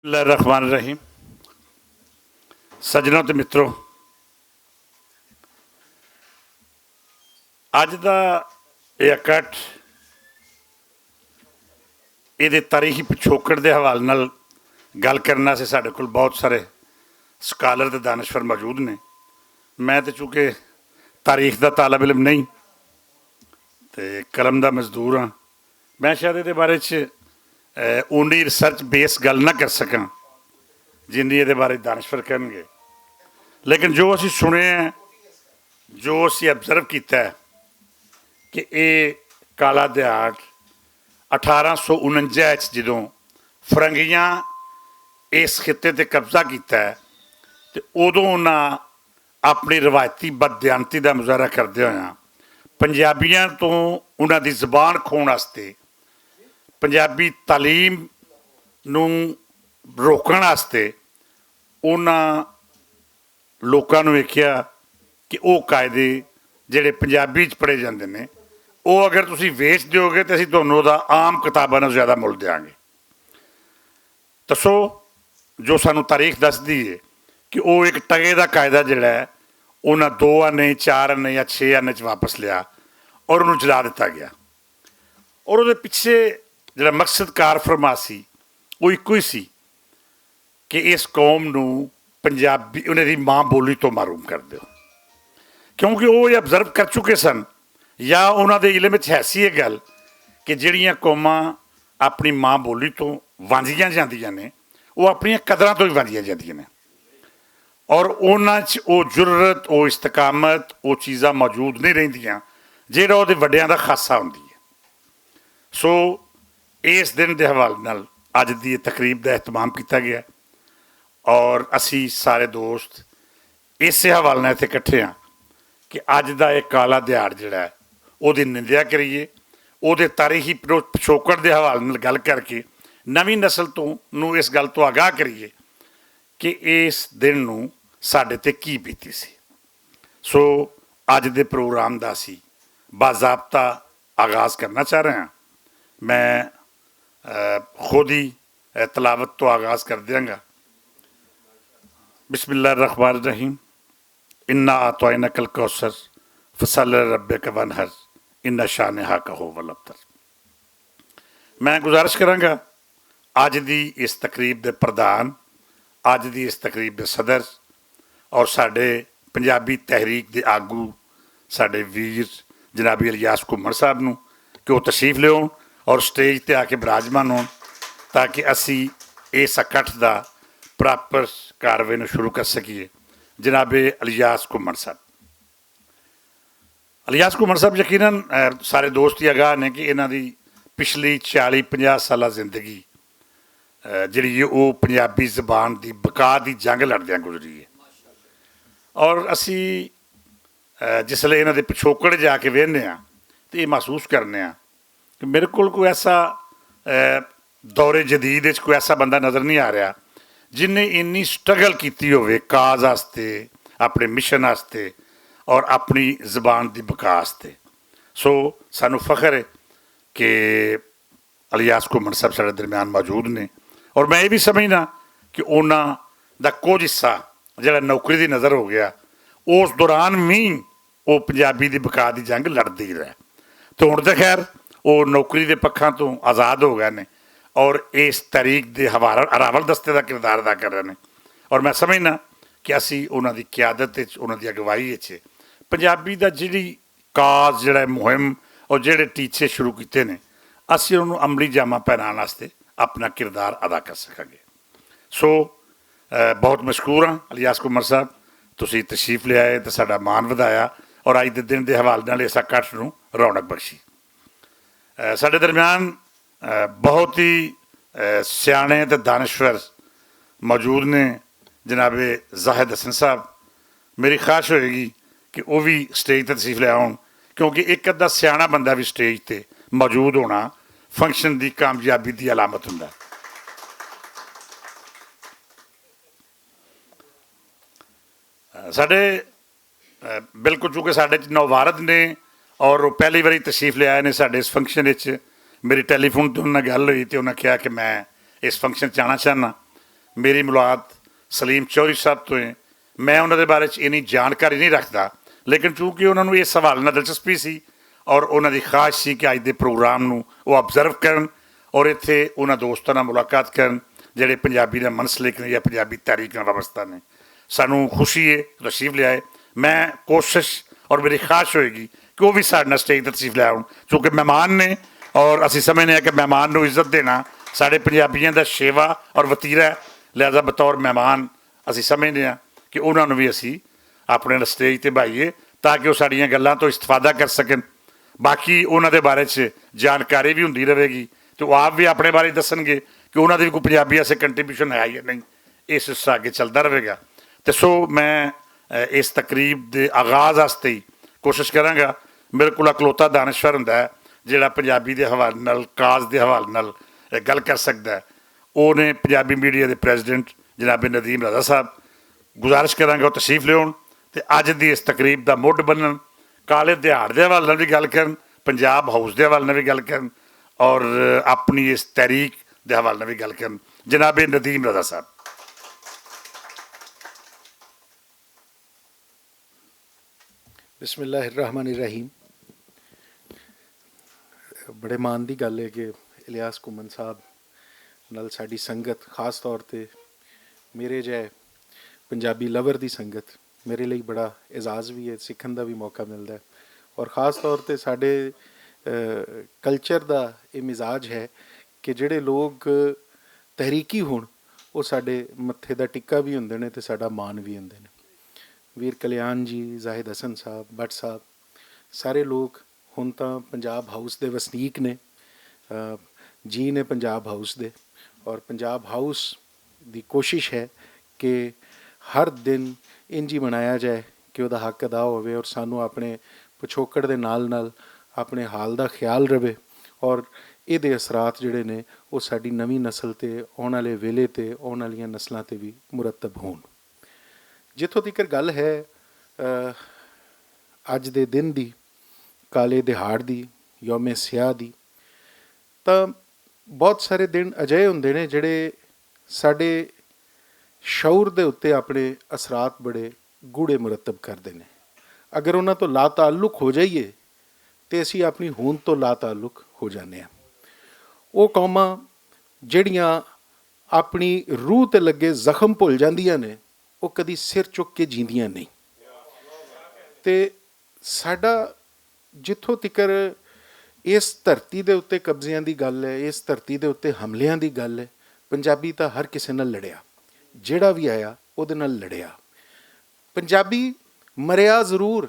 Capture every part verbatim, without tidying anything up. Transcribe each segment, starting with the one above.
اللہ الرحمن الرحیم۔ سجنوں تے متروں، اج دا ایہہ اکٹھ، ایہدے تاریخی پچھوکڑ دے حوالے نال گل کرنا سے ساڈے کول بہت سارے سکالر تے دانشور موجود نے۔ میں تے چونکہ تاریخ دا طالب علم نہیں، تے قلم دا مزدور ہاں۔ میں شاید ایہدے بارے چ اونی ریسرچ بیس گل نہ کر سکاں، جنہی ایہدے بارے دانشور کرنگے۔ لیکن جو اسی سنے ہیں، جو اسی آبزرو کیتا ہے، کہ ایہہ کالا دیہاڑ اٹھارہ سو انجا اچ جدوں فرنگیاں اس خطے تے قبضہ کیتا ہے، تے اودوں انہاں اپنی روایتی بددیانتی دا مظاہرہ کردے ہویاں پنجابیاں توں انہاں دی زبان کھون واسطے، پنجابی تعلیم نوں روکن واسطے انہاں لوکاں نوں ویکھیا کہ او قاعدے جڑے پنجابی چ پڑھے جاندے نے، او اگر تسی ویچ دیو گے تے اسی تہانوں اوہدا عام کتاباں نال زیادہ مل دیاں گے۔ تسو جو سانوں تاریخ دسدی ہے کہ او اک ٹگے دا قاعدہ جڑا ہے، انہاں دو آنے چار آنے یا چھ آنے چ واپس لیا، اور انہوں جلا دتا گیا۔ اور اوہدے پچھے جڑا مقصد کار فرما سی، او اکو ہی سی کہ اس قوم نوں پنجابی انہاں دی ماں بولی توں معروم کر دیو۔ کیونکہ او ایہہ آبزرو کر چکے سن، یا انہاں دے علم وچ ایسی ایہہ گل کہ جڑیاں قوماں اپنی ماں بولی توں وانجیاں جاندیاں نے، او اپنیاں قدراں توں وی وانجیاں جاندیاں نے۔ اور انہاں چ او جرات او استقامت او چیزاں موجود نہیں رہندیاں، جیہڑا اوہدے وڈیاں دا خاصہ ہوندی ہے۔ سو اس دن دے حوالے نال اج دی تقریب دا اہتمام کیتا گیا، اور اسی سارے دوست اسے حوالے نال اتھے اکٹھے ہاں کہ اج دا ایہہ کالا دیہاڑ جڑا ہے، اوہدی نندیا کریے، اوہدے تاریخی پچھوکڑ دے حوالے نال گل کر کے نویں نسل توں نوں اس گل توں آگاہ کریے کہ اس دن نوں ساڈے تے کی بیتی سی۔ سو اج دے پروگرام دا اسی باضابطہ آغاز کرنا چاہ رہے ہاں۔ میں خود ہی تلاوت توں آغاز کر دیاں گا۔ بسم اللہ الرحمن الرحیم۔ انا اعطیناک الکوثر، فصل لربک وانحر، ان شانئک هو الابتر۔ میں گزارش کراں گا، اج دی اس تقریب دے پردھان، اج دی اس تقریب دے صدر اور ساڈے پنجابی تحریک دے آگو، ساڈے ویر جناب الیاس گھمن صاحب نوں کہ وہ تشریف لیون اور سٹیج تے آ کے براجمان ہون، تاکہ اسی اس اکٹھ دا پراپر کاروائی نوں شروع کر سکیے۔ جناب الیاس گھمن صاحب، الیاس گھمن صاحب یقینا سارے دوست ہی آگاہ نے کہ انہاں دی پچھلی چالی پنجاہ سالہ زندگی جڑی او پنجابی زبان دی بقا دی جنگ لڑدیاں گزری ہے۔ اور اسی جس لے انہاں دے پچھوکڑ جا کے ویندے ہاں، تے ایہہ محسوس کرنے ہاں کہ میرے کول کوئی ایسا دور جدید وچ کوئی ایسا بندہ نظر نہیں آ رہا جن نے اینی سٹرگل کیتی ہووے کاز واسطے، اپنے مشن واسطے اور اپنی زبان دی بقا واسطے۔ سو سانوں فخر ہے کہ الیاس گھمن صاحب ساڈے درمیان موجود نے، اور میں ایہہ وی سمجھنا کہ انہاں دا کچھ حصہ جڑا نوکری دی نظر ہو گیا، اس دوران وی او پنجابی دی بقا دی جنگ لڑدی رہے۔ تے ہن تے خیر او نوکری دے پکھاں توں آزاد ہو گئے نے، اور اس تحریک دے اراول دستے دا کردار ادا کر رہے نے۔ اور میں سمجھنا کہ اسی انہاں دی قیادت وچ انہاں دی اگوائی وچ پنجابی دا جڑی کاز جڑا مہم اور جڑے ٹیچے شروع کیتے نے، اسی انہاں نوں عملی جامہ پہنان واسطے اپنا کردار ادا کر سکاں گے۔ سو بہت مشکور ہاں الیاس کمر صاحب، تسی تشریف لے آئے تے ساڈا مان ودھایا، اور اج دے دن دے حوالے نال ایسا کٹھ نوں رونق بخشی۔ ساڈے درمیان بہت ہی سیانے تے دانشور موجود نے، جناب زاہد حسن صاحب۔ میری خواہش ہوئے گی کہ وہ بھی سٹیج تے تشریف لے آؤن، کیونکہ ایک ادھا سیانا بندہ بھی سٹیج تے موجود ہونا فنکشن دی کامیابی دی علامت ہوندا۔ ساڈے بالکل چونکہ ساڈے نوارد نے اور وہ پہلی واری تشریف لے آئے نے ساڈے اس فنکشن وچ، میری ٹیلی فون تے انہاں نال گل ہوئی تے انہاں کہا کہ میں اس فنکشن چ آنا چاہنا۔ میری ملاقات سلیم چوہدری صاحب تو ہے۔ میں انہاں دے بارے چ اینی جانکاری نہیں رکھدا، لیکن چونکہ انہاں نوں اس حوالے نال دلچسپی سی اور انہاں دی خواہش سی کہ اج دے پروگرام نوں او آبزرو کرن اور ایتھے انہاں دوستاں نال ملاقات کرن، جڑے پنجابی نال منسلک نے یا پنجابی تحریک نال وابستہ نے۔ سانوں خوشی ہے، تشریف لے آئے۔ میں کوشش اور میری خواہش ہوئے گی کہ وہ بھی ساڈے نال سٹیج تے تشریف لے آؤن، چونکہ مہمان نے اور اسی سمجھنے ہیں کہ مہمان نوں عزت دینا ساڈے پنجابیاں دا شیوا اور وتیرا ہے۔ لہذا بطور مہمان اسی سمجھنے ہیں کہ انہاں نوں بھی اسی اپنے نال سٹیج تے بھائیے، تاکہ وہ ساڈیاں گلاں تو استفادہ کر سکن۔ باقی انہاں دے بارے چ جانکاری بھی ہوندی رہے گی، تے وہ آپ بھی اپنے بارے دسن گے کہ انہاں دی بھی کوئی پنجابی ایسے کنٹریبیوشن ہے یا نہیں۔ اس حصہ اگے چلدا رہے گا۔ تے سو میں اس تقریب دے آغاز واسطے ہی کوشش کراں گا۔ میرے کول اکلوتا دانشور ہوندا ہے جڑا پنجابی دے حوالے نال، کاز دے حوالے نال گل کر سکدا ہے۔ او نے پنجابی میڈیا دے پریزیڈنٹ جناب ندیم رضا صاحب، گزارش کراں گا او تشریف لیون تے اج دی اس تقریب دا مڈ بنن، کالے دیہاڑ دے حوالے نال وی گل کرن، پنجاب ہاؤس دے حوالے نال وی گل کرن، اور اپنی اس تحریک دے حوالے نال وی گل کرن۔ جناب ندیم رضا صاحب۔ بسم اللہ الرحمن الرحیم۔ بڑے مان دی گل ہے کہ الیاس کمن صاحب نال ساڈی سنگت، خاص طور تے میرے جے پنجابی لور دی سنگت، میرے لئی بڑا اعزاز بھی ہے، سکھن دا بھی موقع ملدا ہے۔ اور خاص طور تے ساڈے کلچر دا یہ مزاج ہے کہ جڑے لوگ تحریکی ہون، وہ ساڈے متھے دا ٹکا بھی ہوندے نے تے ساڈا مان بھی ہوندے نے۔ ویر کلیان جی، زاہد حسن صاحب، بٹ صاحب، سارے لوگ ہن تاں پنجاب ہاؤس دے وسنیک نے، جی نے پنجاب ہاؤس دے۔ اور پنجاب ہاؤس دی کوشش ہے کہ ہر دن انجی منایا جائے کہ وہ دا حق ادا ہووے اور سانوں اپنے پچھوکڑ دے نال نال اپنے حال دا خیال رہے۔ اور ایہدے اثرات جڑے نے، وہ ساڈی نویں نسل تے، آن والے ویلے تے، آن والیاں نسلاں تے بھی مرتب ہون۔ جتھوں تیکر گل ہے اج دے دن دی، کالے دہاڑ دی، یوم سیاہ دی، تاں بہت سارے دن اجہے ہوندے نے جڑے ساڈے شعور دے اتے اپنے اثرات بڑے گوڑے مرتب کردے نے۔ اگر انہاں توں لا تعلق ہو جائیے تے اسی اپنی ہوند توں لا تعلق ہو جانے ہاں۔ او قوماں جڑیاں اپنی روح تے لگے زخم بھول جاندیاں نے، او کدی سر چک کے جیندیاں نہیں۔ تے ساڈا جتھوں تکر اس دھرتی دے اتے قبضیاں دی گل ہے، اس دھرتی دے اتے حملیاں دی گل ہے، پنجابی تاں ہر کسے نال لڑیا، جیڑا وی آیا اودے نال لڑیا۔ پنجابی مریا ضرور،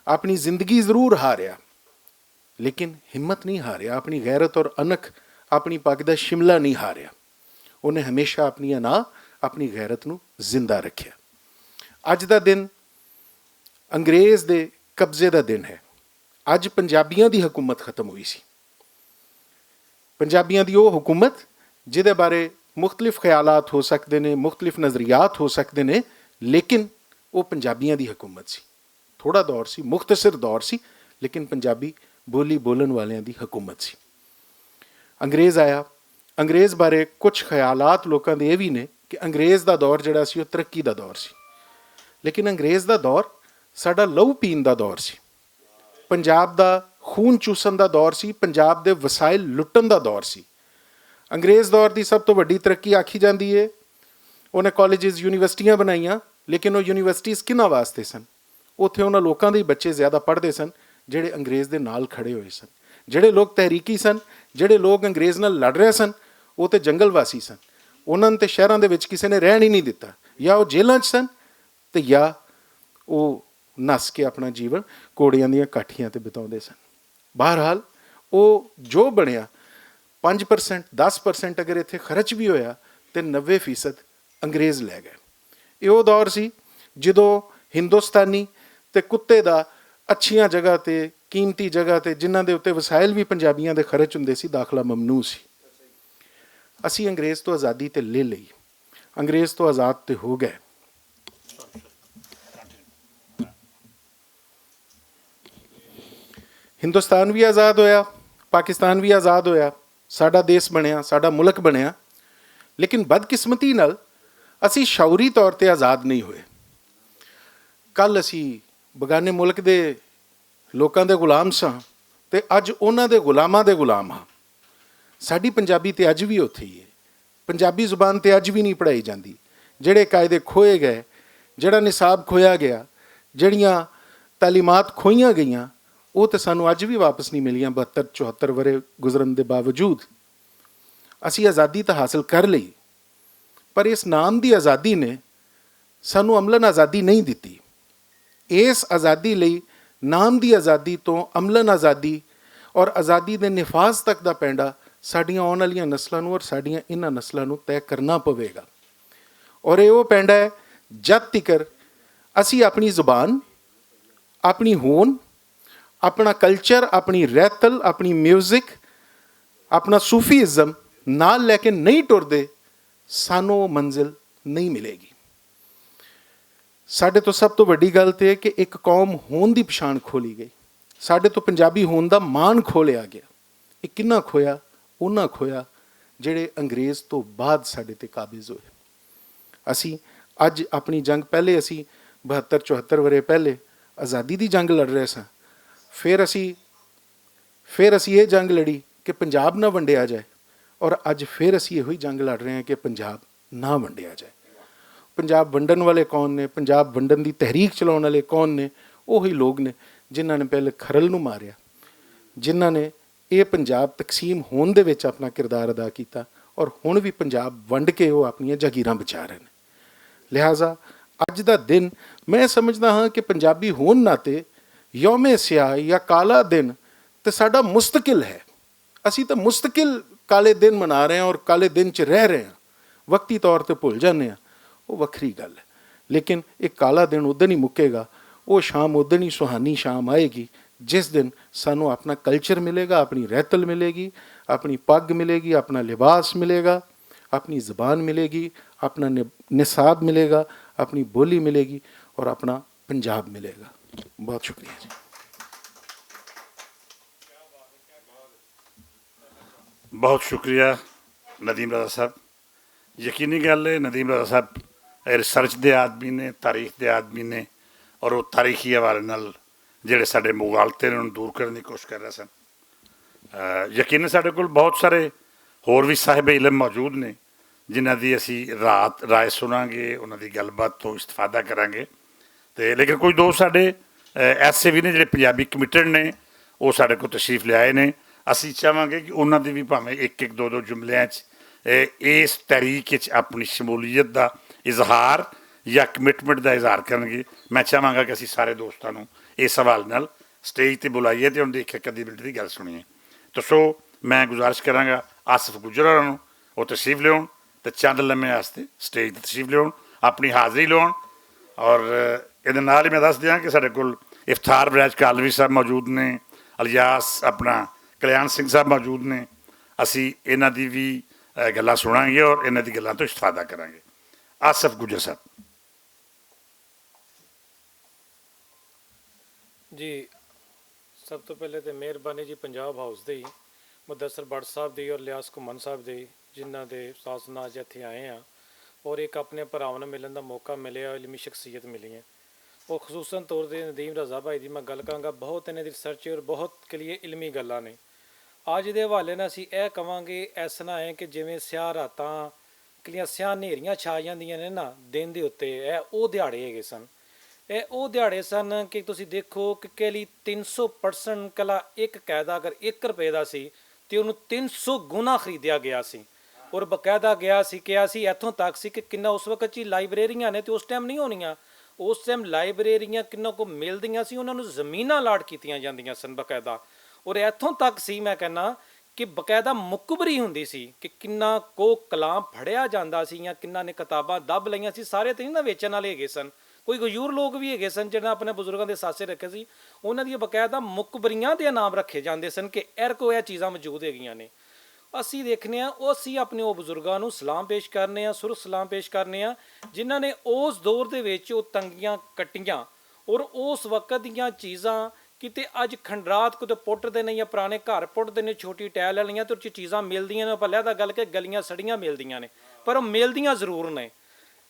اپنی زندگی ضرور ہاریا، لیکن ہمت نہیں ہاریا، اپنی غیرت اور انکھ، اپنی پگ دا شملہ نہیں ہاریا۔ انہیں ہمیشہ اپنی انا، اپنی غیرت نوں زندہ رکھیا۔ اج دا دن انگریز دے قبضے دا دن ہے۔ اج پنجابیاں دی حکومت ختم ہوئی سی۔ پنجابیاں دی او حکومت جدے بارے مختلف خیالات ہو سکدے نے، مختلف نظریات ہو سکدے نے، لیکن او پنجابیاں دی حکومت سی۔ تھوڑا دور سی، مختصر دور سی، لیکن پنجابی بولی بولن والیاں دی حکومت سی۔ انگریز آیا۔ انگریز بارے کچھ خیالات لوکاں دے اے وی نے کہ انگریز دا دور جڑا سی، او ترقی دا دور سی، لیکن انگریز دا دور ساڈا لہو پین دا دور سی، پنجاب دا خون چوسن دا دور سی، پنجاب دے وسائل لٹن دا دور سی۔ انگریز دور دی سب توں وڈی ترقی آکھی جاندی ہے۔ انہیں کالجز، یونیورسٹیاں بنائیاں، لیکن او یونیورسٹیز کناں واسطے سن؟ اتھے انہاں لوکاں دے بچے زیادہ پڑھدے سن جڑے انگریز دے نال کھڑے ہوئے سن۔ جڑے لوگ تحریکی سن، جڑے لوگ انگریز نال لڑ رہے سن، او تے جنگل واسی سن۔ انہاں تے شہراں دے وچ کسے نے رہن ہی نہیں دتا۔ یا او جیلاں چ سن تے یا او نس کے اپنا جیون کوڑیاں دیاں کاٹھیاں تے بتاؤندے سن۔ بہرحال، او جو بنیا، پنج پرسنٹ، دس پرسنٹ اگر اتھے خرچ بھی ہویا تے نوے فیصد انگریز لے گئے۔ ایہو دور سی جدوں ہندوستانی تے کتے دا اچھیاں جگہ تے، قیمتی جگہ تے، جنہاں دے اتے وسائل وی پنجابیاں دے خرچ ہوندے سی، داخلہ ممنوع سی۔ اسی انگریز توں آزادی تے لے لئی، انگریز توں آزاد تے ہو گئے۔ ہندوستان وی آزاد ہویا، پاکستان وی آزاد ہویا، ساڈا دیس بنیا، ساڈا ملک بنیا۔ لیکن بد قسمتی نال اسی شعوری طور تے آزاد نہیں ہوئے۔ کل اسی بگانے ملک دے لوکاں دے غلام ساں، تے اج انہاں دے غلاماں دے غلام ہاں۔ ساڈی پنجابی تے اج وی اوتھے ہی ہے۔ پنجابی زبان تے اج وی نہیں پڑھائی جاندی۔ جڑے قاعدے کھوئے گئے، جڑا نصاب کھویا گیا، جڑیاں تعلیمات کھوئیاں گئیاں، او تے سانوں اج وی واپس نہیں ملیاں۔ بہتر چوہتر ورے گزرن دے باوجود اسی آزادی تاں حاصل کر لئی، پر اس نام دی آزادی نے سانوں عملاً آزادی نہیں دتی۔ اس آزادی لئی، نام دی آزادی توں عملاً آزادی اور آزادی دے نفاذ تک دا پینڈا ساڈیاں آن والیاں نسلاں نوں اور ساڈیاں انہاں نسلاں نوں طے کرنا پوے گا۔ اور ایہہ او پینڈا ہے، جد تکر اسی اپنی زبان، اپنی ہون، اپنا کلچر، اپنی رہتل، اپنی میوزک، اپنا صوفی ازم نال لے کے نہیں ٹردے، سانوں او منزل نہیں ملے گی۔ ساڈے توں سب توں وڈی گل تے کہ اک قوم ہون دی پچھان کھولی گئی۔ ساڈے توں پنجابی ہون دا مان کھولیا گیا۔ اک کنا کھویا؟ انہاں کھویا جڑے انگریز توں بعد ساڈے تے قابض ہوئے۔ اسی اج اپنی جنگ پہلے اسی بہتر چوہتر ورے پہلے آزادی دی جنگ لڑ رہے ساں۔ فیر اسی فیر اسی ایہہ جنگ لڑی کہ پنجاب نہ ونڈیا جائے، اور اج فیر اسی ایہو ہی جنگ لڑ رہے ہیں کہ پنجاب نہ ونڈیا جائے۔ پنجاب ونڈن والے کون نے؟ پنجاب ونڈن دی تحریک چلاؤن والے کون نے؟ اوہی لوگ نے جنہاں نے پہلے کھرل نوں ماریا، جنہاں نے ایہہ پنجاب تقسیم ہون دے وچ اپنا کردار ادا کیتا، اور ہن وی پنجاب ونڈ کے او اپنیاں جاگیراں بچا رہے نے۔ لہذا اج دا دن میں سمجھدا ہاں کہ پنجابی ہون ناتے یوم سیاہ یا کالا دن تے ساڈا مستقل ہے۔ اسی تے مستقل کالے دن منا رہے ہیں اور کالے دن چ رہ رہے ہیں۔ وقتی طور تے بھول جانے ہیں، وہ وکھری گل ہے۔ لیکن ایک کالا دن ادن ہی مکے گا، وہ شام ادن ہی سہانی شام آئے گی، جس دن سانوں اپنا کلچر ملے گا، اپنی رہتل ملے گی، اپنی پگ ملے گی، اپنا لباس ملے گا، اپنی زبان ملے گی، اپنا نصاب ملے گا، اپنی بولی ملے گی، اور اپنا پنجاب ملے گا۔ بہت شکریہ جی۔ بہت شکریہ ندیم رضا صاحب۔ یقینی گل ہے، ندیم رضا صاحب ریسرچ دے آدمی نے، تاریخ دے آدمی نے، اور وہ تاریخی حوالے نال جڑے ساڈے مغالطے نے انہوں دور کرنے کی کوشش کر رہے سن۔ یقیناً ساڈے کول بہت سارے ہور وی صاحب علم موجود نے، جنہاں دی اسی رات رائے سناں گے، انہاں دی گل بات توں استفادہ کراں گے۔ تے لیکن کچھ دوست ساڈے ایسے وی نے جڑے پنجابی کمیٹڈ نے، او ساڈے کول تشریف لے آئے نے۔ اسی چاہواں گے کہ انہاں دی وی بھاویں اک اک دو دو جملیاں چ اس تحریک چ اپنی شمولیت دا اظہار یا کمٹمنٹ دا اظہار کرن گے۔ میں چاہواں گا کہ اسی سارے دوستاں نوں اس حوالے نال سٹیج تے بلائیے تے انہاں دی اک اک ادھی منٹ دی گل سنیے۔ تو سو، میں گزارش کراں گا آصف گجر ہوراں نوں، او تشریف لیون تے چند لمحے واسطے سٹیج تے تشریف لیون، اپنی حاضری لون۔ اور ایہدے نال ہی میں دس دیاں کہ ساڈے کول افطار بریج کالوی صاحب موجود نے، الیاس اپنا کلیان سنگھ صاحب موجود نے۔ اسی انہاں دی وی گلاں سناں گے اور انہاں دی گلاں توں استفادہ کراں گے۔ آصف گجر صاحب۔ جی، سب توں پہلے تے مہربانی جی پنجاب ہاؤس دی، مدثر بٹ صاحب دی اور لیاس گھمن صاحب دی، جنہاں دے ساز ناز جتھے آئے ہاں اور ایک اپنے بھراواں نال ملن دا موقع ملیا، علمی شخصیت ملی ہے۔ اور خصوصاً طور تے ندیم رضا بھائی دی میں گل کراں گا، بہت انہیں دی ریسرچ اور بہت کے لیے علمی گلاں نے۔ اج دے حوالے نال اسی اے کہواں گے، ایسا نہ ہے کہ جویں سیاہ راتاں کلیاں سیاہ نیریاں چھا جاندیاں نے نا دن دے اتے، اے او دیہاڑے ہیگے سن۔ اے او دیہاڑے سن کہ تسی دیکھو کہ کہلی تین سو پرسنٹ کلا اک قاعدہ اگر اک روپے دا سی، تے انہوں تین سو گنا خریدیا گیا سی۔ اور باقاعدہ گیا سی، کہیا سی ایتھوں تک سی کہ کنا اس وقت چی لائبریریاں نے تے اس ٹائم نہیں ہونیاں۔ اس ٹائم لائبریریاں کنا کو ملدیاں سی، انہاں نوں زمیناں الاٹ کیتیاں جاندیاں سن باقاعدہ۔ اور ایتھوں تک سی میں کہنا کہ باقاعدہ مکبری ہوندی سی کہ کنا کو کلام پھڑیا جاندا سی یا کنا نے کتاباں دب لئیاں سی، سارے تے نہیں نہ ویچن والے ہیگے سن۔ کوئی غیور لوگ وی ہیگے سن جنہاں اپنے بزرگاں دے ساسے رکھے سی، انہاں دی باقاعدہ مکبریاں دے نام رکھے جاندے سن کہ ایر کو اے چیزاں موجود ہیگیاں نے۔ اسی دیکھنے آں، اسی اپنے او بزرگاں نوں سلام پیش کرنے آں، سرخ سلام پیش کرنے آں، جنہاں نے اس دور دے وچ او تنگیاں کٹیاں اور اس وقت دیاں چیزاں کیتے اج کھنڈرات کو تے پٹ دے نے یا پرانے گھر پٹ دے نے، چھوٹی ٹائل والیاں تے چیزاں ملدیاں نے، پر لہدا گل کے گلیاں سڑیاں ملدیاں نے، پر او ملدیاں ضرور نے۔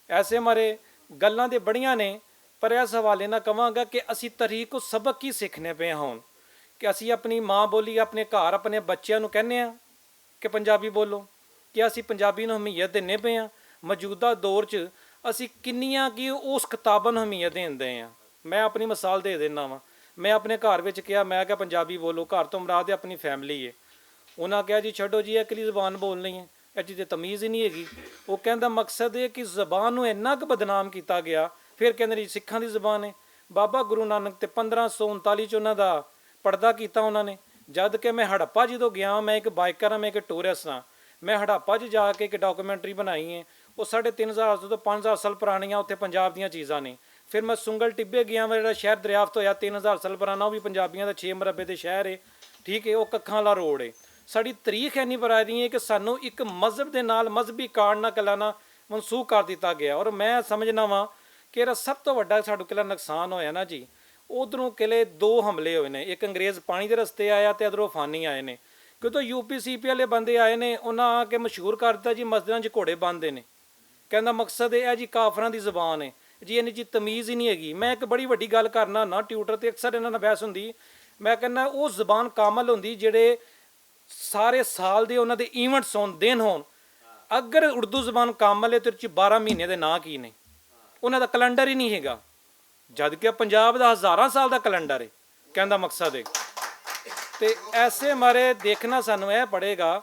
ایسے مارے گلاں دے بڑیاں نے، پر اس حوالے نال کہواں گا کہ اسی تاریخ کو سبق کی سیکھنے پئے ہون کہ اسی اپنی ماں بولی، اپنے گھر، اپنے بچیاں نوں کہنے آں کہ پنجابی بولو، کہ اسی پنجابی نوں اہمیت دینے پئے آں۔ موجودہ دور چ اسی کنیاں کی اس کتاباں نوں اہمیت دیندے آں۔ میں اپنی مثال دے دینا واں۔ میں اپنے گھر وچ کہیا، میں کہیا پنجابی بولو، گھر تو مراد اپنی فیملی ہے۔ انہاں کہیا جی چھڈو جی، ایک لی زبان بولنی ہے، ایہہ جی تے تمیز ہی نہیں ہے گی۔ وہ کہندا مقصد ہے کہ زبان نوں اناں کہ بدنام کیتا گیا۔ پھر کہندے جی سکھاں دی زبان ہے۔ بابا گرو نانک تے پندرہ سو انتالی چ انہاں دا پڑھدا کیتا انہاں نے۔ جد کہ میں ہڑپا جدوں گیا، میں اک بائیکر ہاں، میں اک ٹورسٹ ہاں۔ میں ہڑپا جی جا کے اک ڈاکومنٹری بنائی ہے۔ او ساڑھے تین ہزار سال پرانیاں اتھے پنجاب دیاں چیزاں نے۔ فیر میں سنگل ٹبے گیا واں جیہڑا شہر دریافت ہویا تین ہزار سال پرانا او وی پنجابیاں دا چھ مربے دے شہر ہے۔ ٹھیک ہے او ککھاں والا روڈ ہے۔ ساڑی تاریخ اینی پرانی ہے کہ سانوں اک مذہب دے نال مذہبی کارڈ نال کلانا منسوخ کر دتا گیا اور میں سمجھنا واں کہ ایہڑا سب توں وڈا ساڈو کلا نقصان ہویا نا جی۔ ادھروں کلے دو حملے ہوئے نے، اک انگریز پانی دے رستے آیا تے ادھروں فانی آئے نے۔ کیوں تو یو پی سی پی والے بندے آئے نے، انہاں آ کے مشہور کر دتا جی مسجداں چ گھوڑے باندھے نے۔ کہندا مقصد ایہہ جی کافراں دی زبان ہے جی، اینی جی تمیز ہی نہیں ہے گی۔ میں اک بڑی وڈی گل کرنا نا ٹیوٹر تے اکثر انہاں نال بحث ہوندی۔ میں کہنا او زبان کامل ہوندی جیہڑے سارے سال دے انہاں دے ایونٹس ہون دن ہون۔ اگر اردو زبان کامل ہے تے بارہ مہینے دے ناں کی نے؟ انہاں دا کلنڈر ہی نہیں ہے گا۔ جد کہ پنجاب دا ہزاراں سال دا کلنڈر ہے۔ کہندا مقصد ہے تے ایسے مارے دیکھنا سانوں ایہہ پڑے گا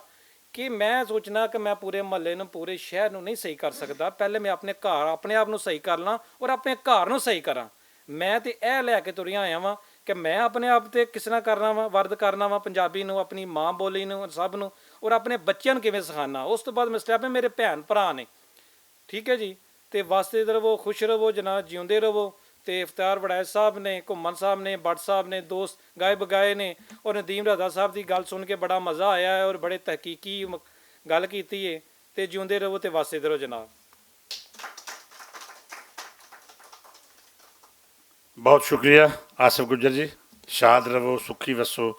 کہ میں سوچنا کہ میں پورے محلے نوں پورے شہر نوں نہیں صحیح کر سکدا۔ پہلے میں اپنے گھر اپنے آپ نوں صحیح کر لاں اور اپنے گھر نوں صحیح کراں۔ میں تے ایہہ لے کے تریا آیا واں کہ میں اپنے آپ تے کس طرح کرنا واں، ورد کرنا واں پنجابی نوں، اپنی ماں بولی نوں، سب نوں، اور اپنے بچیاں نوں کیویں سکھانا۔ اس توں بعد میں سٹیپ ہے میرے بھین بھرا نے۔ ٹھیک ہے جی۔ تے واسطے ادھر وہ خوش رہو جناب، جیوندے رہو۔ تے افتار وڑائے صاحب نے، گھمن صاحب نے، بٹ صاحب نے، دوست گائے بگائے نے، اور ندیم رضا صاحب دی گل سن کے بڑا مزہ آیا ہے اور بڑے تحقیقی گل کیتی ہے۔ تے جیوندے رہو تے واسطے ادھر جناب۔ بہت شکریہ آصف گجر جی۔ شاد رہو، سکھی وسو،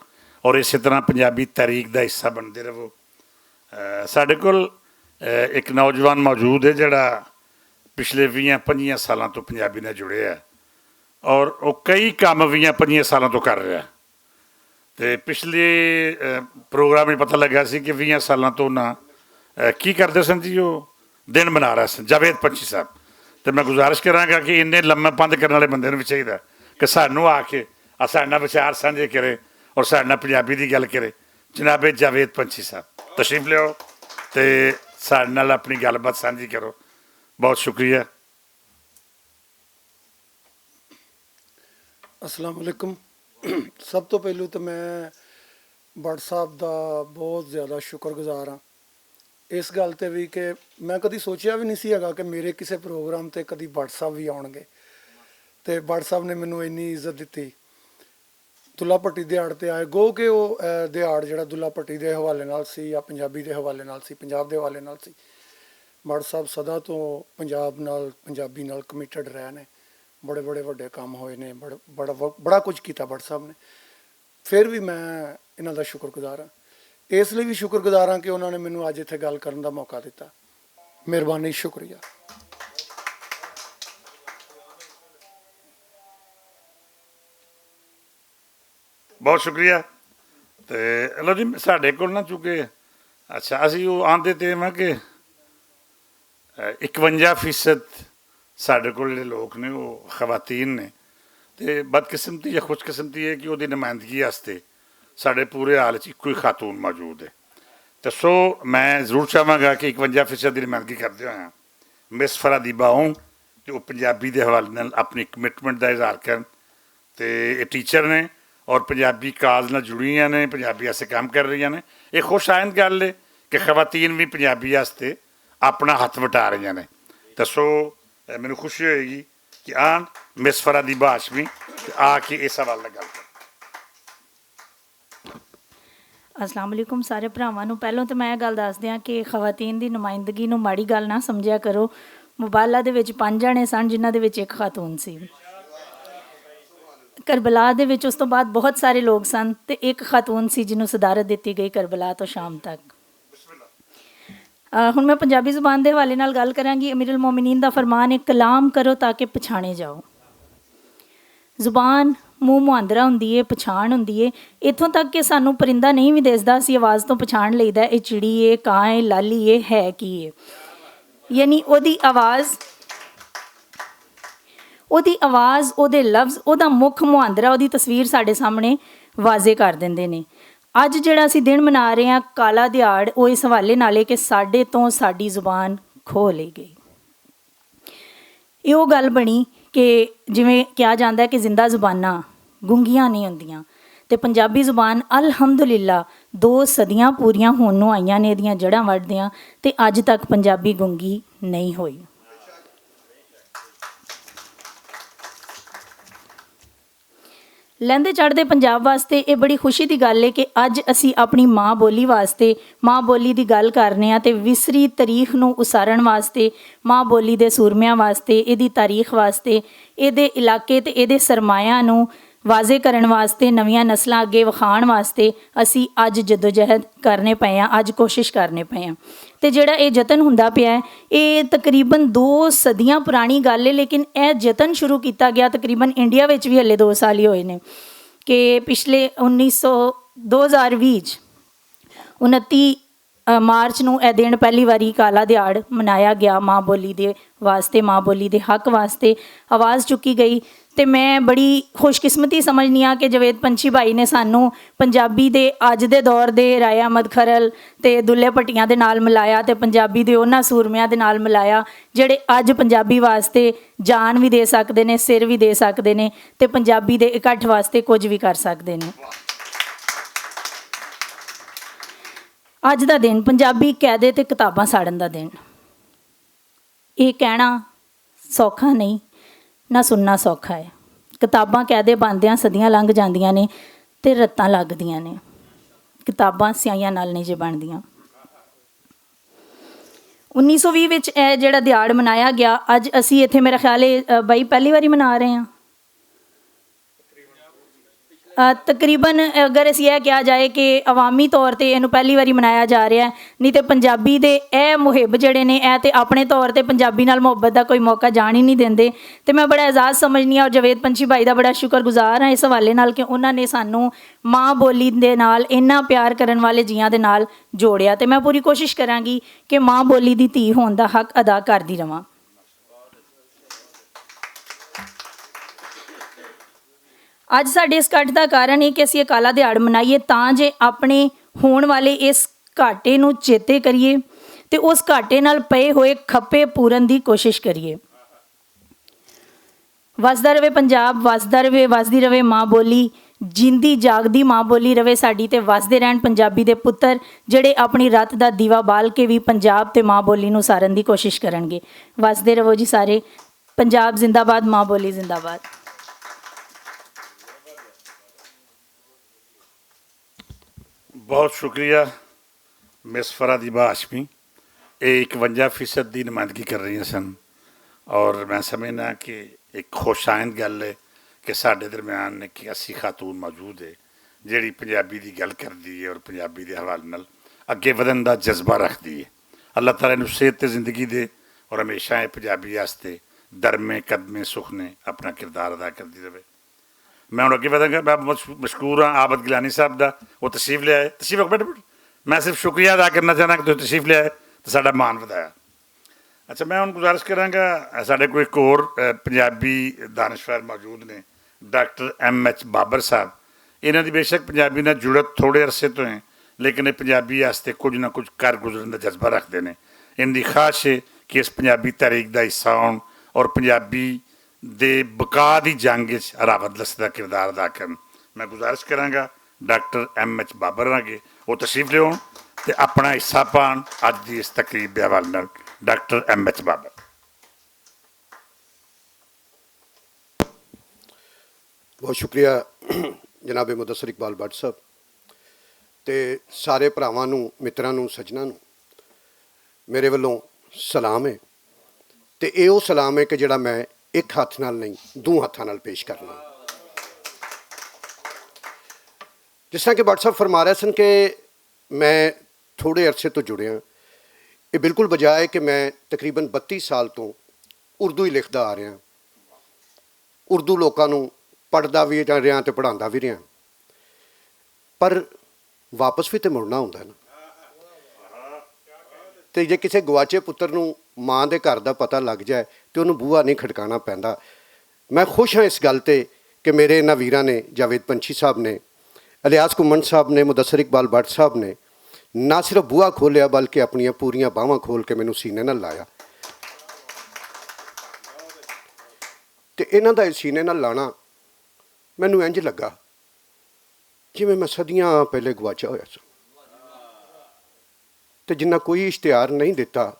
اور اسی طرح پنجابی تحریک دا حصہ بندے رہو۔ ساڈے کول اک نوجوان موجود ہے جیہڑا پچھلے ویہاں پنجیاں سالاں توں پنجابی نال جڑیا ہے، اور او کئی کم ویہاں پنجیاں سالاں توں کر رہیا ہے۔ تے پچھلے پروگرام وچ پتہ لگا سی کہ ویہاں سالاں توں نہ کی کردے سن جی او دن منا رہے سن جاوید پنچھی صاحب۔ تے میں گزارش کراں گا کہ انہیں لمے پند کرنے والے بندے نوں وی چاہیدا کہ سانوں آ کے اساں نال وچار سانجھے کرے اور سانجھے نال پنجابی دی گل کرے۔ جناب جاوید پنچھی صاحب، تشریف لیاؤ تے سانجھے نال اپنی گل بات سانجھی کرو۔ بہت شکریہ۔ السلام علیکم۔ سب توں پہلو تے میں بٹ صاحب دا بہت زیادہ شکر گزار ہاں اس گل تے وی کہ میں کدی سوچیا وی نہیں سی ہیگا کہ میرے کسے پروگرام تے کدی بٹ صاحب وی آؤن گے۔ تے بٹ صاحب نے مینوں اینی عزت دتی۔ دلہ پٹی دیہاڑ تے آئے گو کہ او دیہاڑ جیہڑا دلہ پٹی دے حوالے نال سی یا پنجابی دے حوالے نال سی، پنجاب دے حوالے نال سی۔ بٹ صاحب سدا توں پنجاب نال، پنجابی نال کمیٹڈ رہے نے۔ بڑے بڑے وڈے کم ہوئے نے، بڑا کچھ کیتا بٹ صاحب نے۔ فیر وی میں انہاں دا شکر گزار ہاں۔ اس لئی وی شکر گزار ہاں کہ انہاں نے مینوں اج اتھے گل کرن دا موقع دتا۔ مہربانی شکریہ۔ بہت شکریہ۔ تے لو جی ساڈے کول نہ چونکہ اچھا اسی او آندے تے میں کہ اکونجا فیصد ساڈے کول جیہڑے لوک نے او خواتین نے۔ تے بدقسمتی یا خوش قسمتی ہے کہ اوہدی نمائندگی واسطے ساڈے پورے حال چ اکو ہی خاتون موجود ہے۔ تے سو میں ضرور چاہواں گا کہ اکونجا فیصد دی نمائندگی کردے ہوئے ہاں مس فرادیبا ہوں کہ او پنجابی دے حوالے نال اپنی کمٹمنٹ دا اظہار کرن۔ تے ایہہ ٹیچر نے اور پنجابی کاز نال جڑیاں نے، پنجابی واسطے کم کر رہیاں نے۔ ایہہ خوش آئند گل ہے کہ خواتین وی پنجابی واسطے اپنا ہتھ وٹا رہیاں نے۔ تے سو مینوں خوشی ہوئے گی کہ آن مس فرادیبا ہاشمی تے آ کے اس حوالے نال گل کرن۔ السلام علیکم سارے بھراواں نوں۔ پہلوں تے میں ایہہ گل دس دیاں کہ خواتین دی نمائندگی نوں ماڑی گل نہ سمجھیا کرو۔ موبائلاں دے وچ پنج جنے سن جنہاں دے وچ اک خاتون سی۔ کربلا دے وچ اس توں بعد بہت سارے لوگ سن تے اک خاتون سی جنوں صدارت دتی گئی کربلا توں شام تک۔ ہن میں پنجابی زبان دے حوالے نال گل کراں گی۔ امیر المومنین دا فرمان ہے، کلام کرو تاکہ پچھانے جاؤ۔ زبان منہ مہاندرا ہوندی ہے، پچھان ہوندی ہے۔ اتھوں تک کہ سانوں پرندہ نہیں وی دیسدا، اسی آواز توں پچھان لئیدا ہے اے چڑی اے، کاں اے، لالی اے، ہے کی اے؟ یعنی اوہدی آواز اوہدی آواز، اوہدے لفظ، اوہدا مکھ مہاندرا اوہدی تصویر ساڈے سامنے واضح کر دیندے نے۔ اج جیہڑا اسی دن منا رہے آں کالا دیہاڑ، او اس حوالے نال اے کہ ساڈے توں ساڈی زبان کھو لئی گئی۔ ایہو گل بنی کہ جیویں کہیا جاندا ہے کہ زندہ زباناں گنگیاں نہیں ہوندیاں، تے پنجابی زبان الحمدللہ دو صدیاں پوریاں ہون نوں آئیاں نے ایہدیاں جڑاں وڈدیاں، تے اج تک پنجابی گنگی نہیں ہوئی۔ لیندے چڑھدے پنجاب واسطے ایہہ بڑی خوشی دی گل ہے کہ اج اسی اپنی ماں بولی واسطے، ماں بولی دی گل کرنے آں تے وسری تاریخ نوں اسارن واسطے، ماں بولی دے سورمیاں واسطے، ایہدی تاریخ واسطے، ایہدے علاقے تے ایہدے سرمایاں نوں واضح کرن واسطے، نویاں نسلاں اگے وکھان واسطے، اسی اج جدوجہد کرنے پئے آں، اج کوشش کرنے پئے آں۔ تے جیہڑا ایہہ جتن ہوندا پیا ہے، ایہہ تقریبا دو صدیاں پرانی گل ہے، لیکن ایہہ جتن شروع کیتا گیا تقریبا انڈیا وچ وی ہلے دو سال ہی ہوئے نے کہ پچھلے انیس سو دو ہزار ویہہ چ انتی مارچ نوں ایہہ دن پہلی واری کالا دیہاڑ منایا گیا ماں بولی دے واسطے، ماں بولی دے حق واسطے آواز چکی گئی۔ تے میں بڑی خوش قسمتی سمجھنی آں کہ جاوید پنچھی بھائی نے سانوں پنجابی دے اج دے دور دے رائے احمد کھرل تے دلے پٹیاں دے نال ملایا تے پنجابی دے انہاں سورمیاں دے نال ملایا، جیہڑے اج پنجابی واسطے جان وی دے سکدے نے، سر وی دے سکدے نے، تے پنجابی دے اکٹھ واسطے کچھ وی کر سکدے نے۔ اج دا دن پنجابی قیدے تے کتاباں ساڑن دا دن۔ ایہہ کہنا سوکھا نہیں، نہ سننا سوکھا ہے۔ کتاباں قیدے بندیاں صدیاں لنگ جاندیاں نے، تے رتاں لگدیاں نے۔ کتاباں سیاہیاں نال نہیں جے بندیاں۔ انیس سو ویہہ وچ ایہہ جیہڑا دیہاڑ منایا گیا، اج اسی اتھے میرا خیال ہے بھائی پہلی واری منا رہے ہیں۔ تقریبا اگر اسی ایہہ کہیا جائے کہ عوامی طور تے اینوں پہلی واری منایا جا رہیا ہے، نہیں تے پنجابی دے ایہہ محب جیہڑے نے ایہہ تے اپنے طور تے پنجابی نال محبت دا کوئی موقع جان ہی نہیں دیندے۔ تے میں بڑا اعزاز سمجھنی آں اور جاوید پنچھی بھائی دا بڑا شکر گزار آں اس حوالے نال کہ انہاں نے سانوں ماں بولی دے نال انہاں پیار کرن والے جیاں دے نال جوڑیا۔ تے میں پوری کوشش کراں گی کہ ماں بولی دی تھی ہون دا حق ادا کردی رہواں۔ اج ساڈے اس کٹ دا کارن ایہہ کہ اسی اکالا دیہاڑ منائیے تاں جے اپنے ہون والے اس گھاٹے نوں چیتے کریے تے اس گھاٹے نال پئے ہوئے کھپے پورن دی کوشش کریے۔ وسدا رہے پنجاب، وسدا رہے وسدی رہے ماں بولی، جیندی جاگدی ماں بولی رہے ساڈی تے وسدے رہن پنجابی دے پتر، جیہڑے اپنی رت دا دیوا بال کے وی پنجاب تے ماں بولی نوں سارن دی کوشش کرن گے۔ وسدے رہو جی سارے۔ پنجاب زندہ باد، ماں بولی زندہ باد۔ بہت شکریہ مس فرادیبہ ہاشمی۔ اے اکونجا فیصد دی نمائندگی کر رہیاں سن، اور میں سمجھنا کہ ایک خوش آئند گل ہے کہ ساڈے درمیان ایک ایسی خاتون موجود ہے جیڑی پنجابی دی گل کردی ہے اور پنجابی دے حوالے نال اگے ودھن دا جذبہ رکھدی ہے۔ اللہ تعالیٰ نوں صحت تے زندگی دے اور ہمیشہ اے پنجابی واسطے درمے قدمے سخنے اپنا کردار ادا کردی رہے۔ میں ہن اگے ودھاں گا۔ میں مش- مشکور ہاں عابد گیلانی صاحب دا، وہ تشریف لے آئے۔ تشریف رکھو، بیٹھو، بیٹھو۔ میں صرف شکریہ ادا کرنا چاہنا کہ تسی تشریف لے آئے تے ساڈا مان ودھایا۔ اچھا، میں ہن گزارش کراں گا، ساڈے کوئی ایک ہور پنجابی دانشور موجود نے، ڈاکٹر ایم ایچ بابر صاحب۔ انہاں دی بے شک پنجابی نال جڑت تھوڑے عرصے توں ہے، لیکن ایہہ پنجابی واسطے کچھ نہ کچھ کر گزرن دا جذبہ رکھدے نے۔ ان دی خواہش ہے کہ اس پنجابی تحریک دا حصہ ہون اور پنجابی دے بقا دی جنگ وچ راوت لسے دا کردار ادا کرن۔ میں گزارش کراں گا ڈاکٹر ایم ایچ بابر ہوراں کے او تشریف لیاون تے اپنا حصہ پان اج دی اس تقریب دے حوالے نال۔ Doctor M H Babar. بہت شکریہ جناب مدثر اقبال بٹ صاحب تے سارے بھراواں نوں، متراں نوں، سجناں نوں میرے ولوں سلام ہے۔ تے ایہو سلام ہے کہ جیہڑا میں اک ہتھ نال نہیں، دو ہتھاں نال پیش کرنا۔ جس طرح کہ بٹ صاحب فرما رہے سن کہ میں تھوڑے عرصے توں جڑیاں، یہ بالکل بجائے کہ میں تقریبا بتیس سال توں اردو ہی لکھدا آ رہیا، اردو لوکاں نوں پڑھدا وی رہیا تے پڑھاندا وی رہیا، پر واپس وی تے مڑنا ہوندا ہے نا۔ تے جے کسے گواچے پتر نوں ماں دے گھر دا پتہ لگ جائے تے انہوں بوہا نہیں کھڑکانا پیندا۔ میں خوش ہاں اس گل تے کہ میرے انہاں ویراں نے، جاوید پنچھی صاحب نے، الیاس گھمن صاحب نے، مدثر اقبال بٹ صاحب نے نہ صرف بوہا کھولیا بلکہ اپنیاں پوریاں باہواں کھول کے مینوں سینے نال لایا۔ تے انہاں دا سینے نال لانا مینوں انج لگا جویں میں صدیاں پہلے گواچا ہویا سا، تے جنہاں کوئی اشتہار نہیں دتا،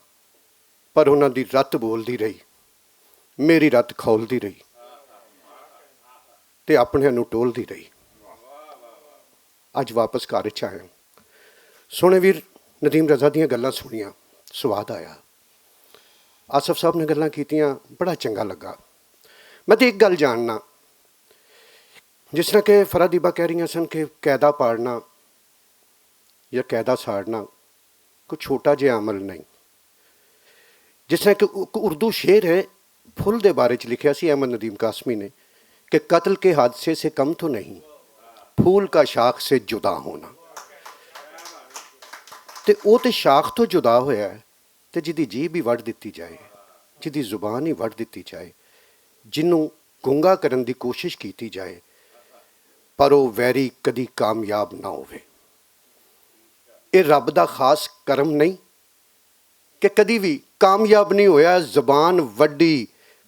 پر انہاں دی رت بولدی رہی، میری رت کھولدی رہی، تے اپنے نوں ٹولدی رہی۔ اج واپس گھر چ آیا۔ سونے ویر، ندیم رضا دیاں گلاں سنیاں، سواد آیا۔ آصف صاحب نے گلاں کیتیاں، بڑا چنگا لگا۔ میں تے ایک گل جاننا، جس طرح کہ فرحت دیبا کہہ رہی سن کہ قیدا پاڑنا یا قیدا ساڑنا کوئی چھوٹا جہا عمل نہیں۔ جس طرح کہ اردو شعر ہے، پھول دے بارے چ لکھیا سی احمد ندیم قاسمی نے کہ قتل کے حادثے سے کم تو نہیں، پھول کا شاخ سے جدا ہونا۔ تے او تے شاخ تو جدا ہویا ہے، تے جدی جیب ہی وڈ دتی جائے، جدی زبان ہی وڈ دتی جائے، جنوں گنگا کرن دی کوشش کیتی جائے، پر او ویری کدی کامیاب نہ ہووے۔ اے رب دا خاص کرم نہیں کہ کدی وی کامیاب نہیں ہویا۔ زبان وڈی،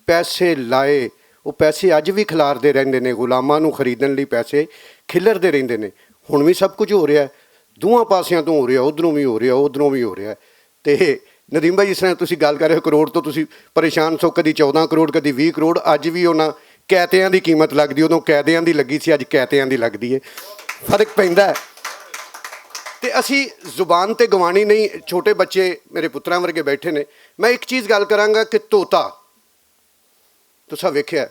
پیسے لائے، او پیسے اج وی کھلار دے رہندے نے، غلاماں نوں خریدن لئی پیسے کھلر دے رہندے نے۔ ہن وی سب کچھ ہو رہیا ہے، دوواں پاسیاں توں ہو رہیا، ادھروں وی ہو رہیا، ادھروں وی ہو رہیا ہے۔ تے ندیم بھائی، اس طرح تسی گل کر رہے ہو، کروڑ تو تسی پریشان سو، کدی چودہ کروڑ، کدی ویہہ کروڑ۔ اج وی انہاں قیدیاں دی قیمت لگدی، ادوں قیدیاں دی لگی سی، اج قیدیاں دی لگدی ہے۔ فرق پیندا ہے۔ تے اسی زبان تے گوانی نہیں، چھوٹے بچے میرے پتراں ورگے بیٹھے نے۔ میں ایک چیز گل کراں گا کہ طوطا، تساں ویکھیا ہے،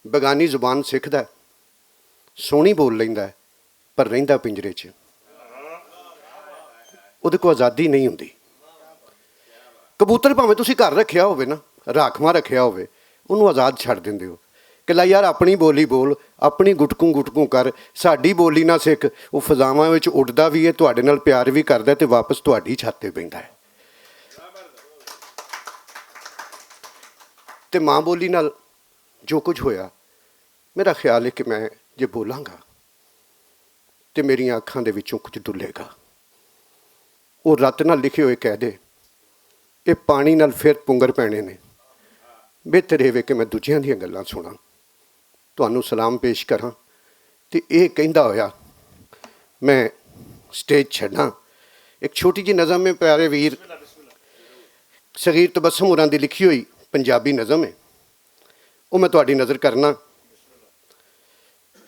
بیگانی زبان سکھدا ہے، سوہنی بول لیندا ہے، پر رہندا پنجرے چ، اودے کو آزادی نہیں ہوندی۔ کبوتر بھاویں تسی گھر رکھیا ہووے نا، راکھواں رکھیا ہووے، اونوں آزاد چھڈ دیندے ہو کہ لے یار، اپنی بولی بول، اپنی گٹکوں گٹکوں کر، ساڈی بولی نہ سکھ۔ او فضاواں وچ اڈدا وی ہے، تہاڈے نال پیار وی کردا ہے تے واپس تہاڈی چھت تے پیندا ہے۔ تے ماں بولی نال جو کچھ ہویا، میرا خیال ہے کہ میں جے بولاں گا تے میریاں اکھاں دے وچوں کچھ ڈلے گا۔ او رت نال لکھے ہوئے قیدے، اے پانی نال پھر پنگر پینے نے۔ بہتر اے وے کہ میں دوجیاں دیاں گلاں سناں، تہانوں سلام پیش کراں۔ تے اے کہندا ہویا میں سٹیج چھڈاں۔ ایک چھوٹی جی نظم ہے پیارے ویر صغیر تبسم ہوراں دی لکھی ہوئی، پنجابی نظم ہے، او میں تہاڈی نظر کرنا،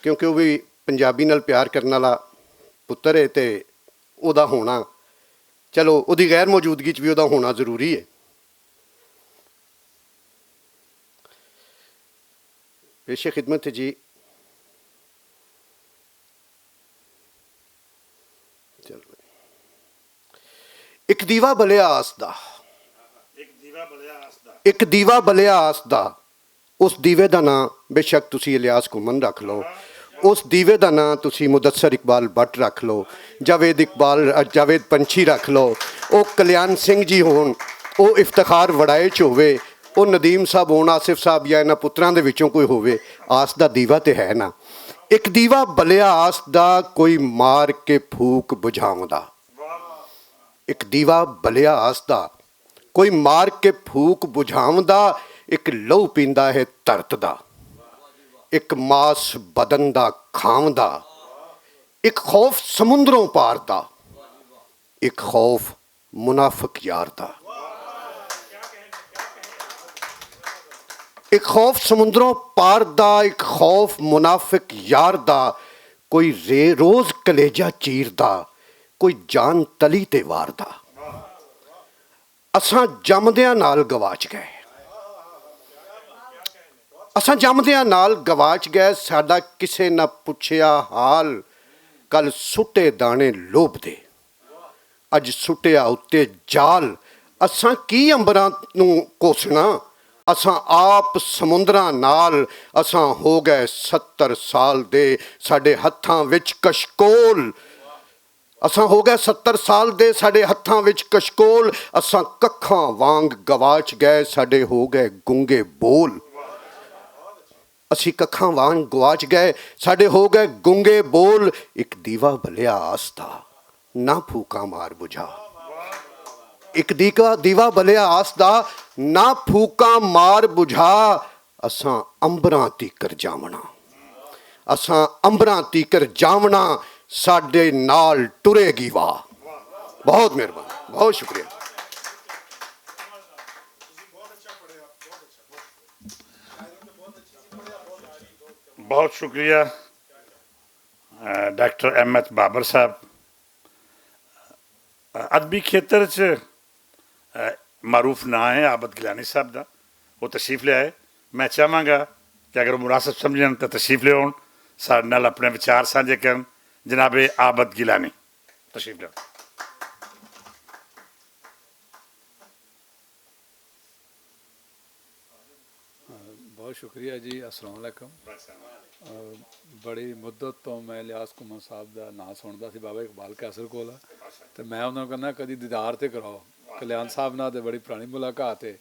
کیونکہ او وی پنجابی نال پیار کرن والا پتر ہے تے او دا ہونا، چلو، او دی غیر موجودگی چ وی او دا ہونا ضروری ہے۔ پیش خدمت ہے جی۔ چل بھائی۔ اک دیوا بلیا آس دا۔ اک دیوا بلیا آس دا۔ اس دیوے دا ناں بے شک تسی الیاس گھمن رکھ لو، اس دیوے دا ناں تسی مدثر اقبال بٹ رکھ لو، جاوید اقبال، جاوید پنچھی رکھ لو، او کلیان سنگھ جی ہون، او افتخار وڑائچ ہووے، او ندیم صاحب ہون، آصف صاحب یا انہاں پتراں دے وچوں کوئی ہووے۔ آس دا دیوا تے ہے نا، اک دیوا بلیا آس دا، کوئی مار کے پھوک بجھاوندا۔ اک دیوا بلیا آس دا، کوئی مار کے پھوک بجھاوندا، اک لہو پیندا ہے دھرت دا، اک ماس بدن دا کھاوندا، اک خوف سمندروں پار دا، اک خوف منافق یار دا۔ اک خوف سمندروں پار دا، اک خوف منافق یار دا، کوئی رے روز کلیجہ چیر دا، کوئی جان تلی تے وار دا۔ اساں جمدیاں نال گواچ گئے۔ اساں جمدیاں نال گواچ گئے، ساڈا کسے نہ پچھیا حال۔ کل سٹے دانے لوب دے، اج سٹیا اتے جال۔ اساں کی امبراں نوں کوسنا؟ اساں آپ سمندراں نال، اساں ہو گئے ستر سال دے، ساڈے ہتھاں وچ کشکول۔ اساں ہو گئے ستر سال دے، ساڈے ہتھاں وچ کشکول۔ اساں ککھاں وانگ گواچ گئے، ساڈے ہو گئے گنگے بول۔ اسی ککھاں وانگ گواچ گئے، ساڈے ہو گئے گنگے بول۔ اک دیوا بلیا آستا، نہ پھوکاں مار بجھا۔ اک دیکا دیوا بلیا آستا، نہ پھوکاں مار بجھا۔ اساں امبراں تیکر جاونا، اساں امبراں تیکر جاونا، ساڈے نال ٹرے گی واہ۔ بہت مہربانی، بہت شکریہ۔ بہت شکریہ، ڈاکٹر احمد بابر صاحب۔ ادبی کھیتر چ معروف ناں ہے عابد گیلانی صاحب دا۔ وہ تشریف لے آئے۔ میں چاہواں گا کہ اگر مناسب سمجھن تو تشریف لے آؤن، سارے نال اپنے وچار سانجھے کرن۔ جناب عابد گیلانی، تشریف لے آؤن۔ بہت شکریہ جی، السلام علیکم۔ بڑی مدت تو میں الیاس کمن صاحب دا ناں سندا سی بابا اقبال قیصر کول۔ تے میں انہاں نوں کہنا کدی دیدار تے کراؤ۔ کلیان صاحب نال تے بڑی پرانی ملاقات ہے۔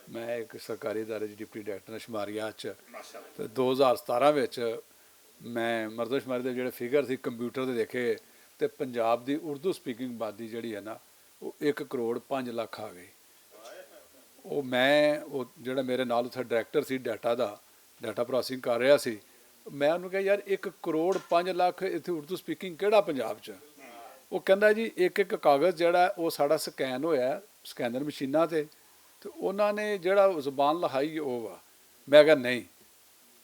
میں ایک سرکاری ادارے چ ڈپٹی ڈائریکٹر شماریات چ، تے دو ہزار ستارہ وچ میں مردم شماری دے جڑے فگر سی کمپیوٹر تے دیکھے، تے پنجاب دی اردو سپیکنگ آبادی جڑی ہے نا، وہ ایک کروڑ پنج لکھ آ گئی۔ وہ میں، وہ جڑا میرے نال اتھے director C data the, data processing کر رہا سی۔ میں انہوں کہا، یار، ایک کروڑ پنج لکھ اتھے اردو سپیکنگ کیڑا پنجاب چ؟ وہ کہندا جی، ایک ایک کاغذ جڑا ہے، وہ ساڈا سکین ہویا ہے، سکینر مشیناں تے، تے انہاں نے جڑا زبان لکھائی، وہ وا۔ میں کہا، نہیں،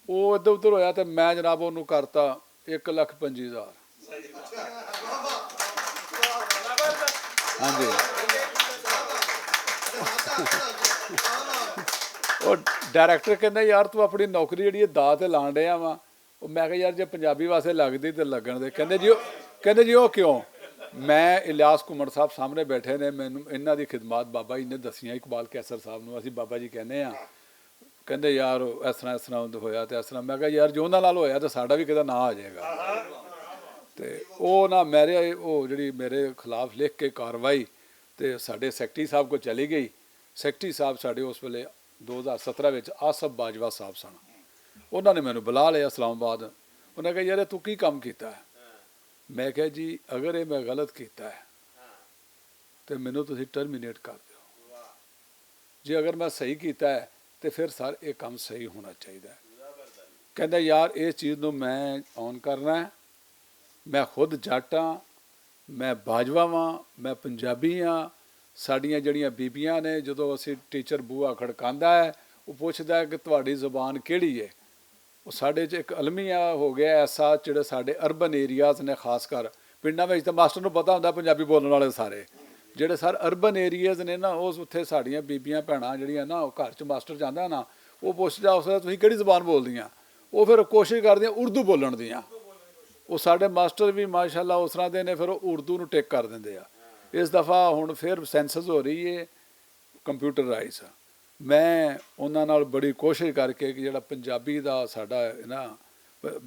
وہ ادھر ادھر ہویا تے میں جناب انہوں کرتا اک لکھ پنجی ہزار۔ ہاں جی۔ وہ ڈائریکٹر کہندا، یار، تو اپنی نوکری جڑی ہے، داء تے لان ڈیا وا۔ وہ میں کہا، یار، جے پنجابی واسطے لگدی تے لگن دے۔ کہندے جی، وہ، کہندے جی، وہ کیوں؟ میں الیاس گھمن صاحب سامنے بیٹھے نے، مینوں انہاں دی خدمات بابا جی نے دسیاں، اقبال قیصر صاحب نوں اسی بابا جی کہنے ہاں۔ کہندے، یار، اس طرح، اس طرح ہویا تے اس طرح۔ میں کہا، یار، جو انہاں نال ہویا تے ساڈا وی کدے نہ آ جائے گا۔ تے او نہ میرے، او جڑی میرے خلاف لکھ کے کاروائی تے ساڈے سیکرٹری صاحب کو چلی گئی۔ سیکرٹری صاحب ساڈے اس ویلے دو ہزار سترہ وچ آصف باجوہ صاحب سن۔ انہاں نے مینوں بلا لیا اسلام آباد۔ انہاں کہا، یار، تو کی کم کیتا ہے؟ میں کہا، جی، اگر یہ میں غلط کیتا ہے تے مینوں تسی ٹرمینیٹ کر دیو۔ جی اگر میں صحیح کیتا ہے تے پھر سر یہ کم صحیح ہونا چاہیدا ہے۔ کہندا، یار، اس چیز نوں میں آن کرنا ہے۔ میں خود جٹ ہاں، میں باجوہ واں، میں پنجابی ہاں۔ ساڈیاں جڑیاں بیبیاں نے، جدوں اسی ٹیچر بوا کھڑکاندا ہے، وہ پوچھدا ہے کہ تہاڈی زبان کیڑی ہے؟ وہ ساڈے چ ایک المیہ ہو گیا ایسا، جڑے ساڈے اربن ایریاز نے، خاص کر پنڈاں وچ تے ماسٹر نوں پتہ ہوندا پنجابی بولن والے سارے۔ جڑے سر اربن ایریاز نے نا، اس اتھے ساڈیاں بیبیاں بھیناں جڑیاں نا، گھر چ ماسٹر جاندا نا، وہ پوچھدا اس ویلے، تسی کیڑی زبان بولدیاں؟ وہ پھر کوشش کردیاں اردو بولن دیاں۔ وہ ساڈے ماسٹر بھی ماشاءاللہ اس طرح دے نے، پھر وہ اردو نوں ٹک کر دیندے آ۔ اس دفعہ ہن پھر سینسس ہو رہی ہے، کمپیوٹرائز۔ میں انہاں نال بڑی کوشش کر کے کہ جڑا پنجابی دا ساڈا ہے نا،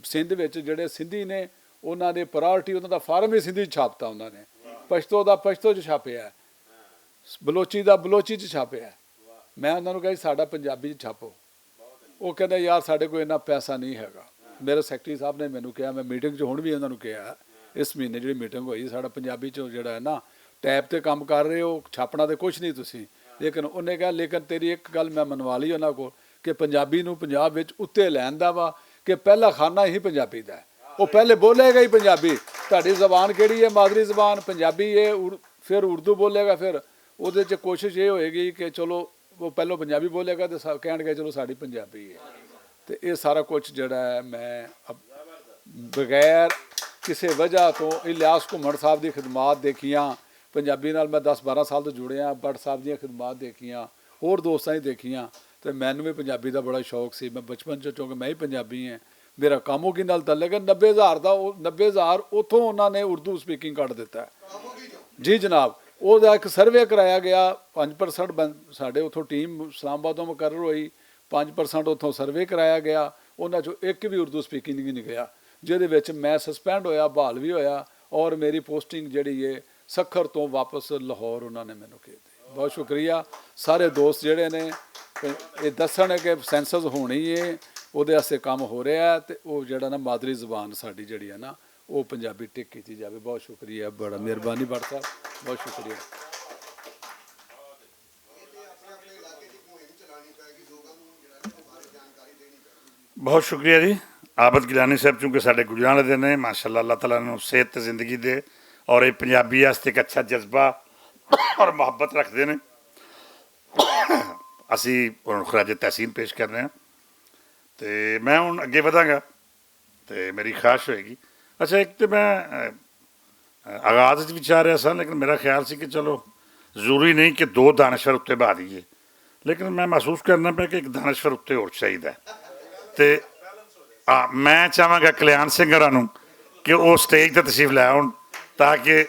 سندھ وچ جڑے سندھی نے، انہاں دے پرائرٹی، انہاں دا فارم ہی سندھی چھاپتا انہاں نے۔ پشتو دا پشتو چ چھاپیا ہے، بلوچی دا بلوچی چ چھاپیا ہے۔ میں انہاں نوں کہا، "جی، ساڈا پنجابی چ چھاپو۔" وہ کہندا، "یار، ساڈے کوئی اتنا پیسہ نہیں ہے گا۔" میرے سیکرٹری صاحب نے مینوں کہا، میں میٹنگ چ ہن بھی انہاں نوں کہا، اس مہینے جڑی میٹنگ ہوئی، ساڈا پنجابی چ جڑا ہے نا، ٹائپ تے کم کر رہے ہو، چھاپنا تے کچھ نہیں تسی۔ لیکن انہیں کہا، "لیکن تیری ایک گل میں منوا لی انہاں کو کہ پنجابی نوں پنجاب وچ اتے لین دا وا کہ پہلا خانہ ہی پنجابی دا ہے۔ وہ پہلے بولے گا ہی پنجابی۔ تہاڈی زبان کیڑی ہے؟ مادری زبان پنجابی ہے، ار-، پھر اردو بولے گا، پھر اودے چ کوشش یہ ہوئے گی کہ چلو، وہ پہلو پنجابی بولے گا تے سا-، کہن گے، چلو، ساڈی پنجابی ہے۔" تے یہ سارا کچھ جڑا ہے، میں اب-، بغیر کسے وجہ تو الیاس گھمن صاحب دی خدمات دیکھیاں، پنجابی نال میں دس بارہ سال تو جڑے ہاں، بٹ صاحب دیاں خدمات دیکھیاں، ہور دوستاں ہی دیکھیاں۔ تے مینوں وی پنجابی دا بڑا شوق سی۔ میں بچپن چ، چونکہ میں ہی پنجابی ہاں، میرا کاموگی نال تعلق ہے۔ نبے ہزار دا، او نبے ہزار اتھوں انہاں نے اردو سپیکنگ کڈ دتا ہے۔ جی جناب، او دا اک سروے کرایا گیا۔ پنج پرسنٹ ساڈے اتھوں ٹیم اسلام آباد توں مقرر ہوئی، پنج پرسنٹ اتھوں سروے کرایا گیا، انہاں چوں اک وی اردو سپیکنگ نہیں گیا، جہدے وچ میں سسپینڈ ہویا، بحال وی ہویا، اور میری پوسٹنگ جہڑی ہے سکھر توں واپس لاہور انہاں نے مینوں کیتی۔ بہت شکریہ۔ سارے دوست جہڑے نے یہ دسن ہے کہ سینسز ہونی ہے، اودے واسطے کم ہو رہا ہے، تے او جہڑا نا مادری زبان ساڈی جہڑی ہے نا، او پنجابی ٹک کیتی جاوے۔ بہت شکریہ، بڑا مہربانی بٹ صاحب، بہت شکریہ۔ بہت شکریہ جی۔ عابد گیلانی صاحب چونکہ ساڈے گجران دے نے، ماشاءاللہ، اللہ تعالیٰ انہاں نوں صحت تے زندگی دے، اور یہ پنجابی واسطے ایک اچھا جذبہ اور محبت رکھدے نے۔ اسی انہاں نوں خراج تحسین پیش کرنے ہاں۔ تے میں ہن اگے ودھاں گا، تے میری خواہش ہوئے گی، اچھا، ایک تے میں آغاز وچ وچار رہا سا، لیکن میرا خیال سی کہ چلو، ضروری نہیں کہ دو دانشور اتنے بہا دیے، لیکن میں محسوس کرنا پیا کہ ایک دانشور اتنے ہور چاہیدا ہے۔ تے آ، میں چاہواں گا کلیان سنگھ ہوراں نوں کہ وہ سٹیج تے تشریف لے آؤن، تاکہ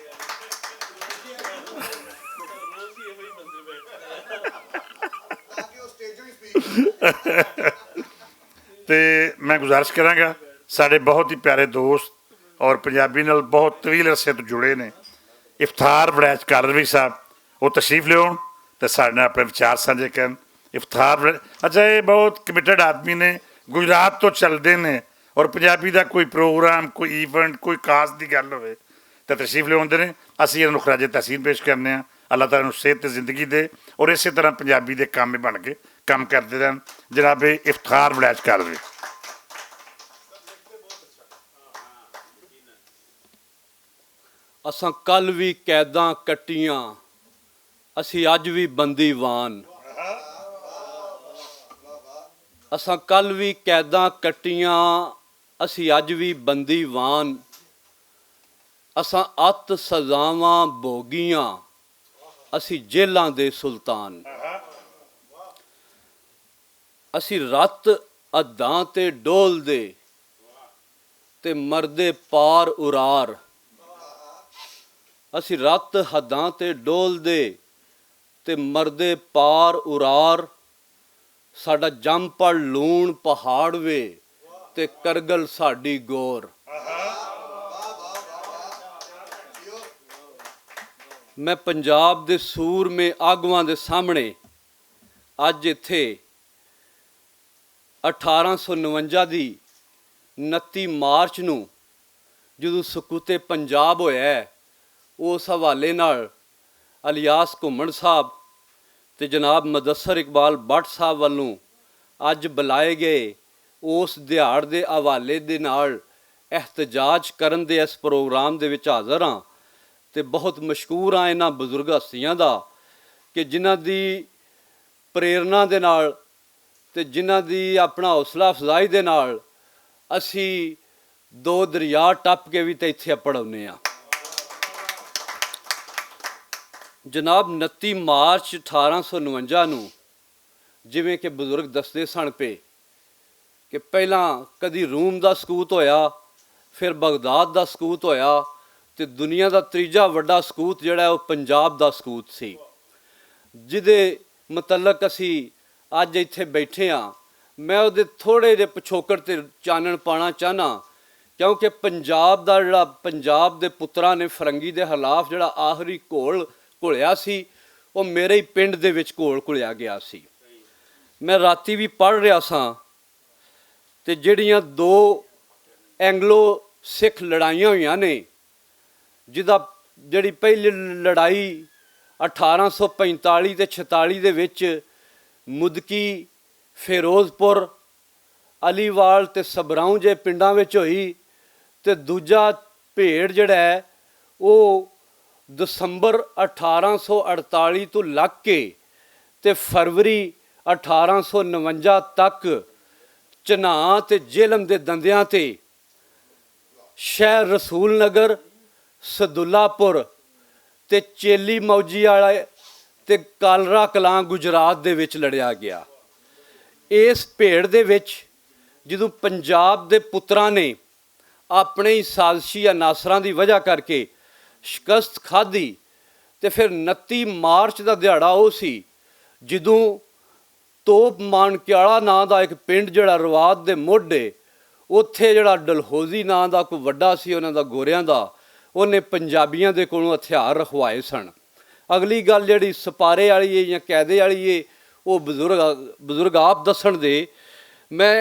تے میں گزارش کراں گا، ساڈے بہت ہی پیارے دوست اور پنجابی نال بہت طویل عرصے تو جڑے نے، افطار وڑیچ کالروی صاحب، وہ تشریف لیون تے ساڈے نال اپنے وچار سانجھے کرن۔ افطار وڑے-، اچھا، یہ بہت کمیٹڈ آدمی نے، گجرات تو چلدے نے، اور پنجابی دا کوئی پروگرام، کوئی ایونٹ، کوئی کاز دی گل ہوئے، تے تشریف لے آندے نے۔ اسی انہاں نوں خراج تحسین پیش کرنے ہاں۔ اللہ تعالیٰ نوں صحت تے زندگی دے، اور اسی طرح پنجابی دے کام بن کے کام کردے رہن۔ جناب افتخار وڑیچ کر دے۔ اساں کل وی قیداں کٹیاں، اسی اج وی بندی وان۔ اساں کل وی قیداں کٹیاں، اسی اج وی بندی وان۔ اساں ات سزاواں بھوگیاں، اسی جیلاں دے سلطان۔ اسی رت اداں تے ڈول دے تے مردے پار ارار۔ اسی رت حداں تے ڈول دے تے مردے پار ارار۔ ساڈا جم پڑ لون پہاڑ وے تے کرگل ساڈی گور۔ میں پنجاب دے سور میں آگواں دے سامنے اج اتھے اٹھارہ سو نونجا دی نتی مارچ نوں جدوں سکوتے پنجاب ہویا ہے، اس حوالے نال الیاس گھمن صاحب تے جناب مدثر اقبال بٹ صاحب ولوں اج بلائے گئے اس دیہاڑ دے حوالے دے نال احتجاج کرن دے اس پروگرام دے وچ حاضر ہاں۔ تے بہت مشکور ہاں انہاں بزرگ ہستیاں دا کہ جنہاں دی پریرنا دے نال تے جنہاں دی اپنا حوصلہ افزائی دے نال اسی دو دریا ٹپ کے وی تے اتھے پڑھاؤنے آں۔ جناب، نتی مارچ اٹھارہ سو نونجا نوں جویں کہ بزرگ دسدے سن پے کہ پہلاں کدی روم دا سکوت ہویا، پھر بغداد دا سکوت ہویا، تے دنیا دا تریجا وڈا سکوت جڑا ہے وہ پنجاب دا سکوت سی، جدے متعلق اسی اج ایتھے بیٹھے ہاں۔ میں اودے تھوڑے جے پچھوکڑ تے چانن پانا چاہنا، کیونکہ پنجاب دا جڑا، پنجاب دے پتراں نے فرنگی دے خلاف جڑا آخری گھول گھولیا سی، وہ میرے ہی پنڈ دے وچ گھول گھولیا گیا سی۔ میں راتی بھی پڑھ رہا ساں تے جڑیاں دو اینگلو سکھ لڑائیاں ہوئیاں نے، جدا جڑی پہلی لڑائی اٹھارہ سو پینتالی تے چھتالی دے وچ مدکی، فیروز پور، علی وال تے سبراؤں جے پنڈاں وچ ہوئی، تے دوجا بھیڑ جڑا ہے، او دسمبر اٹھارہ سو اڑتالی تو لگ کے تے فروری اٹھارہ سو نونجا تک چناں تے جہلم دے دندیاں تے شہر رسول نگر، سدولا پور تے چیلی موجی آلا تے کالرا کلاں گجرات دے وچ لڑیا گیا۔ اس بھیڑ دے وچ جدوں پنجاب دے پتراں نے اپنے ہی سازشی عناصراں دی وجہ کر کے شکست کھادی، تے فیر نتی مارچ دا دیہاڑا او سی جدوں توپ مانکیالا ناں دا اک پنڈ جیہڑا روات دے مڈ اے، اتھے جیہڑا ڈلہوزی ناں دا کوئی وڈا سی انہاں دا گوریاں دا، انہاں نے پنجابیاں دے کولوں ہتھیار رکھوائے سن۔ اگلی گل جیہڑی سپارے آلی اے یا قیدے آلی اے، او بزرگ آپ دسن دے۔ میں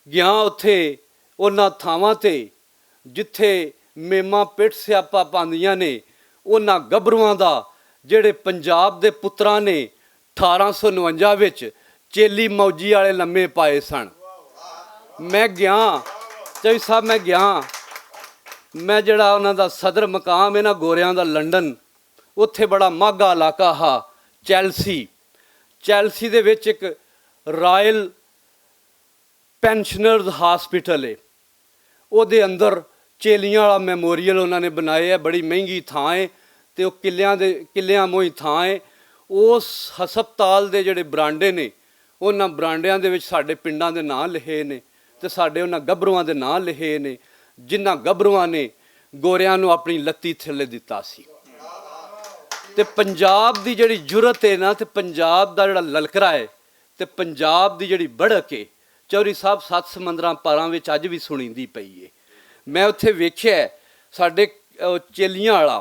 گیاں اتھے انہاں تھاواں تے جتھے میماں پٹ سیاپا پاندیاں نے، انہاں گبرواں دا جیہڑے پنجاب دے پتراں نے اٹھارہ سو نونجا وچ چیلی موجی آلے لمے پائے سن۔ میں گیاں، چوی صاحب میں گیاں، میں جیہڑا انہاں دا صدر مقام اے نا گوریاں دا لندن، اتھے بڑا ماگا علاقہ ہا، چیلسی۔ چیلسی دے وچ اک رائل پینشنرز ہاسپٹل اے، اوہدے اندر چیلیاں آلا میموریل انہاں نے بنایا اے۔ بڑی مہنگی تھاں اے، تے او قلعیاں موئی تھاں اے۔ اوس ہسپتال دے جیہڑے برانڈے نے، انہاں برانڈیاں دے وچ ساڈے پنڈاں دے ناں لکھے نے، تے ساڈے انہاں گبرواں دے ناں لکھے نے، جنہاں گبرواں نے گوریاں نوں اپنی لتی تھلے دتا سی۔ تے پنجاب دی جیہڑی جرت اے نا تے پنجاب دا جیہڑا للکرا اے، تے پنجاب دی جیہڑی بڑک اے، چوری صاحب ست سمندراں پاراں وچ اج وی سنیندی پئی اے۔ میں اتھے ویکھیا اے، ساڈے چیلیاں آلا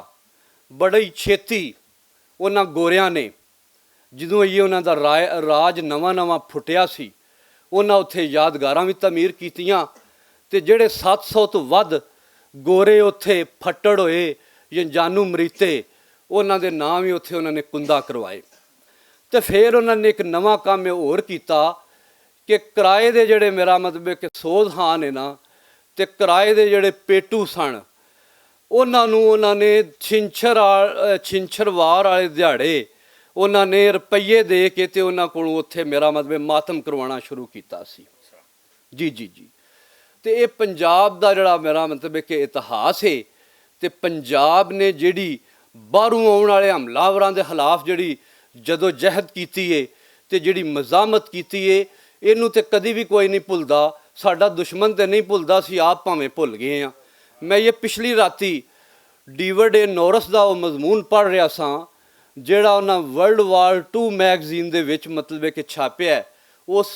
بڑا ہی چھیتی انہاں گوریاں نے، جدوں ایہہ انہاں دا راج نواں نواں پھٹیا سی، انہاں اتھے یادگاراں وی تعمیر کیتیاں۔ تے جیہڑے ست سو توں ودھ گورے اتھے پھٹڑ ہوئے یا جانو مریتے، انہاں دے ناں وی اتھے انہاں نے کندا کروائے۔ تے فیر انہاں نے اک نواں کم ایہہ ہور کیتا کہ کرائے دے جیہڑے میرا مطلب اے کہ سوز ہان اے نا، تے کرائے دے جیہڑے پیٹو سن، انہاں نوں انہاں نے چھنچھروار آلے دیہاڑے انہاں نے رپئیے دے کے تے انہاں کولوں اتھے میرا مطلب اے ماتم کروانا شروع کیتا سی۔ جی جی جی۔ تے ایہہ پنجاب دا جیہڑا میرا مطلب اے کہ اتہاس اے، تے پنجاب نے جیہڑی باہروں آون آلے حملہ آوراں دے خلاف جیہڑی جدوجہد کیتی اے، تے جیہڑی مزاحمت کیتی اے، اینوں تے کدی وی کوئی نئیں بھلدا۔ ساڈا دشمن تے نئیں بھلدا، اسی آپ پاویں بھل گئے آں۔ میں ایہہ پچھلی راتی ڈیوڈ اے نورس دا او مضمون پڑھ رہیا ساں، جیہڑا انہاں ورلڈ وار ٹو میگزین دے وچ مطلب اے کہ چھاپیا اے۔ اس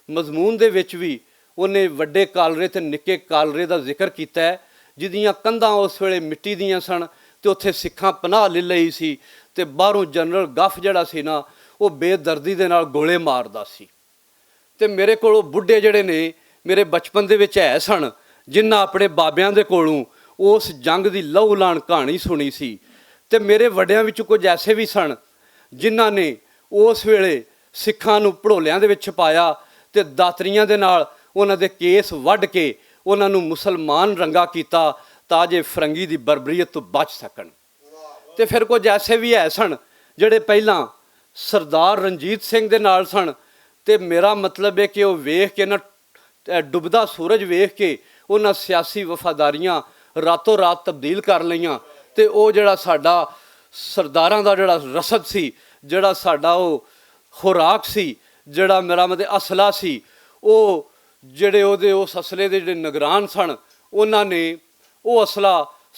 مضمون دے وچ وی انہاں وڈے کالرے تے نکے کالرے دا ذکر کیتا اے، جدیاں کندھاں اس ویلے مٹی دیاں سن، تے اتھے سکھاں پناہ لے لئی سی، تے باہروں جنرل گف جیہڑا سی نا، او بے دردی دے نال گولے ماردا سی۔ تے میرے کولوں بڈھے جیہڑے نے، میرے بچپن دے وچ ہے سن، جنہاں اپنے بابیاں دے کولوں اس جنگ دی لہو لان کہانی سنی سی۔ تے میرے وڈیاں وچ کچھ ایسے وی سن، جنہاں نے اس ویلے سکھاں نوں پڑھولیاں دے وچ چھپایا، تے داتریاں دے نال انہاں دے کیس وڈھ کے انہاں نوں مسلمان رنگا کیتا، تاکہ فرنگی دی بربریت توں بچ سکن۔ تے فیر کچھ ایسے وی ہے سن، جیہڑے پہلاں سردار رنجیت سنگھ دے نال سن، تے میرا مطلب اے کہ او ویکھ کے نہ ڈبدا سورج ویکھ کے انہاں سیاسی وفاداریاں راتوں رات تبدیل کر لئیاں۔ تے او جیہڑا ساڈا سرداراں دا جیہڑا رسد سی، جیہڑا ساڈا او خوراک سی، جیہڑا میرا مطلب اصلہ سی، او جیہڑے اوہدے اس اصلے دے جیہڑے نگران سن، انہاں نے او اصلہ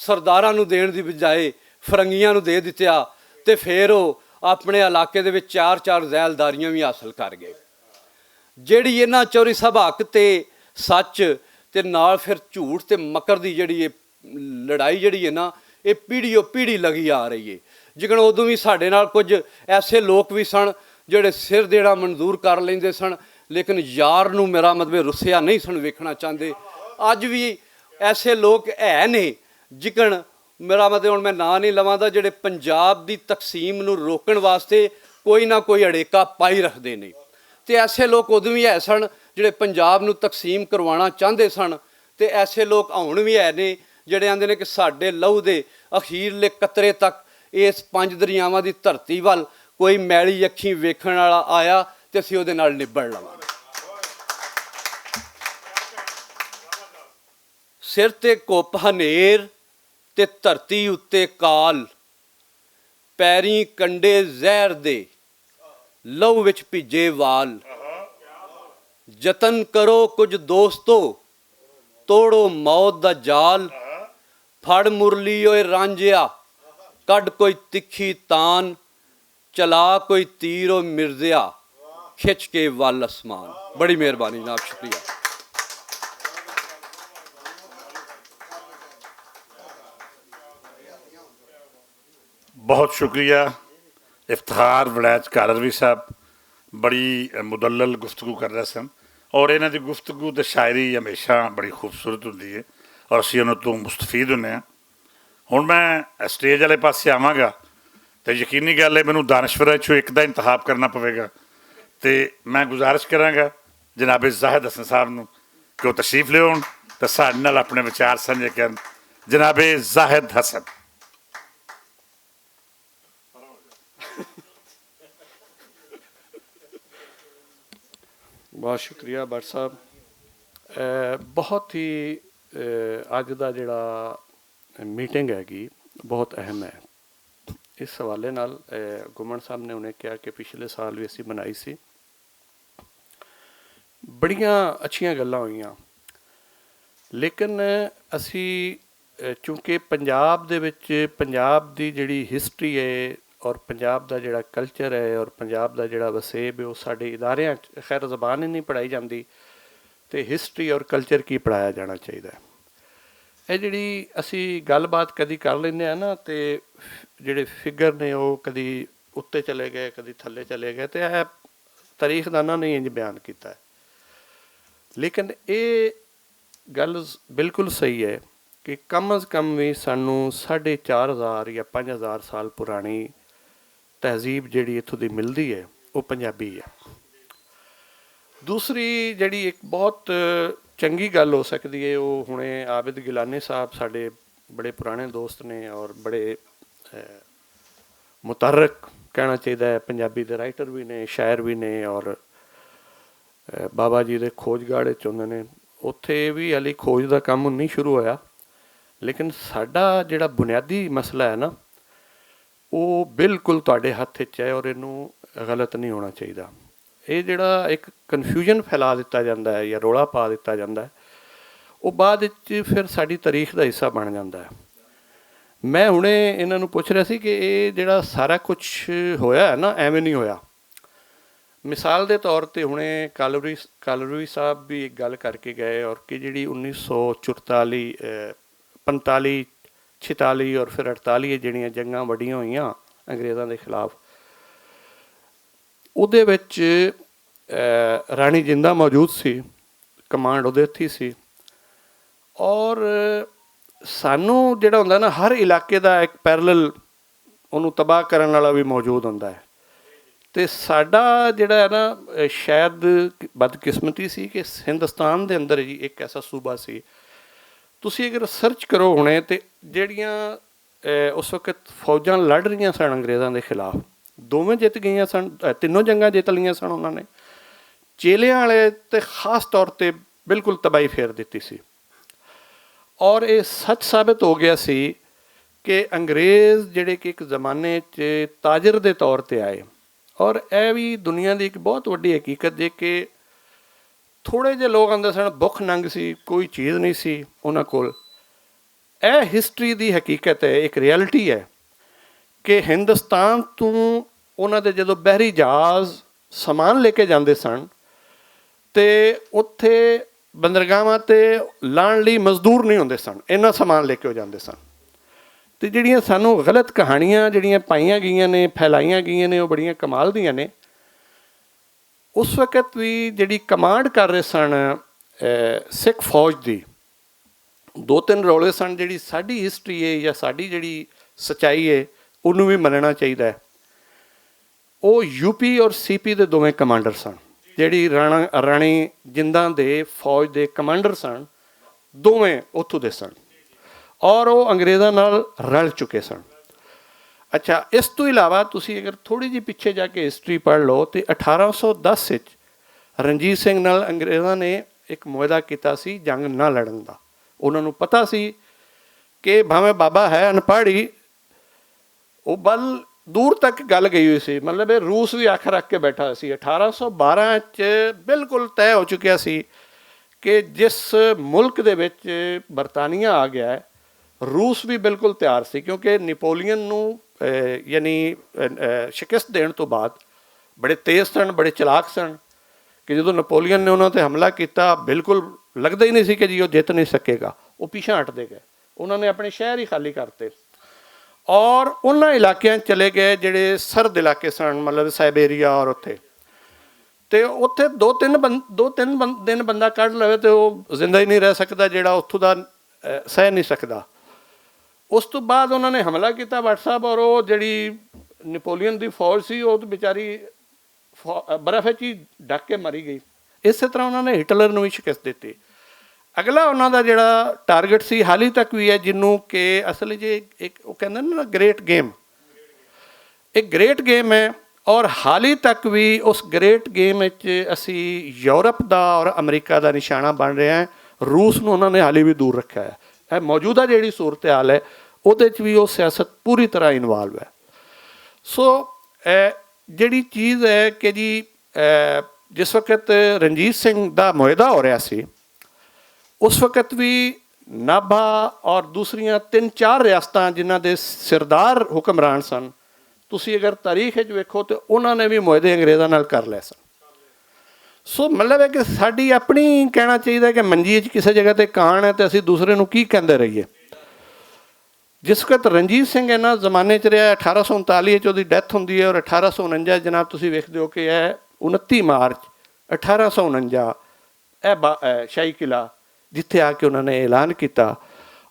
سرداراں نوں دین دی بجائے فرنگیاں نوں دے دتیا، تے فیر او اپنے علاقے دے وچ چار چار زیلداریاں وی حاصل کر گئے۔ جیہڑی انہاں چوری سبھاک تے سچ تے نال فیر جھوٹ تے مکر دی جیہڑی اے لڑائی جیہڑی اے نا، اے پیڑھی او پیڑھی لگی آ رہی اے۔ جیکن ادوں وی ساڈے نال کچھ ایسے لوک وی سن، جیہڑے سر دینا منظور کر لیندے سن، لیکن یار نوں میرا مطلب رسیا نہیں سن ویکھنا چاہندے۔ اج وی ایسے لوک ہے نے، جیکن میرا مطلب ہن میں ناں نہیں لواں دا، جیہڑے پنجاب دی تقسیم نوں روکن واسطے کوئی نہ کوئی اڑیکا پائی رکھدے نے۔ تے ایسے لوک ادوں وی ہے سن، جیہڑے پنجاب نوں تقسیم کروانا چاہندے سن۔ تے ایسے لوک ہن وی ہے نے، جیہڑے آندے نے کہ ساڈے لہو دے اخیرلے قطرے تک اس پنج دریاواں دی دھرتی ول کوئی میلی اکھیں ویکھن والا آیا، تے اسی اوہدے نال نبڑ لواں۔ سر تے کوپہ نیر، تے دھرتی اتے کال، پیریں کنڈے زہر دے، لہو وچ بھیجے وال۔ جتن کرو کچھ دوستو، توڑو موت دا جال۔ پھڑ مرلی اوئے رانجیا، کڈ کوئی تکھی تان، چلا کوئی تیر و مرزیا، کھچ کے ول اسمان۔ بڑی مہربانی جناب، شکریہ۔ بہت شکریہ افتخار وڑیچ کالروی صاحب، بڑی مدلل گفتگو کر رہے سن، اور انہاں دی گفتگو تے شاعری ہمیشہ بڑی خوبصورت ہوندی ہے، اور اسی انہاں تو مستفید ہوندے ہاں۔ ہن میں سٹیج والے پاسے آواں گا، تے یقینی گل ہے، مینوں دانشوراں چوں ایک دا انتخاب کرنا پوے گا۔ تے میں گزارش کراں گا جناب زاہد حسن صاحب نوں کہ وہ تشریف لے آؤن تے ساڈے نال اپنے وچار سانجھے کرن۔ جناب زاہد حسن۔ بہت شکریہ بٹ صاحب۔ اے، بہت ہی، اے، اج دا جڑا میٹنگ ہے گی، بہت اہم ہے۔ اس حوالے نال، اے، گمن صاحب نے انہیں کہا کہ پچھلے سال بھی اسی بنائی سی، بڑیاں اچھیاں گلاں ہوئیاں، لیکن اسی، اے، چونکہ پنجاب دے وچ پنجاب دی جڑی ہسٹری ہے اور پنجاب دا جڑا کلچر ہے اور پنجاب دا جڑا وسیب ہے، وہ ساڈے اداریاں چ خیر زبان ہی نہیں پڑھائی جاندی، تے ہسٹری اور کلچر کی پڑھایا جانا چاہیدا ہے۔ اے جڑی اسی گل بات کدی کر لیندے ہاں نا، تے جڑے فگر نے، وہ کدی اُتے چلے گئے، کدی تھلے چلے گئے، تے اے تاریخ داناں نے انج بیان کیتا ہے۔ لیکن اے گل بالکل صحیح ہے کہ کم از کم وی سانوں ساڑھے چار ہزار یا پنج ہزار سال پرانی تہذیب جیڑی اتھوں دی ملدی ہے، او پنجابی ہے۔ دوسری جیڑی ایک بہت چنگی گل ہو سکدی ہے، او ہنے عابد گیلانی صاحب ساڈے بڑے پرانے دوست نے اور بڑے، اے، متحرک کہنا چاہیدا ہے، پنجابی دے رائٹر وی نے، شاعر وی نے، اور، اے، بابا جی دے کھوج گاڑھ وچ ہوندے نے۔ اتھے وی حالی کھوج دا کم نہیں شروع ہویا، لیکن ساڈا جیڑا بنیادی مسئلہ ہے نا، او بالکل تہاڈے ہتھ وچ ہے اور اینوں غلط نہیں ہونا چاہیدا۔ اے جیڑا ایک کنفیوژن پھیلا دتا جاندا ہے یا رولا پا دتا جاندا ہے، او بعد وچ پھر ساڈی تاریخ دا حصہ بن جاندا ہے۔ میں ہنے انہاں نوں پوچھ رہا سی کہ اے جیڑا سارا کچھ ہویا ہے نا، ایویں نہیں ہویا۔ مثال دے طور تے ہنے کالروی، کالروی صاحب بھی ایک گل کر کے گئے اور کہ جیڑی انیس سو چرتالی، اے، پنتالی، چھتالی اور پھر اڑتالی جیڑیاں جنگاں وڈیاں ہوئیاں انگریزاں دے خلاف، اودے وچ، اے، رانی جندہ موجود سی، کمانڈ اودے تھی سی۔ اور سانوں جڑا ہوندا نا، ہر علاقے دا ایک پیرلل اونوں تباہ کرن والا وی موجود ہوندا ہے۔ تے ساڈا جڑا ہے نا، اے، شاید بدقسمتی سی کہ ہندوستان دے اندر ہی ایک ایسا صوبہ سی۔ تسی اگر سرچ کرو ہنے تے جڑیاں، اے، اس وقت فوجاں لڑ رہیاں سن انگریزاں دے خلاف، دوویں جت گئیاں سن، اے، تینوں جنگاں جت لیاں سن انہاں نے۔ چیلیاں والے تے خاص طور تے بالکل تباہی پھیر دتی سی۔ اور اے سچ ثابت ہو گیا سی کہ انگریز جڑے کہ ایک زمانے چ تاجر دے طور تے آئے، اور اے وی دنیا دی ایک بہت وڈی حقیقت جے کہ تھوڑے جے لوگ آندے سن، بھکھ ننگ سی، کوئی چیز نہیں سی انہاں کول۔ اے ہسٹری دی حقیقت ہے، ایک ریئلٹی ہے کہ ہندوستان توں انہاں دے جدوں بحری جہاز سامان لے کے جاندے سن، تے اتھے بندرگاہاں تے لان لئی مزدور نہیں ہوندے سن، اینا سامان لے کے ہو جاندے سن۔ تے جڑیاں سانوں غلط کہانیاں جڑیاں پائیاں گئیاں نے، پھیلائیاں گئیاں نے، او بڑیاں کمال دیاں نے۔ اس وقت وی جڑی کمانڈ کر رہے سن، اے، سکھ فوج دی، دو تین رولے سن، جڑی ساڈی ہسٹری ہے یا ساڈی جڑی سچائی ہے، انہوں وی مننا چاہیدا ہے۔ او یو پی اور سی پی دے دوویں کمانڈر سن، جڑی رانا، رانی جنداں دے فوج دے کمانڈر سن، دوویں اتھوں دے سن، اور او انگریزاں نال رل چکے سن۔ اچھا، اس تو علاوہ تسی اگر تھوڑی جی پیچھے جا کے ہسٹری پڑھ لو تے اٹھارہ سو دس وچ رنجیت سنگھ نال انگریزاں نے ایک معاہدہ کیتا سی جنگ نہ لڑن دا۔ انہاں نوں پتہ سی کہ بھاویں بابا ہے ان پڑھ ہی، او بل دور تک گل گئی ہوئی سی، مطلب اے روس وی اکھ رکھ کے بیٹھا سی۔ اٹھارہ سو بارہ چ بالکل طے ہو چکیا سی کہ جس ملک دے وچ برطانیہ آ گیا ہے، روس بھی بالکل تیار سی، کیونکہ نپولین نوں یعنی شکست دین توں بعد بڑے تیز سن، بڑے چلاک سن، کہ جدوں نپولین نے انہاں تے حملہ کیتا، بالکل لگدا ہی نہیں سی کہ جی وہ جیت نہیں سکے گا۔ وہ پیچھے ہٹدے گئے، انہاں نے اپنے شہر ہی خالی کرتے اور انہاں علاقیاں چلے گئے جڑے سرد علاقے سن، مطلب سائبیریا اور اتھے۔ تے اتھے دو تین دن بندہ کڈ لوے تے وہ زندہ ہی نہیں رہ سکدا، جڑا اتھوں دا سہ نہیں سکدا۔ اس توں بعد انہاں نے حملہ کیتا واٹس ایپ اور وہ جڑی نپولین دی فوج سی وہ بیچاری برف وچ ہی ڈک کے مری گئی۔ اسے طرح انہاں نے ہٹلر نوں وی شکست دتی۔ اگلا انہاں دا جڑا ٹارگٹ سی حالی تک وی ہے، جنوں کہ اصل جے ایک وہ کہندے نے نا گریٹ گیم، ایک گریٹ گیم ہے۔ اور حالی تک وی اس گریٹ گیم وچ اسی یورپ دا اور امریکہ دا نشانہ بن رہے ہیں۔ روس نوں انہاں نے حالی وی دور رکھا ہے۔ اے موجودہ جڑی صورتحال ہے، اودے وچ وی وہ سیاست پوری طرح انوالو ہے۔ سو جڑی چیز ہے کہ جی جس وقت رنجیت سنگھ دا معاہدہ ہو رہا سی، اس وقت وی نابھا اور دوسریاں تین چار ریاستاں جنہاں دے سردار حکمران سن، تسی اگر تاریخ وچ ویکھو تے انہاں نے وی معاہدے انگریزاں نال کر لے سن۔ سو مطلب ہے کہ ساڈی اپنی کہنا چاہیے کہ منجی وچ کسے جگہ تے کان ہے تے اسی دوسرے نوں کی کہندے رہیے۔ جس وقت رنجیت سنگھ انہاں زمانے چ رہیا، اٹھارہ سو انتالی وچ اودی ڈیتھ ہوندی ہے اور اٹھارہ سو انجا جناب تسی ویکھدے ہو کہ اے انتی مارچ اٹھارہ سو انجا، اے شاہی قلعہ جتھے آ کے انہاں نے اعلان کیتا۔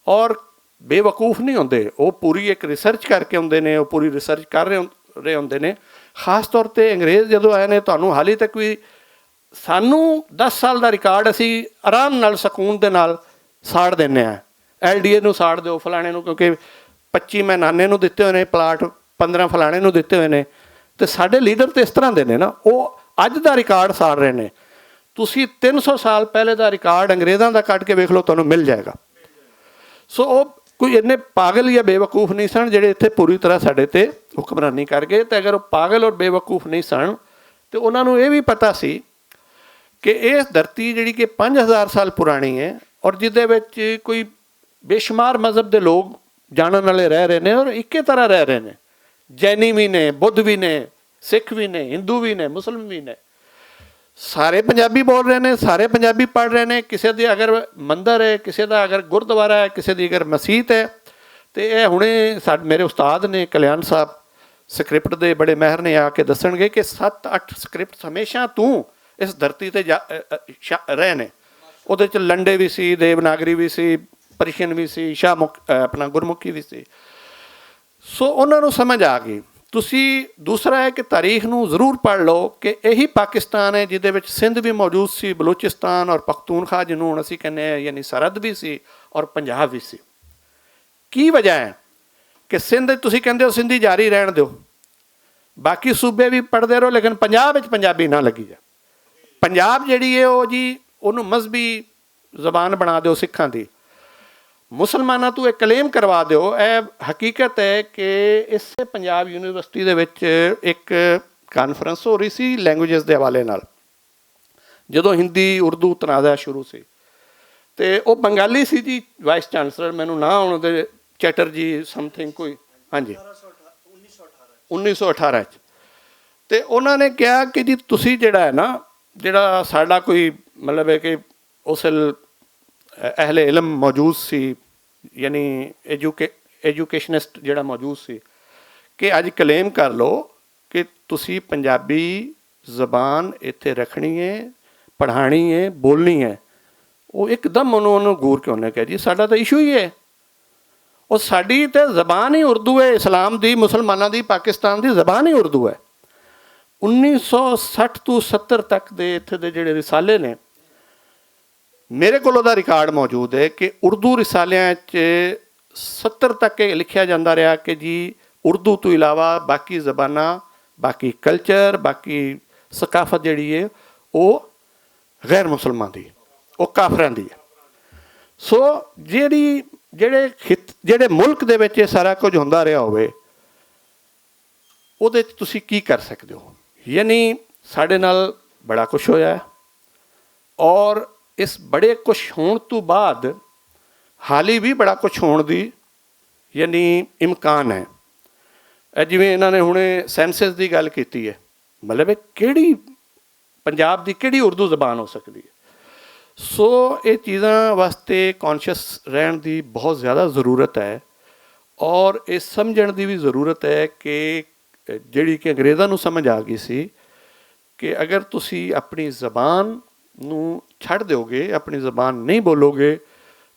اور بے وقوف نہیں ہوندے، وہ پوری ایک ریسرچ کر کے ہوندے نے، وہ پوری ریسرچ کر رہے ہوندے نے۔ خاص طور تے انگریز جدوں آئے نے، تانوں حالی تک وی سانوں دس سال دا ریکارڈ اسی آرام نال سکون دے نال ساڑ دینے ہیں۔ ایل ڈی اے نوں ساڑ دیو، فلانے نوں، کیونکہ پچی مہنانے نوں دتے ہوئے نے پلاٹ، پندرہ فلانے نوں دتے ہوئے نے۔ تے ساڈے لیڈر تے اس طرح دے نے نا، وہ اج دا ریکارڈ ساڑ رہے نے۔ تسی تین سو سال پہلے دا ریکارڈ انگریزاں دا کٹ کے ویکھ لو، تانوں مل جائے گا۔ سو وہ کوئی اتنے پاگل یا بے وقوف نہیں سن جڑے اتنے پوری طرح ساڈے تے حکمرانی کر گئے۔ تے اگر وہ پاگل اور بے وقوف نہیں سن، تے انہاں نوں یہ بھی پتا سی کہ اس دھرتی جڑی کہ پنج ہزار سال پرانی ہے اور جس دے وچ کوئی بے شمار مذہب دے لوگ جانن والے رہ رہے نے اور اکے طرح رہ رہے نے۔ جینی بھی نے، بدھ بھی نے، سکھ بھی نے، ہندو بھی نے، مسلم بھی نے۔ سارے پنجابی بول رہے نے، سارے پنجابی پڑھ رہے نے۔ کسے دی اگر مندر ہے، کسے دا اگر گردوارا ہے، کسے دی اگر مسیت ہے، تے اے ہنے میرے استاد نے کلیان صاحب سکرپٹ دے بڑے مہر نے آ کے دسن گے کہ ست اٹھ سکرپٹ ہمیشہ توں اس دھرتی تے رہے نے۔ اودے چ لنڈے وی سی، دیوناگری وی سی، پرشین وی سی، شاہ اپنا گرمکھی وی سی۔ سو انہاں نوں سمجھ آ گئی۔ تسی دوسرا ہے کہ تاریخ نوں ضرور پڑھ لو کہ یہی پاکستان ہے جس دے وچ سندھ بھی موجود سی، بلوچستان اور پختونخوا جنہوں ہن اسی کہنے ہیں، یعنی سرحد بھی سی اور پنجاب بھی سی۔ کی وجہ ہے کہ سندھ تسی کہندے ہو سندھی جاری رہن دیو، باقی صوبے بھی پڑھدے رہو لیکن پنجاب وچ پنجابی نہ لگی جائے؟ پنجاب جڑی ہے وہ جی، انہوں مذہبی زبان بنا دیو سکھاں دی۔ مسلماناں تو ایک کلیم کروا دیو۔ اے حقیقت ہے کہ اس پنجاب یونیورسٹی دے وچ ایک کانفرنس ہو رہی سی لینگویجز دے حوالے نال، جدوں ہندی اردو تنازعہ شروع سی، تے او بنگالی سی جی، وائس چانسلر، مینوں نہ آن دے، چیٹر جی سم تھنگ کوئی، ہاں جی، انیس سو اٹھارہ چ۔ تے انہاں نے کہا کہ جی تسی جڑا ہے نا، جڑا ساڈا کوئی مطلب ہے کہ اس ویل اہل علم موجود سی، یعنی ایجوکیشنسٹ جڑا موجود سی، کہ اج کلیم کر لو کہ تسی پنجابی زبان ایتھے رکھنی ہے، پڑھانی ہے، بولنی ہے۔ وہ ایک دم انہوں نے گور کیوں نے کہا جی ساڈا تو ایشو ہی ہے، اور ساڈی تے زبان ہی اردو ہے، اسلام دی، مسلماناں دی، پاکستان دی زبان ہی اردو ہے۔ انیس سو سٹھ تو ستر تک دے اتھے دے جڑے رسالے نے، میرے کول دا ریکارڈ موجود ہے کہ اردو رسالیاں وچ ستر تک یہ لکھیا جاندا رہیا کہ جی اردو تو علاوہ باقی زباناں، باقی کلچر، باقی ثقافت جڑی ہے، وہ غیر مسلمان دی، وہ کافراں دی ہے۔ سو جڑی، جڑے خط-، جڑے ملک دے وچ یہ سارا کچھ ہوندا رہیا ہوئے، اودے وچ تسی کی کر سکدے ہو؟ یعنی ساڈے نال بڑا کچھ ہویا ہے، اور اس بڑے کچھ ہون تو بعد حالی بھی بڑا کچھ ہون دی یعنی امکان ہے۔ اے جویں انہاں نے ہنے سینسس دی گل کیتی ہے، مطلب اے کیڑی پنجاب دی کیڑی اردو زبان ہو سکدی ہے؟ سو اے چیزاں واسطے کانشیس رہن دی بہت زیادہ ضرورت ہے، اور اے سمجھن دی بھی ضرورت ہے کہ جیڑی کہ انگریزاں نوں سمجھ آ گئی سی کہ اگر تسی اپنی زبان نوں چھڈ دیو گے، اپنی زبان نہیں بولو گے،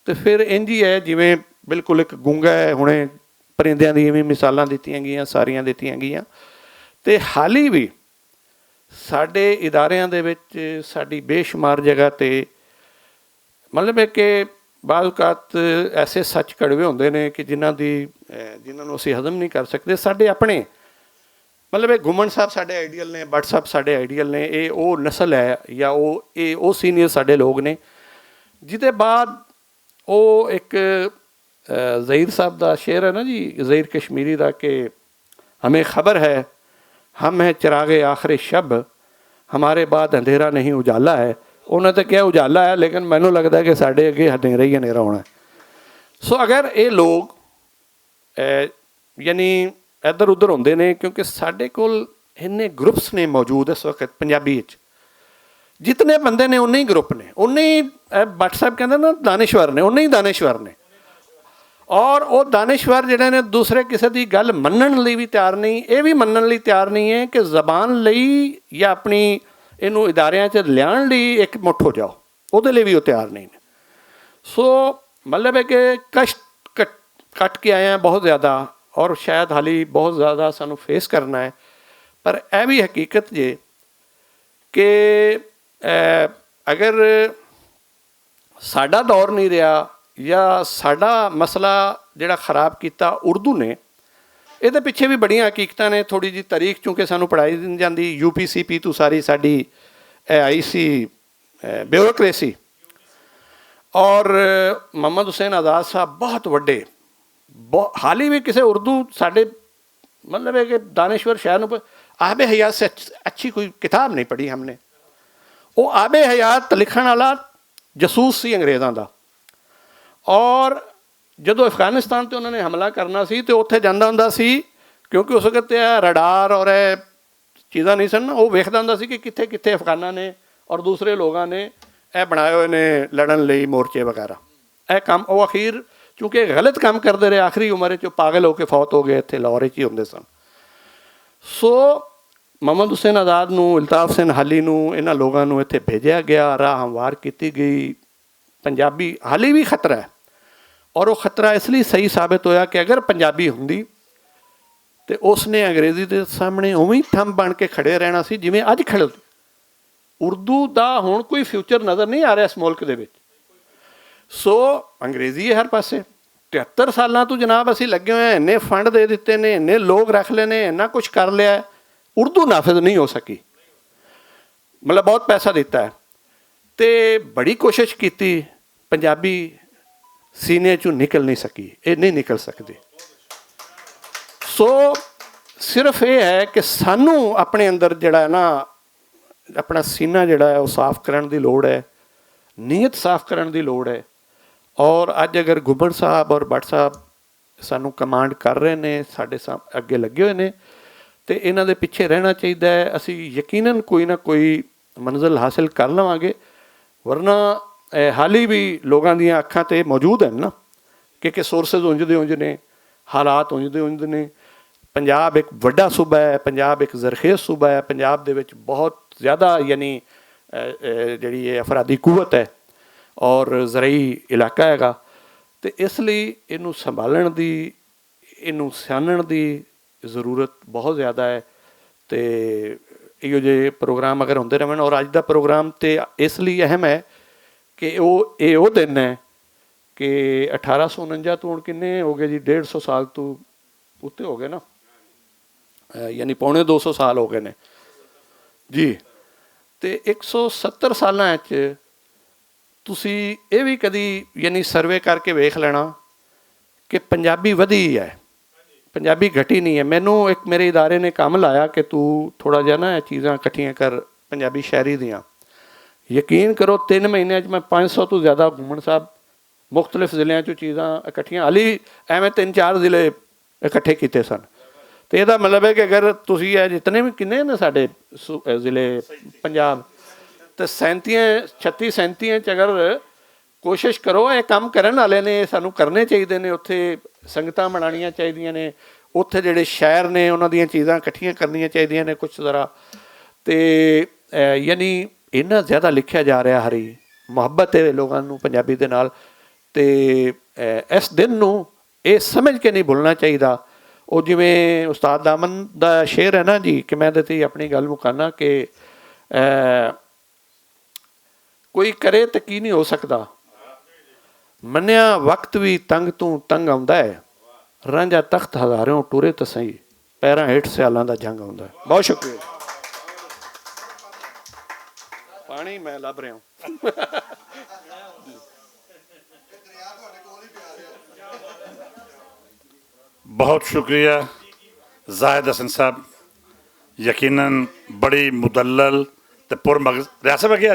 تے پھر انج ہی ہے جویں بالکل ایک گونگا ہے۔ ہنے پرندیاں دی ایویں مثالاں دتیاں گئیاں، ساریاں دتیاں گئیاں۔ تے حالی بھی ساڈے اداریاں دے وچ ساڈی بے شمار جگہ تے، مطلب ہے کہ بعض اوقات ایسے سچ کڑوے ہوندے نے کہ جنہاں دی، اے، جنہاں نوں اسی ہضم نہیں کر سکدے۔ ساڈے اپنے، مطلب ہے، گھمن صاحب ساڈے آئیڈیل نے، بٹ صاحب ساڈے آئیڈیل نے، اے او نسل ہے یا او، اے او سینئر ساڈے لوگ نے، جدے بعد او ایک، اے، زہیر صاحب دا شعر ہے نا جی، زہیر کشمیری دا، کہ ہمیں خبر ہے، ہم ہیں چراغ آخر شب، ہمارے بعد اندھیرا نہیں اجالا ہے۔ انہاں تے کیا اجالا ہے، لیکن مینوں لگدا ہے کہ ساڈے اگے ہنیرا ہی ہنیرا ہونا ہے۔ سو اگر اے لوگ، اے، یعنی ادھر ادھر ہوندے نے، کیونکہ ساڈے کول اننے گروپس نے موجود اس وقت پنجابی وچ، جتنے بندے نے، انے ہی گروپ نے، انے ہی، اے، بٹ صاحب کہندے نا، دانشور نے، انے ہی دانشور نے۔ اور او دانشور جڑے نے، دوسرے کسے دی گل منن لئی بھی تیار نہیں، اے بھی منن لئی تیار نہیں ہے کہ زبان لئی یا اپنی اینوں اداریاں چ لیان لئی ایک مٹھ ہو جاؤ، او دے لئی بھی او تیار نہیں نے۔ سو مطلب ہے کہ کشٹ کٹ، کٹ کے آئے ہیں بہت زیادہ، اور شاید حالی بہت زیادہ سانوں فیس کرنا ہے۔ پر اے بھی حقیقت جے کہ، اے، اگر ساڈا دور نہیں رہیا یا ساڈا مسئلہ جڑا خراب کیتا اردو نے، اے دے پچھے بھی بڑیاں حقیقتاں نے۔ تھوڑی جی تاریخ چونکہ سانوں پڑھائی نہیں جاندی، یو پی سی پی تو ساری ساڈی اے آئی سی، اے، بیوروکریسی، اور محمد حسین آزاد صاحب بہت وڈے، بہت، حالی بھی کسے اردو ساڈے، مطلب ہے کہ دانشور شہر نوں پ-، آب حیات سے اچ-، اچھی کوئی کتاب نہیں پڑھی ہم نے۔ وہ آب حیات لکھن والا جاسوس سی انگریزاں دا۔ اور جدوں افغانستان تے انہاں نے حملہ کرنا سی تے اوتھے جاندا ہوندا سی، کیونکہ اس وقت تے اے رڈار اور اے چیزاں نہیں سن، وہ ویکھدا ہوندا سی کہ کتھے کتھے افغاناں نے اور دوسرے لوگاں نے اے بنائے ہوئے نے لڑن لئی مورچے وغیرہ۔ اے کم او اخیر، چونکہ غلط کم کردے رہے، آخری عمر وچ او پاگل ہو کے فوت ہو گئے، اتھے لاہور وچ ہی ہوندے سن۔ سو محمد حسین آزاد نوں، الطاف حسین حالی نوں، انہاں لوگاں نوں اتھے بھیجیا گیا، راہ ہموار کیتی گئی۔ پنجابی حالی بھی خطرہ ہے، اور وہ خطرہ اس لیے صحیح ثابت ہویا کہ اگر پنجابی ہوندی تے اس نے انگریزی دے سامنے اوویں تھم بن کے کھڑے رہنا سی جویں اج کھڑے۔ اردو دا ہن کوئی فیوچر نظر نہیں آ رہا اس ملک دے وچ۔ سو انگریزی ہے ہر پاسے۔ تہتر سالاں تو جناب اسی لگے ہوئے ہیں، انہیں فنڈ دے دتے نے، انہیں لوگ رکھ لے نے، انہاں کچھ کر لیا ہے، اردو نافذ نہیں ہو سکی۔ مطلب بہت پیسہ دتا ہے تے بڑی کوشش کیتی، پنجابی سینے چوں نکل نہیں سکی، اے نہیں نکل سکدی۔ سو صرف اے ہے کہ سانوں اپنے اندر جڑا ہے نا، اپنا سینہ جڑا ہے وہ صاف کرن دی لوڑ ہے، نیت صاف کرن دی لوڑ ہے۔ اور اج اگر گھمن صاحب اور بٹ صاحب سانوں کمانڈ کر رہے نے، ساڈے سام-، اگے لگے ہوئے نے، تے انہاں دے پیچھے رہنا چاہیدا ہے۔ اسی یقیناً کوئی نہ کوئی منزل حاصل کر لواں گے، ورنہ، اے، حالی بھی لوگاں دیاں اکھاں تے موجود ہیں نا، کہ کہ سورسز انج دے انج نے، حالات انج دے انج نے۔ پنجاب ایک وڈا صوبہ ہے، پنجاب ایک زرخیز صوبہ ہے، پنجاب دے وچ بہت زیادہ، یعنی، اے، اے، جڑی اے افرادی قوت ہے اور زرعی علاقہ ہے گا، تے اس لئی اینوں سنبھالن دی، اینوں سیانن دی ضرورت بہت زیادہ ہے۔ تے ایہو جے پروگرام اگر ہوندے رہن، اور اج دا پروگرام تے اس لئی اہم ہے کہ او، اے او دن ہے کہ اٹھارہ سو انجا تو ہن کنے ہو گئے جی، ڈیڑھ سو سال تو اتنے ہو گئے نا، اے، یعنی پونے دو سو سال ہو گئے نے جی۔ تے ایک سو ستر سالاں وچ تسی اے وی کدی یعنی سروے کر کے ویکھ لینا کہ پنجابی ودھی ہے، پنجابی گھٹی نہیں ہے۔ مینوں ایک میرے ادارے نے کم لایا کہ تو تھوڑا جہا نا اے چیزاں اکٹھیاں کر، پنجابی شاعری دیاں۔ یقین کرو، تین مہینے وچ میں پانچ سو تو زیادہ گھومن صاحب مختلف ضلعیاں چوں چیزاں اکٹھیاں، علی ایویں تین چار ضلع اکٹھے کیتے سن۔ تے اے دا مطلب ہے کہ اگر تسی اے جتنے وی کنے نے ساڈے سو-، اے ضلع پنجاب، تے سینتیاں، چھتی سینتیاں چ اگر کوشش کرو، اے کم کرن والے نے، سانوں کرنے چاہیدے نے، اتھے سنگتاں بنانیاں چاہیدیاں نے، اتھے جڑے شہر نے انہاں دیاں چیزاں اکٹھیاں کرنیاں چاہیدیاں نے کچھ ذرا۔ تے اے، یعنی، اتنا زیادہ لکھیا جا رہا ہری، محبت ہے لوگاں نوں پنجابی دے نال۔ تے اے، اس دن نوں اے سمجھ کے نہیں بھولنا چاہیدا۔ او جویں استاد دامن دا شعر ہے نا جی، کہ میں تے اپنی گل مکانا کہ اے، کوئی کرے تے کی نہیں ہو سکدا۔ منیا وقت وی تنگ توں تنگ آوندا ہے۔ رانجھا تخت ہزاروں ٹورے تے سہی، پیراں ہیٹھ سیالاں دا جنگ آوندا ہے۔ بہت شکریہ۔ پانی میں لب رہا ہوں۔ بہت شکریہ زاہد حسن صاحب، یقیناً بڑی مدلل تے پر مغز، ریاست میں کیا،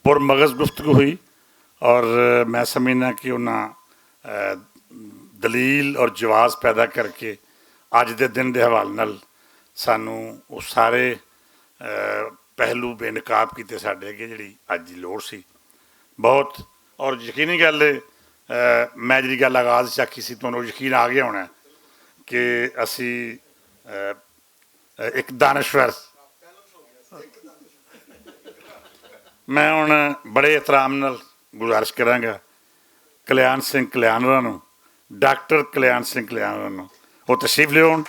پر مغز گفتگو ہوئی، اور میں سمجھنا کہ انہاں دلیل اور جواز پیدا کر کے اج دے دن دے حوالے نال سانوں وہ سارے پہلو بے نقاب کیتے ساڈے اگے جڑی اج دی لوڑ سی۔ بہت، اور یقینی گل ہے، میں جڑی گل آغاز چ آکھی سی تانوں یقین آ گیا ہونا ہے کہ اسی ایک دانشور، میں ہن بڑے احترام نال گزارش کراں گا کلیان سنگھ کلیان ہوراں نوں، ڈاکٹر کلیان سنگھ کلیان ہوراں نوں، وہ تشریف لیاؤن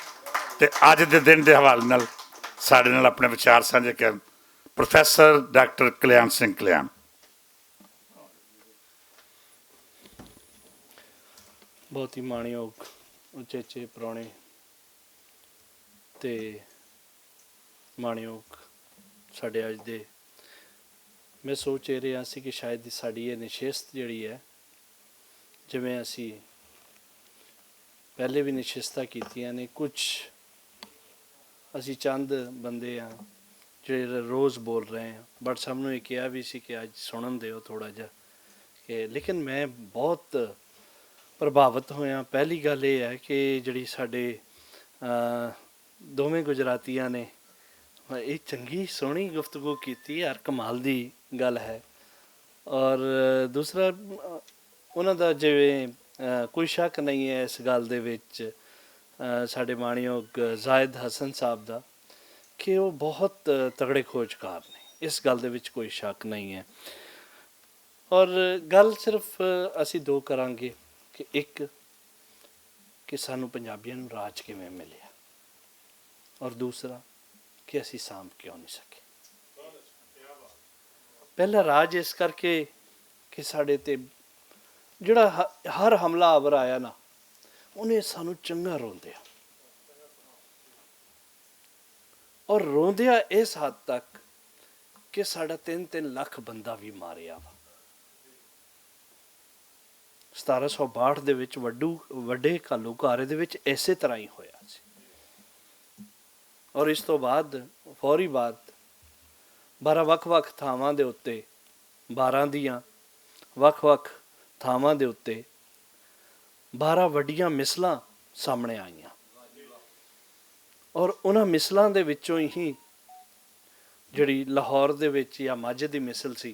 تے اج دے دن دے حوالے نال ساڈے نال اپنے وچار سانجھے کرن۔ پروفیسر ڈاکٹر کلیان سنگھ کلیان۔ بہت ہی مانیوگ اچے اچے پرانے تے مانیوگ ساڈے اج دے، میں سوچ اے رہیا سی کہ شاید ساڈی یہ نشست جڑی ہے، جویں اسی پہلے بھی نشستاں کیتیاں نے، کچھ اسی چند بندے ہاں جڑے روز بول رہے ہیں، بٹ سب نوں یہ کہیا بھی سی کہ اج سنن دیو تھوڑا جہا کہ، لیکن میں بہت پربھاوت ہویا۔ پہلی گل یہ ہے کہ جڑی ساڈے دوویں گجراتیاں نے ایہہ چنگی سوہنی گفتگو کیتی، ہر کمال دی گل ہے۔ اور دوسرا، انہاں دا جیویں کوئی شک نہیں ہے اس گل دے وچ، ساڈے مانیوگ زاہد حسن صاحب دا، کہ وہ بہت تگڑے کھوجکار نے، اس گل دے وچ کوئی شک نہیں ہے۔ اور گل صرف اسی دو کراں گے کہ ایک، کہ سانوں پنجابیاں نوں راج کیویں ملیا، اور دوسرا کہ اسی سانپ کیوں نہیں سکے۔ پہلا راج اس کر کے کہ ساڈے تے جڑا ہر حملہ آور آیا نا، انہیں سانوں چنگا روندیا، اور روندیا اس حد تک کہ ساڈا تین تین لکھ بندہ وی ماریا وا۔ ستارہ سو باہٹھ دے وچ وڈے کالوکارے دے وچ ایسے طرح ہی ہویا سی۔ اور اس توں بعد، فوری بعد، بارہ وکھ وکھ تھاواں دے اتے، بارہ دیاں وکھ وکھ تھاواں دے اتے بارہ وڈیاں مثلاں سامنے آئیاں، اور انہاں مثلاں دے وچوں ہی جڑی لاہور دے وچ یا ماجد دی مثل سی،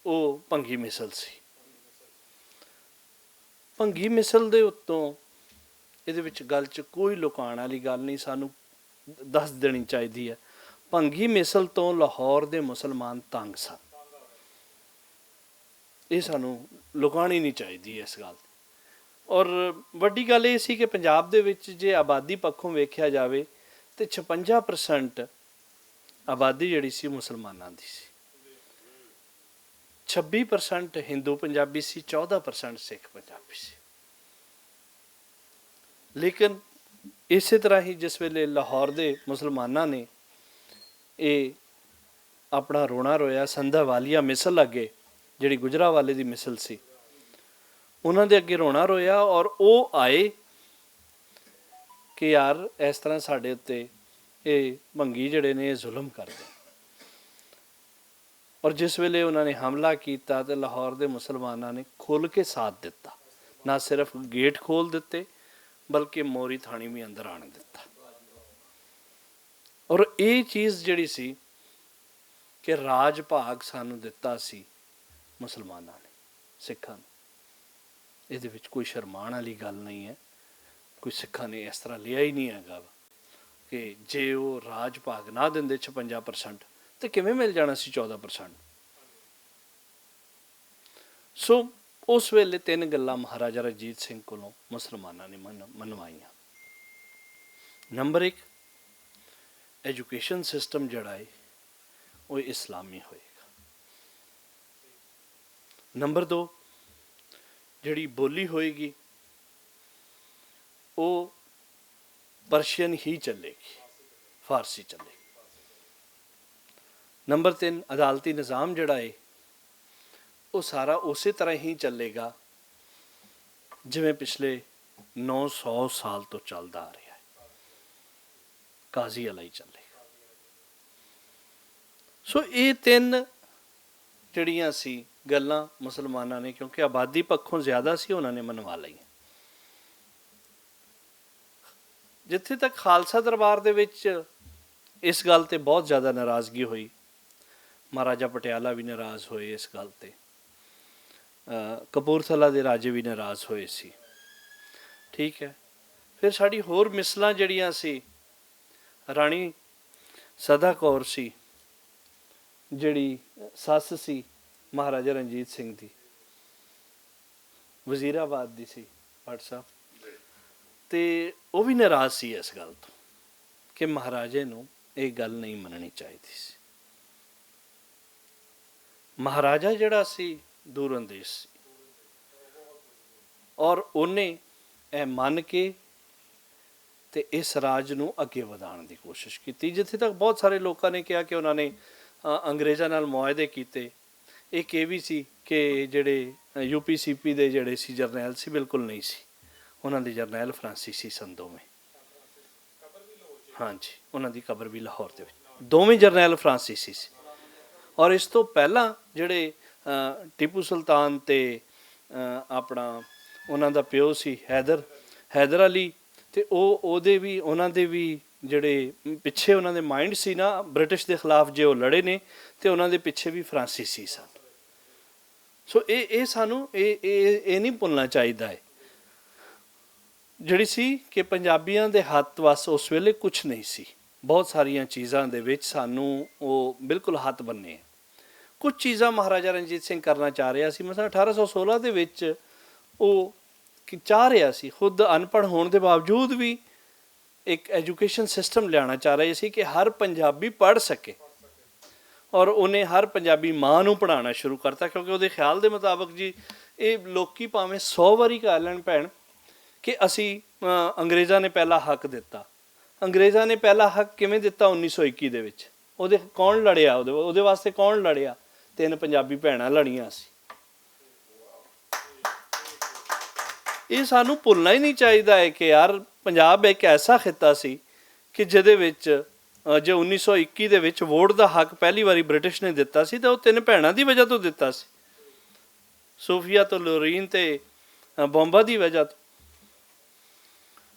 او پنگی مثل سی۔ پنگی مثل دے اتوں ایہدے وچ گل چ کوئی لکان والی گل نہیں، سانوں دس دینی چاہیدی ہے۔ پنگی مثل توں لاہور دے مسلمان تنگ سن۔ ایہہ سانوں لکانی نہیں چاہیدی اس گل دی۔ اور وڈی گل ایہہ سی کہ پنجاب دے وچ جے آبادی پکھوں ویکھیا جاوے، تے چھپنجا پرسنٹ آبادی جڑی سی مسلماناں دی سی، چھبی پرسنٹ ہندو پنجابی سی، چودہ پرسنٹ سکھ پنجابی سی۔ لیکن اسے طرح ہی جس ویلے لاہور دے مسلماناں نے ایہہ اپنا رونا رویا سندھا والیاں مثل اگے، جڑی گجرا والے دی مثل سی، انہاں دے اگے رونا رویا اور او آئے کہ یار، اس طرح ساڈے اتے ایہہ بھنگی جڑے نے ایہہ ظلم کر دے۔ اور جس ویلے انہاں نے حملہ کیتا تے لاہور دے مسلماناں نے کھل کے ساتھ دتا، نہ صرف گیٹ کھول دتے بلکہ موری تھانی بھی اندر آن دتا۔ اور ایہہ چیز جیہڑی سی کہ راج پاگ سانوں دتا سی مسلماناں نے، سکھاں نے، ایہدے وچ کوئی شرمان والی گل نہیں ہے۔ کوئی سکھاں نے اس طرح لیا ہی نہیں ہے گل کہ جے او راج پاگ نہ دیندے چھپنجا پرسنٹ، تے کیویں مل جانا سی چودہ پرسنٹ؟ سو اس ویلے تین گلاں مہاراجا رنجیت سنگھ کولوں مسلماناں نے منوائیاں۔ نمبر ایک، ایجوکیشن سسٹم جیہڑا ہے او اسلامی ہوئے گا۔ نمبر دو، جیہڑی بولی ہوئے گی او پرشین ہی چلے گی، فارسی چلے گی۔ نمبر تین، عدالتی نظام جیہڑا ہے او سارا اسی طرح ہی چلے گا جیویں پچھلے نو سو سال تو چلدا آ رہیا ہے، قاضی علیہ چلے گا۔ سو ایہہ تین جیہڑیاں سی گلاں مسلماناں نے کیونکہ آبادی پکھوں زیادہ سی انہاں نے منوا لئی۔ جتھے تک خالصہ دربار دے وچ اس گل تے بہت زیادہ ناراضگی ہوئی، مہاراجہ پٹیالہ وی ناراض ہوئے اس گل تے، کپورتھلا دے راجے وی ناراض ہوئے سی۔ ٹھیک ہے، پھر ساڈی ہور مثلاں جیہڑیاں سی، رانی سدا کور سی، جیہڑی سس سی مہاراجہ رنجیت سنگھ دی، وزیرآباد دی سی، واٹس ایپ تے، او وی ناراض سی اس گل توں کہ مہاراجے نوں ایہہ گل نہیں مننی چاہیدی سی۔ مہاراجا جیہڑا سی، دور اندیش سی، اور انہیں ایہہ من کے تے اس راج نوں اگے ودھان دی کوشش کیتی۔ جتھے تک بہت سارے لوکاں نے کہیا کہ انہاں نے انگریزاں نال معاہدے کیتے، ایہہ کہہ وی سی کہ جیہڑے یو پی سی پی دے جیہڑے سی جرنیل سی، بالکل نہیں سی۔ انہاں دے جرنیل فرانسیسی سن دوویں۔ ہاں جی، انہاں دی قبر وی لاہور دے وچ۔ دوویں جرنیل فرانسیسی سی۔ اور اس توں پہلاں جیہڑے ٹیپو سلطان تے اپنا انہاں دا پیو سی حیدر، حیدر علی، تے او اوہدے وی انہاں دے وی جیہڑے پچھے انہاں دے مائنڈ سی نا برٹش دے خلاف جے او لڑے نے، تے انہاں دے پچھے وی فرانسیسی سن۔ سو ایہہ سانوں ایہہ نہیں بھولنا چاہیدا ہے۔ جیہڑی سی کہ پنجابیاں دے ہتھ وس اس ویلے کچھ نہیں سی۔ بہت ساریاں چیزاں دے وچ سانوں او بالکل ہتھ بننے ہیں۔ کچھ چیزاں مہاراجا رنجیت سنگھ کرنا چاہ رہیا سی، مثلا اٹھارہ سو سولہ دے وچ او چاہ رہیا سی خود ان پڑھ ہون دے باوجود وی ایک ایجوکیشن سسٹم لیانا چاہ رہیا سی کہ ہر پنجابی پڑھ سکے۔ اور انہیں ہر پنجابی ماں نوں پڑھانا شروع کرتا کیونکہ اوہدے خیال دے مطابق جی، ایہہ لوکی پاویں سو واری کہہ لین پین کہ اسی انگریزاں نے پہلا حق دتا۔ انگریزاں نے پہلا حق کیویں دتا انیس سو اکی دے وچ؟ اوہدے کون لڑیا؟ اوہدے واسطے کون لڑیا؟ تین پنجابی بھیناں لڑیاں سی۔ ایہہ سانوں بھولنا ہی نہیں چاہیدا ہے کہ یار، پنجاب ایک ایسا خطہ سی کہ جدے وچ جے انیس سو اکی دے وچ ووٹ دا حق پہلی واری برٹش نے دتا سی تے او تین بھیناں دی وجہ توں دتا سی، صوفیا توں لورین تے بومبا دی وجہ توں۔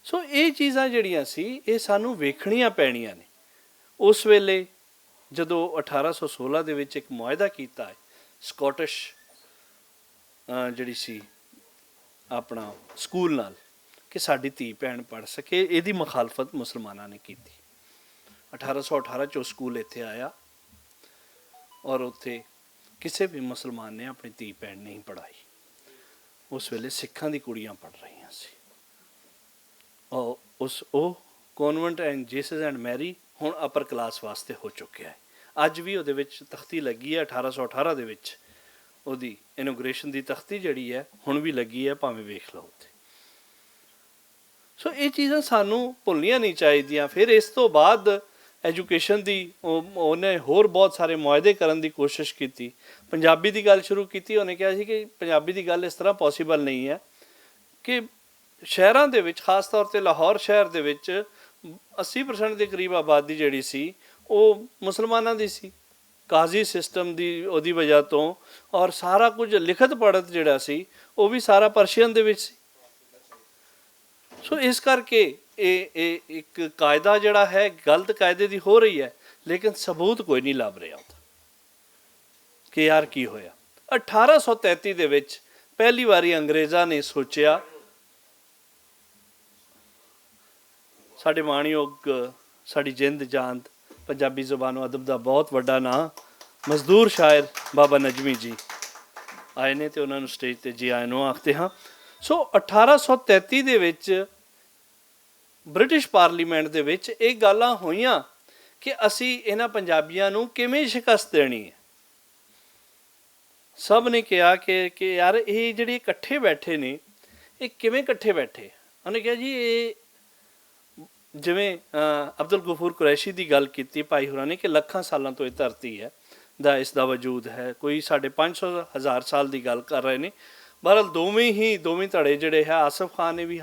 سو ایہہ چیزاں جیہڑیاں سی ایہہ سانوں ویکھنیاں پینیاں نے۔ اس ویلے جدوں اٹھارہ سو سولہ دے وچ اک معاہدہ کیتا ہے سکاٹش جیہڑی سی اپنا سکول نال کہ ساڈی تھی بھین پڑھ سکے، ایہدی مخالفت مسلماناں نے کیتی۔ اٹھارہ سو اٹھارہ چ او سکول ایتھے آیا اور اتھے کسے وی مسلمان نے اپنی تھی بھین نہیں پڑھائی۔ اس ویلے سکھاں دی کڑیاں پڑھ رہیاں سی۔ او کونونٹ اینڈ جیسز اینڈ میری ہن اپر کلاس واسطے ہو چکیا ہے۔ اج وی اوہدے وچ تختی لگی ہے اٹھارہ سو اٹھارہ دے وچ اوہدی انوگریشن دی تختی جیہڑی ہے ہن وی لگی ہے، پاویں ویکھ لو اتھے۔ سو ایہہ چیزاں سانوں بھولنیاں نہیں چاہیدیاں۔ پھر اس توں بعد ایجوکیشن دی انہیں ہور بہت سارے معاہدے کرن دی کوشش کیتی۔ پنجابی دی گل شروع کیتی انہیں کہا سی کہ پنجابی دی گل اس طرح پاسیبل نہیں ہے کہ شہراں دے وچ خاص طور تے لاہور شہر دے وچ اسی پرسنٹ دے قریب آبادی جیہڑی سی او مسلماناں دی سی۔ قاضی سسٹم دی وجہ توں، اور سارا کچھ لکھت پڑھت جڑا سی، وہ بھی سارا پرشین دے وچ سی۔ سو اس کر کے ایک قاعدہ جڑا ہے، غلط قاعدے دی ہو رہی ہے، لیکن ثبوت کوئی نہیں لب رہا ہوتا کہ یار کی ہویا۔ اٹھارہ سو تینتی دے وچ پہلی واری انگریزاں نے سوچیا، ساڈے مانیوگ، ساڈی جند جاند، پنجابی زبان و ادب دا بہت وڈا ناں، مزدور شاعر بابا نجمی جی آئے نے تے انہاں نوں سٹیج تے جی آئے نوں آکھدے ہاں۔ سو اٹھارہ سو تینتی دے وچ برٹش پارلیمنٹ دے وچ ایہہ گلاں ہوئیاں کہ اسی انہاں پنجابیاں نوں کیویں شکست دینی ہے۔ سب نے کہا کہ یار ایہہ جیہڑے اکٹھے بیٹھے نے، ایہہ کیویں اکٹھے بیٹھے؟ انہوں نے کہا جی ایہہ جیویں عبدالغفور قریشی دی گل کیتی پائی ہوراں نے کہ لکھاں سالاں توں ایہہ دھرتی ہے، دا اس دا وجود ہے، کوئی ساڈے پنج سو ہزار سال دی گل کر رہے نے۔ بہرحال دوویں ہی دوویں تڑے جیہڑے ہے آصف خان نے وی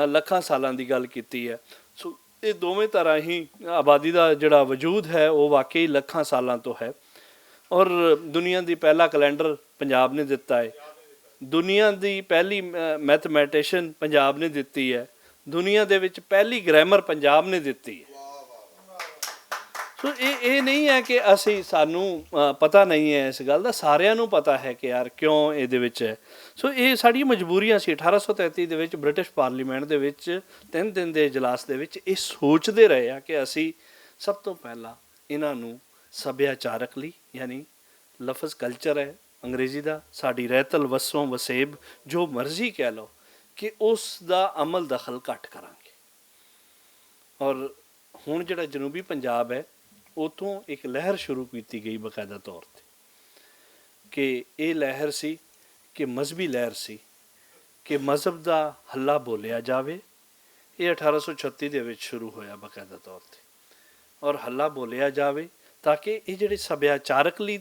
لکھاں سالاں دی گل کیتی ہے۔ سو ایہہ دوویں تڑاں ہی آبادی دا جیہڑا وجود ہے او واقعی لکھاں سالاں توں ہے۔ اور دنیا دی پہلا کلینڈر پنجاب نے دتا ہے، دنیا دی پہلی میتھمیٹیشن پنجاب نے دتی ہے، دنیا دے وچ پہلی گرامر پنجاب نے دتی ہے۔ سو ایہہ نہیں ہے کہ اسی سانوں پتہ نہیں ہے اس گل دا، ساریاں نوں پتہ ہے کہ یار کیوں ایہہ دے وچ ہے۔ سو ایہہ ساڈی مجبوریاں سی اٹھارہ سو تینتی دے وچ برٹش پارلیمنٹ دے وچ تن دن دے اجلاس دے وچ ایہہ سوچدے رہے ہاں کہ اسی سب توں پہلا انہاں نوں سبھیاچارک لئی، یعنی لفظ کلچر ہے انگریزی دا، ساڈی رہتل وسوں وسیب جو مرضی کہہ لو، کہ اس دا عمل دخل گھٹ کراں گے۔ اور ہن جیہڑا جنوبی پنجاب ہے، اتھوں اک لہر شروع کیتی گئی باقاعدہ طور تے، کہ ایہہ لہر سی، کہ مذہبی لہر سی، کہ مذہب دا حلہ بولیا جاوے۔ ایہہ اٹھارہ سو چھتی دے وچ شروع ہویا باقاعدہ طور تے، اور حلہ بولیا جاوے تاکہ ایہہ جیہڑے سبھیاچارک لئی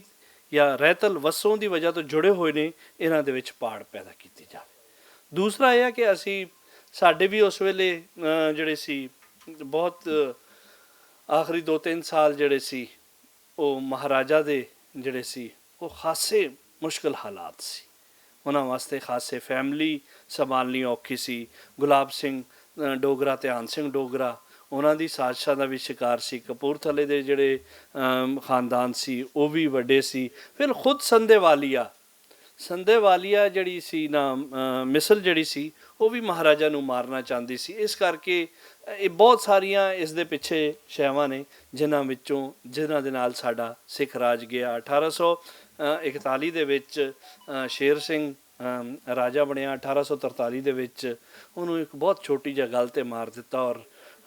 یا رہتل وسوں دی وجہ توں جڑے ہوئے نے، انہاں دے وچ پاڑ پیدا کیتی جاوے۔ دوسرا ایہہ کہ اسی ساڈے وی اس ویلے جیہڑے سی بہت آخری دو تن سال جیہڑے سی او مہاراجا دے جیہڑے سی او خاصے مشکل حالات سی، انہاں واسطے خاصے فیملی سنبھالنی اوکھی سی۔ گلاب سنگھ ڈوگرا تے ہان سنگھ ڈوگرا انہاں دی سازشاں دا وی شکار سی۔ کپورتھلے دے جیہڑے خاندان سی او وی وڈے سی۔ پھر خود سندھے والیا سندھے والیا جیہڑی سی نا مثل جیہڑی سی او وی مہاراجا نوں مارنا چاہندی سی۔ اس کر کے ایہہ بہت ساریاں اس دے پچھے شیواں نے، جنہاں وچوں جنہاں دے نال ساڈا سکھ راج گیا۔ اٹھارہ سو اکتالی دے وچ شیر سنگھ راجا بنیا، اٹھارہ سو ترتالی دے وچ انہوں اک بہت چھوٹی جا گل تے مار دتا اور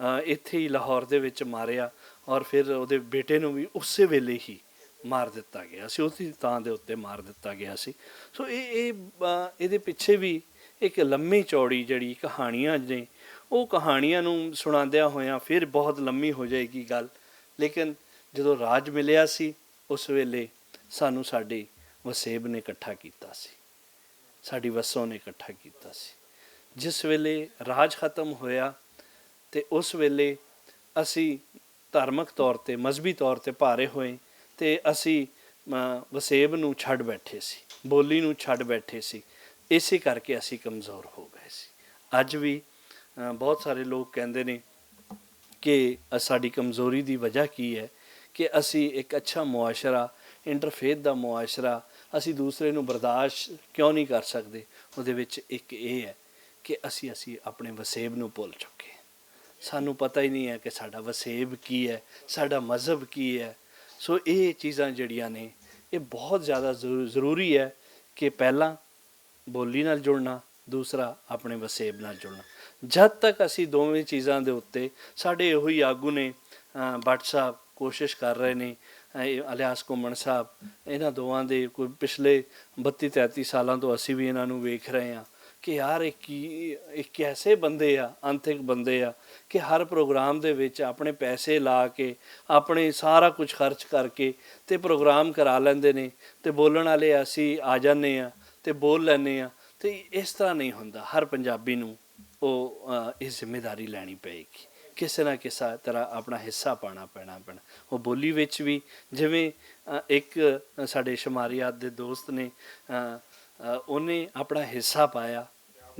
اتھے ہی لاہور دے وچ ماریا، اور پھر اوہدے بیٹے نوں وی اسے ویلے ہی مار دتا گیا سی، اسی تاں دے اتے مار دتا گیا سی۔ سو ایہدے پچھے وی اک لمبی چوڑی جیہڑی کہانیاں نے، او کہانیاں نوں سناندیاں ہویاں پھر بہت لمبی ہو جائے گی گل۔ لیکن جدوں راج ملیا سی اس ویلے سانوں ساڈی وسیب نے اکٹھا کیتا سی، ساڈی وسوں نے اکٹھا کیتا سی۔ جس ویلے راج ختم ہویا تے اس ویلے اسی دھارمک طور تے مذہبی طور تے پارے ہوئے، تے اسی وسیب نوں چھڈ بیٹھے سی، بولی نوں چھڈ بیٹھے سی۔ ایسے کر کے اسی کمزور ہو گئے سی۔ اج وی بہت سارے لوگ کہندے نے کہ ساڈی کمزوری دی وجہ کی ہے، کہ اسی اک اچھا معاشرہ، انٹرفیتھ دا معاشرہ، اسی دوسرے نوں برداشت کیوں نہیں کر سکدے؟ اوہدے وچ اک ایہہ ہے کہ اسی اسی اپنے وسیب نوں بھول چکے ہیں۔ سانوں پتہ ہی نہیں ہے کہ ساڈا وسیب کی ہے، ساڈا مذہب کی ہے۔ سو ایہہ چیزاں جیہڑیاں نے، ایہہ بہت زیادہ ضروری ہے کہ پہلاں بولی نال جڑنا، دوسرا اپنے وسیب نال جڑنا۔ جد تک اسی دوویں چیزاں دے اتے ساڈے اوہی آگو نے، بٹ صاحب کوشش کر رہے نے، الیاس گھمن صاحب، انہاں دوواں دے کوئی پچھلے بتی تینتی سالاں توں اسی وی انہاں نوں ویکھ رہے ہاں کہ یار ایک ایسے بندے آ، انتھک بندے آ کہ ہر پروگرام دے وچ اپنے پیسے لا کے، اپنے سارا کچھ خرچ کر کے تے پروگرام کرا لیندے نے، تے بولن والے اسی آ جانے آ تے بول لینے آ۔ تے اس طرح نہیں ہوندا، ہر پنجابی نوں او ایہہ ذمہ داری لینی پئے گی۔ کسے نہ کسے طرح اپنا حصہ پانا پینا پینا۔ وہ بولی وچ بھی جویں ایک ساڈے شماریات دے دوست نے، انہیں اپنا حصہ پایا۔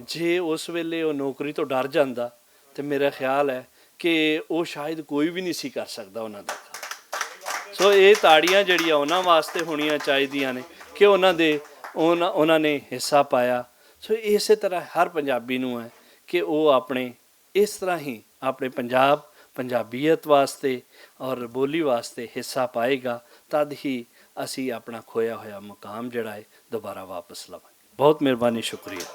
جے اس ویلے وہ نوکری تو ڈر جاندا، تے میرا خیال ہے کہ وہ شاید کوئی بھی نہیں سی کر سکدا انہاں دا۔ سو یہ تاڑیاں جڑیاں انہاں واسطے ہونیاں چاہیدیاں نے کہ انہاں دے انہاں نے حصہ پایا۔ سو اسی طرح ہر پنجابی نوں ہے کہ وہ اپنے اس طرح ہی اپنے پنجاب، پنجابیت واسطے اور بولی واسطے حصہ پائے گا، تد ہی اسی اپنا کھویا ہویا مقام جڑا ہے دوبارہ واپس لواں گے۔ بہت مہربانی، شکریہ۔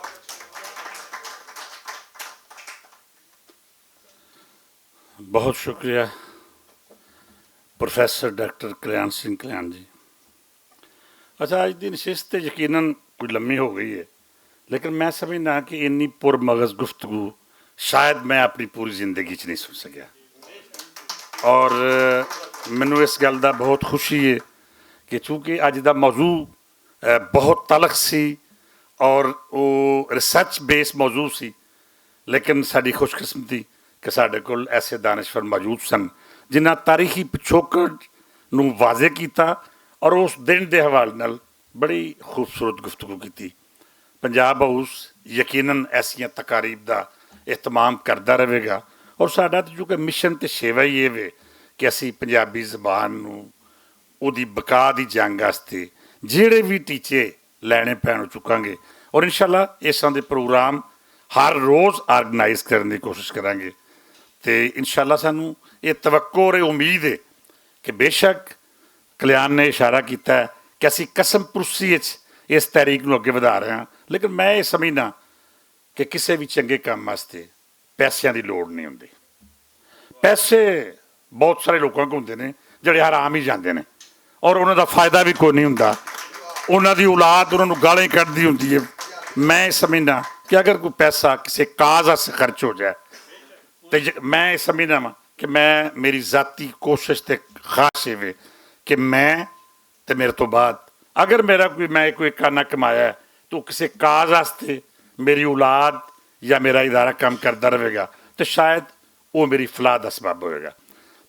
بہت شکریہ پروفیسر ڈاکٹر کلیان سنگھ کلیان جی۔ اچھا، اج دی نشست تے یقیناً کوئی لمبی ہو گئی ہے، لیکن میں سمجھنا کہ انی پر مغز گفتگو شاید میں اپنی پوری زندگی چ نہیں سن سکیا۔ اور مینوں اس گل دا بہت خوشی ہے کہ چونکہ اج دا موضوع بہت تلخ سی اور وہ ریسرچ بیس موضوع سی، لیکن ساڈی خوش قسمتی کہ ساڈے کول ایسے دانشور موجود سن جنہاں تاریخی پچھوکڑ نوں واضح کیتا اور اس دن دے حوالے نال بڑی خوبصورت گفتگو کیتی۔ پنجاب ہاؤس یقیناً ایسیاں تقاریب دا اہتمام کردا رہے گا، اور ساڈا تے چونکہ مشن تے سیوا ہی اے وے کہ اسی پنجابی زبان نوں اودی بقا دی جنگ واسطے جیہڑے وی ٹیچے لینے پین او چکاں گے، اور انشاءاللہ اساں دے پروگرام ہر روز آرگنائز کرن دی کوشش کراں گے۔ تے انشاءاللہ سانوں اے توقع اور اے امید اے کہ بے شک کلیان نے اشارہ کیتا ہے کہ اسی قسم پرسی اچ اس تحریک نوں اگے ودھا رہے ہاں، لیکن میں اے سمجھنا کہ کسے وی چنگے کم واسطے پیسیاں دی لوڑ نہیں ہوندی۔ پیسے بہت سارے لوکاں کو ہوندے نے جڑے حرام ہی جاندے نے، اور انہاں دا فائدہ بھی کوئی نہیں ہوندا۔ انہاں دی اولاد انہاں نوں گالاں ہی کڈدی ہوندی ہے۔ میں سمجھنا کہ اگر کوئی پیسہ کسے کاز واسطے خرچ ہو جائے، تے میں سمجھنا وا کہ میں میری ذاتی کوشش تے خواہش ہے کہ میں تے میرے توں بعد اگر میرا کوئی میں کوئی کانا کمایا ہے تو کسے کاز واسطے میری اولاد یا میرا ادارہ کم کردا رہے گا، تے شاید وہ میری فلاح دا سبب ہوئے گا۔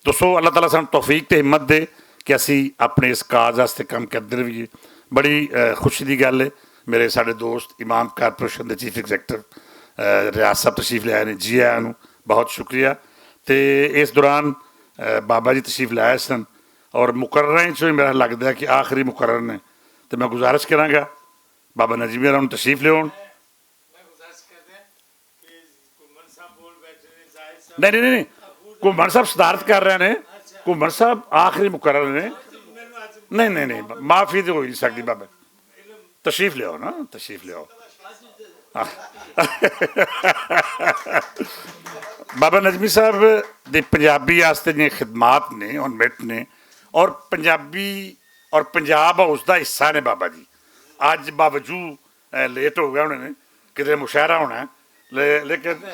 دوستو، اللہ تعالیٰ سانوں توفیق تے ہمت دے کہ اسی اپنے اس کاز واسطے کم کردے رہیے۔ بڑی خوشی دی گل ہے، میرے ساڈے دوست امام کارپوریشن دے چیف ایگزیکٹو ریاض صاحب تشریف لے آئے نے، جی آیاں نوں بہت شکریہ۔ تے اس دوران بابا جی تشریف لے آئے سن، اور مقررہ چوں میرا لگدا ہے کہ آخری مقرر نے۔ تے میں گزارش کراں گا بابا نجمی ہوراں نوں تشریف لیاون۔ نہیں، نہیں، نہیں، نہیں۔ گھومن صاحب صدارت کر رہے نے۔ گھومن صاحب آخری مقرر نے۔ نہیں، نہیں، نہیں، معافی تو ہو ہی نہیں سکتی بابا۔ تشریف لیاؤ نا، تشریف لیاؤ۔ بابا نجمی صاحب دی پنجابی واسطے جی خدمات نے، ان مٹ نے، اور پنجابی اور پنجاب اس دا حصہ نے بابا جی۔ اج باوجود لیٹ ہو گیا ہونے نے، کدھر مشاعرہ ہونا ہے، لیکن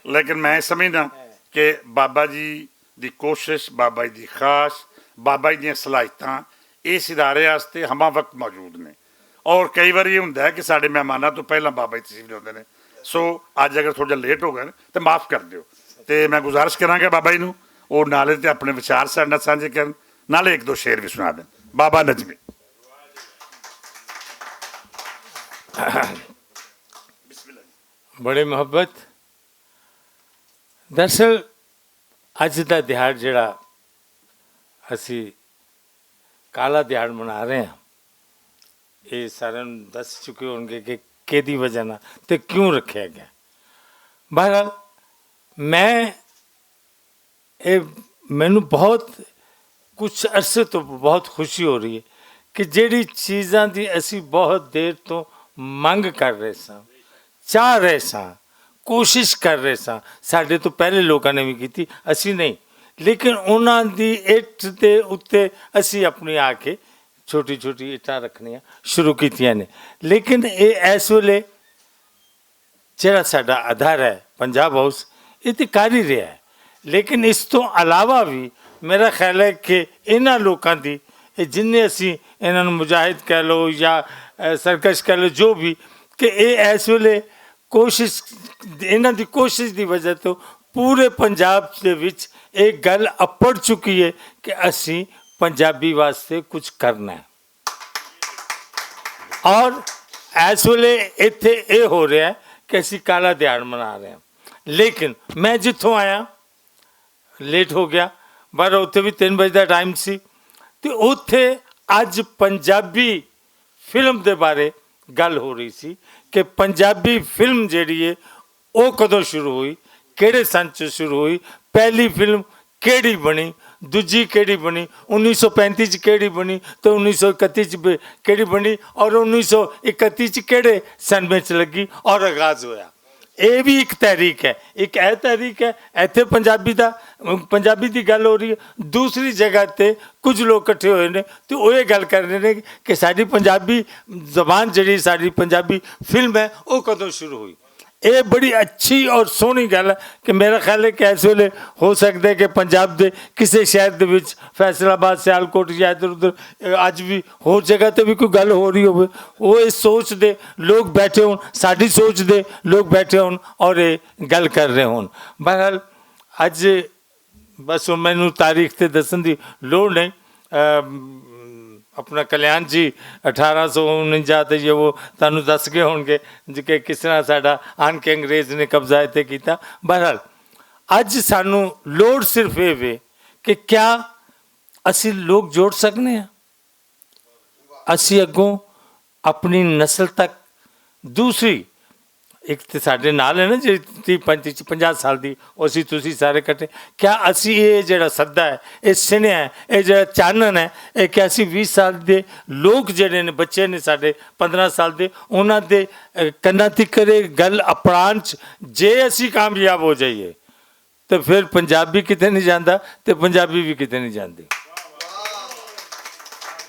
لیکن میں سمجھنا کہ بابا جی دی کوشش، بابا جی دی خواہش، بابا جی دیاں صلاحیتاں اس ادارے واسطے ہما وقت موجود نے۔ اور کئی واری یہ ہوندا ہے کہ ساڈے مہماناں تو پہلاں بابا جی تشریف لیاوندے نے۔ سو اج اگر تھوڑا جہا لیٹ ہو گئے نا، تے معاف کر دیو۔ تے میں گزارش کراں گا بابا جی نوں، او نالے تے اپنے وچار ساڈے نال سانجھے کرن، نالے ایک دو شعر بھی سنا دین۔ بابا نجمی۔ بڑے محبت۔ دراصل اج دا دیہاڑ جڑا اسی کالا دیہاڑ منا رہے ہیں، یہ سارے دس چکے ہون گے کہ کیدی وجہ نہ تے کیوں رکھیا گیا۔ بہرحال، میں اے مینوں بہت کچھ عرصے تو بہت خوشی ہو رہی ہے کہ جیڑی چیزاں دی اسی بہت دیر تو منگ کر رہے ساں، چاہ رہے ساں، کوشش کر رہے ساں، ساڈے تو پہلے لوکاں نے بھی کیتی، اسی نہیں، لیکن انہاں دی اٹ دے اتے اسی اپنی آ کے چھوٹی چھوٹی اٹاں رکھنیاں شروع کیتیاں نے۔ لیکن اے ایس ویلے جڑا ساڈا ادھر ہے پنجاب ہاؤس، یہ تے کر ہی رہا ہے، لیکن اس تو علاوہ بھی میرا خیال ہے کہ انہاں لوکاں دی، اے جن نے اسی انہاں نوں مجاہد کہہ لو یا سرکش کہہ لو، جو بھی، کہ اے ایس ویلے کوشش، انہاں دی کوشش دی وجہ تو پورے پنجاب دے وچ ایک گل اپڑ چکی ہے کہ اسی پنجابی واسطے کچھ کرنا ہے۔ اور ایس ویلے ایتھے اے ہو رہا ہے کہ اسی کالا دیہاڑ منا رہے ہیں۔ لیکن میں جتھوں آیا، لیٹ ہو گیا، پر اتھے بھی تین بجے دا ٹائم سی، تے اتھے اج پنجابی فلم دے بارے گل ہو رہی سی کہ پنجابی فلم جیڑی ہے، او کدوں شروع ہوئی، کیڑے سن چ شروع ہوئی، پہلی فلم کیڑی بنی، دوجی کیڑی بنی، انیس سو پینتی چ کیڑی بنی، تے انیس سو اکتی چ ب-، کیڑی بنی، اور انیس سو اکتی چ کیڑے سن وچ لگی اور آغاز ہویا۔ اے بھی ایک تحریک ہے، ایک اے تحریک ہے۔ ایتھے پنجابی دا، پنجابی دی گل ہو رہی ہے۔ دوسری جگہ تے کچھ لوگ اکٹھے ہوئے نے تے او یہ گل کر رہے نے کہ ساری پنجابی زبان جڑی، ساری پنجابی فلم ہے، او کدوں شروع ہوئی۔ اے بڑی اچھی اور سونی گل ہے کہ میرا خیال ہے کہ ایسے ویلے ہو سکتا ہے کہ پنجاب دے کسے شہر دے وچ، فیصل آباد، سیالکوٹ یا ادھر ادھر، اج بھی ہور جگہ تے بھی کوئی گل ہو رہی ہوئے، وہ اس سوچ دے لوگ بیٹھے ہون، ساڈی سوچ دے لوگ بیٹھے ہون اور یہ گل کر رہے ہون۔ بہرحال، اج بس ہن مینوں تاریخ تے دسن دی لوڑ نہیں۔ اپنا کلیان جی، اٹھارہ سو انجا تے یہ وہ تانوں دس گئے ہون گے جی کہ کس طرح ساڈا آن کے انگریز نے قبضہ اتھے کیتا۔ بہرحال، اج سانوں لوڑ صرف اے وے کہ کیا اسی لوگ جوڑ سکنے ہاں؟ اسی اگوں اپنی نسل تک دوسری، ایک تے ساڈے نال ہے نا جی، تی پینتی پنجاہ سال دی، اسی تسی سارے کٹھے، کیا اسی یہ جڑا سدا ہے، یہ سنیا ہے، یہ جڑا چانن ہے، یہ کیا اسی بیس سال دے لوگ جڑے نے، بچے نے ساڈے پندرہ سال دے، انہاں دے کناں تک کرے گل اپنان چ جے اسی کامیاب ہو جائیے، تے پھر پنجابی کتے نہیں جاندا، تے پنجابی بھی کتے نہیں جاندے۔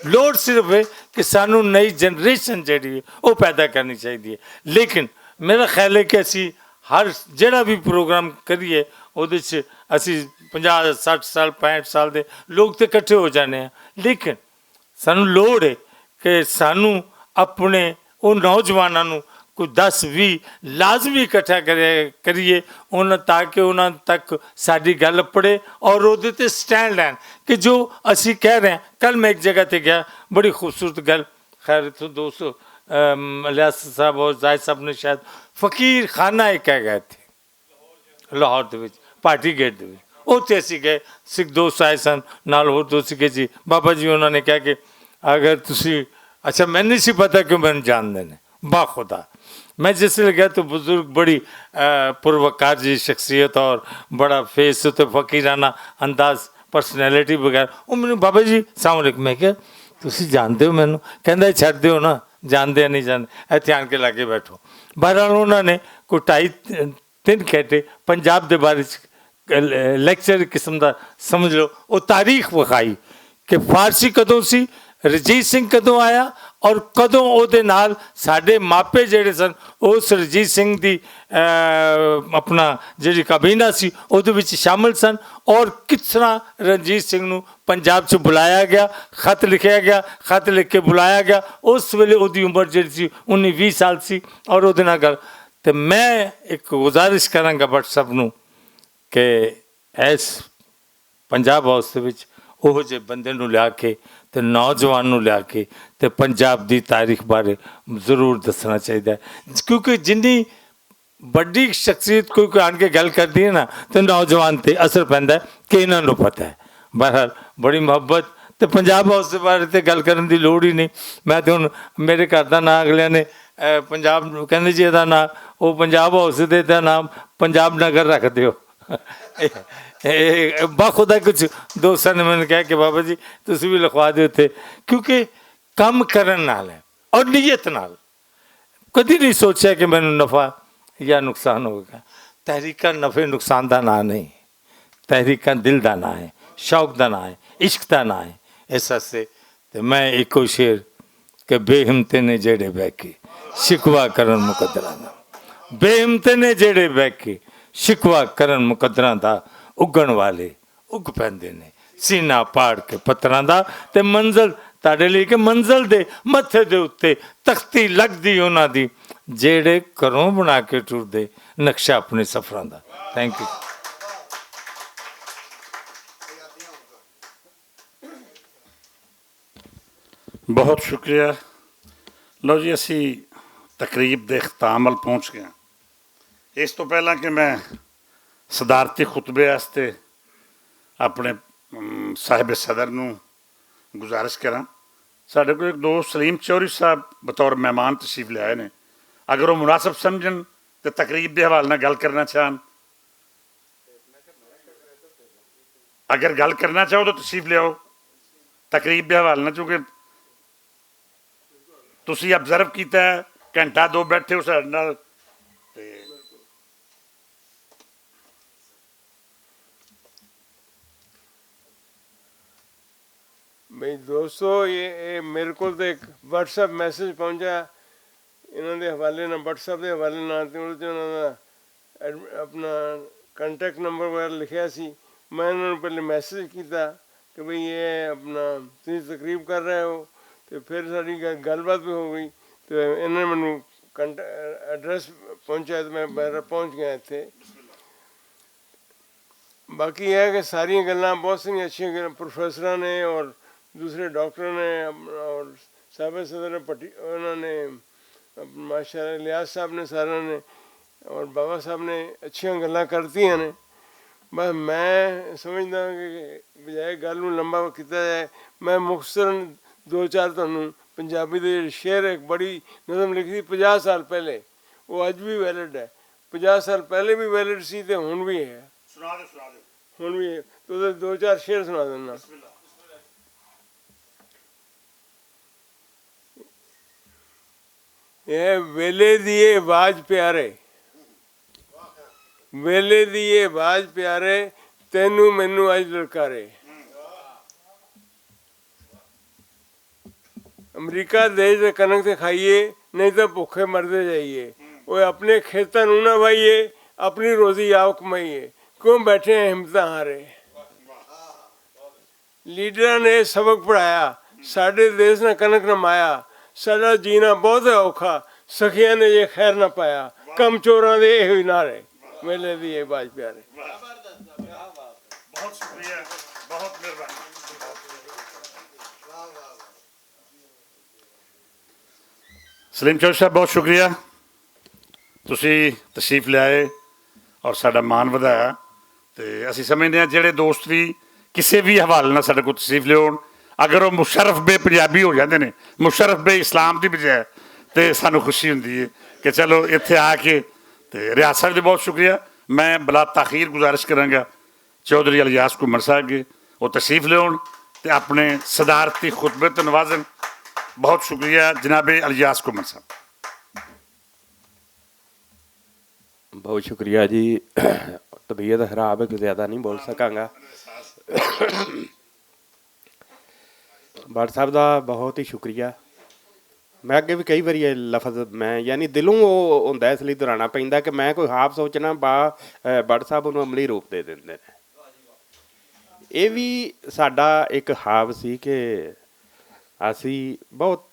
لوڑ صرف ہے کہ سانوں نئی جنریشن جڑی ہے، وہ پیدا کرنی چاہیے۔ لیکن میرا خیال ہے کہ اسی ہر جڑا بھی پروگرام کریے، اودے چ اسی پنجاہ، سٹھ سال، پینٹ سال دے لوگ تے اکٹھے ہو جانے ہیں۔ لیکن سانوں لوڑ ہے کہ سانوں اپنے او نوجواناں نوں کوئی دس وی لازمی اکٹھا کرے، کریے، انہاں، تاکہ انہاں تک ساڈی گل پڑے اور اودے تے سٹینڈ لین کہ جو اسی کہہ رہے ہیں۔ کل میں ایک جگہ تے گیا، بڑی خوبصورت گل، خیر، اتھوں دوست، ام، الیاس صاحب اور زاہد صاحب نے شاید فقیر خانہ ایک کہہ گئے تھے۔ لاہور دے وچ، پارٹی گیٹ دے وچ۔ اوتھے اسی گئے، سکھ دوست آئے سن، نال ہور دوست سکھے جی، بابا جی انہاں نے کہا کہ اگر تسی، اچھا، میں نہیں سی پتا کہ میں جان دینے، با خدا۔ میں جس لے گیا تو بزرگ بڑی، آ، پروقار جی شخصیت اور بڑا فیس تے فقیرانہ انداز، پرسنالٹی وغیرہ۔ وہ مینوں، "بابا جی، السلام علیکم۔" میں کہا، "تسی جانتے ہو مینوں؟" کہندا، "چھڈ دیو نا، جانتے نہیں جانتے، ایتھے آن کے لاگے بیٹھو۔" بہرحال، انہاں نے کوئی ٹائی تن کہتے پنجاب دے بارے چ لیکچر قسم دا سمجھ لو، او تاریخ وکھائی کہ فارسی کدوں سی، رجیت سنگھ کدوں آیا اور کدوں او دے نال ساڈے ماپے جڑے سن، اس رجیت سنگھ دی، اے، اپنا جڑی کابینہ سی، او دے وچ شامل سن، اور کس طرح رجیت سنگھ نو پنجاب چ بلایا گیا، خط لکھیا گیا، خط لکھ کے بلایا گیا۔ اس ویلے او دی عمر جڑی سی، انیس ویہہ سال سی، اور او دے نال گل تے میں ایک گزارش کراں گا بٹ صاحب نوں کہ ایس پنجاب ہاؤس دے وچ اوہو جے بندے نوں لیا کے تے نوجوان نوں لیا کے تے پنجاب دی تاریخ بارے ضرور دسنا چاہیدا ہے، کیونکہ جنی بڑی شخصیت کوئی، کوئی آن کے گل کردی ہے نا، تے نوجوان تے اثر پیندا ہے کہ انہاں نوں پتہ ہے۔ بہرحال، بڑی محبت۔ تے پنجاب ہاؤس دے بارے تے گل کرن دی لوڑ ہی نہیں۔ میں تے ہن، میرے گھر دا ناں اگلیاں نے، اے، پنجاب نوں کہندے جی، ادا ناں، او پنجاب ہاؤس دے دا ناں پنجاب نگر رکھ دیو۔ اے، اے، باخدا کچھ دوستاں نے مینوں کہا کہ بابا جی، تسی بھی لکھوا دیو تے، کیونکہ کم کرن نال ہے اور نیت نال۔ کدی نہیں سوچیا کہ مینوں نفع یا نقصان ہوگا۔ تحریکاں نفع نقصان دا ناں نہیں، تحریکاں دل دا ناں ہے، شوق دا ناں ہے، عشق دا ناں ہے۔ اس واسطے تے میں ایکو شعر کہ بے ہمتے نے جیڑے بہ کے شکوہ کرن مقدراں دا، بے ہمتے نے جیڑے بہ کے شکوہ کرن مقدراں دا، اگن والے اگ پیندے نے سینہ پاڑ کے پتھراں دا۔ تے منزل تہاڈے لئی کہ منزل دے متھے دے اُتے تختی لگدی انہاں دی، جیڑے گھروں بنا کے ٹردے نقشہ اپنے سفراں دا۔ Thank you. بہت شکریہ۔ لو جی، اسی تقریب دے اختتام ول پہنچ گئے ہاں۔ اس تو پہلاں کہ میں صدارتی خطبے واسطے اپنے، ام، صاحب صدر نوں گزارش کراں، ساڈے کول ایک دوست سلیم چوری صاحب بطور مہمان تشریف لے آئے نے۔ اگر وہ مناسب سمجھن تے تقریب دے حوالے نال گل کرنا چاہن، اگر گل کرنا چاہو تو تشریف لیاؤ۔ تقریب دے حوالے نال، چونکہ تسی آبزرو کیتا ہے، گھنٹہ دو بیٹھے ہو ساڈے نال۔ تے بھئی دوستو، یہ، یہ میرے کول تے ایک واٹس ایپ میسج پہنچا، انہاں دے حوالے نال، واٹس ایپ دے حوالے نال، تے انہاں دا ایڈ-، اپنا کانٹیکٹ نمبر وغیرہ لکھیا سی۔ میں انہاں نوں پہلے میسج کیتا کہ بھئی، یہ اپنا، تسی تقریب کر رہے ہو، تے پھر ساڈی گ-، گل بات بھی ہو گئی۔ تے انہاں نے مینوں کانٹ-، ایڈریس پہنچایا تے میں میرا پہنچ گیا اتھے۔ باقی یہ ہے کہ ساریاں گلاں، بہت ساریاں اچھیاں گلاں پروفیسراں نے اور دوسرے ڈاکٹراں نے اور صاحب صدر نے پٹی-، انہاں نے، ماشاءاللہ، الیاس صاحب نے، سارا نے اور بابا صاحب نے اچھیاں گلاں کرتیاں نے۔ بس میں سمجھدا ہاں کہ بجائے گل نوں لمبا کیتا جائے، میں مختصراً دو چار تہانوں پنجابی دے شعر، ایک بڑی نظم لکھی سی پنجاہ سال پہلے، وہ اج بھی ویلڈ ہے۔ پنجاہ سال پہلے بھی ویلڈ سی تے ہن بھی ہے۔ سنا دے، سنا دے۔ ہن بھی ہے۔ تو دو چار شعر سنا دینا۔ بسم اللہ۔ اے ویلے دی اے آواز پیارے، ویلے دی اے آواز پیارے، تینوں مینوں اج للکارے۔ امریکہ دیش دے کنک تے کھائیے، نہیں تاں بھوکے مردے جائیے۔ اوہ اپنے کھیتاں نوں نہ وائیے، اپنی روزی آپ کمائیے۔ کیوں بیٹھے ہیں ہمتاں ہارے؟ لیڈراں نے سبق پڑھایا، ساڈے دیس نہ کنک نہ مایا، ساڈا جینا بہت ہے اوکھا، سخیاں نے یہ خیر نہ پایا۔ کم چوراں دے یہ ہوئی نعرے، میلے دی یہ باج پیارے۔ بہت شکریہ، بہت مہربانی۔ سلیم چوہدری صاحب، بہت شکریہ، تسی تشریف لے آئے اور ساڈا مان ودھایا۔ تے اسی سمجھدے ہاں جڑے دوست بھی کسے بھی حوالے نال ساڈے کول تشریف لیون، اگر وہ مشرف بے پنجابی ہو جاندے نے، مشرف بے اسلام دی بجائے، تے سانو خوشی ہوندی ہے کہ چلو اتھے آ کے۔ تے ریاض صاحب دی بہت شکریہ۔ میں بلا تاخیر گزارش کراں گا چوہدری الیاس گھمن صاحب کے، وہ تشریف لیون تے اپنے صدارتی خطبے تے نوازن۔ بہت شکریہ جناب الیاس گھمن صاحب۔ بہت شکریہ جی۔ طبیعت خراب ہے، کوئی زیادہ نہیں بول سکاں گا۔ بٹ صاحب دا بہت ہی شکریہ۔ میں اگے بھی کئی واری یہ لفظ میں، یعنی، دلوں وہ ہوندا ہے، اس لئی دہرانا پیندا کہ میں کوئی خواب سوچنا با، اے، بٹ صاحب انہوں عملی روپ دے دیندے نے۔ یہ بھی ساڈا ایک خواب سی کہ اسی بہت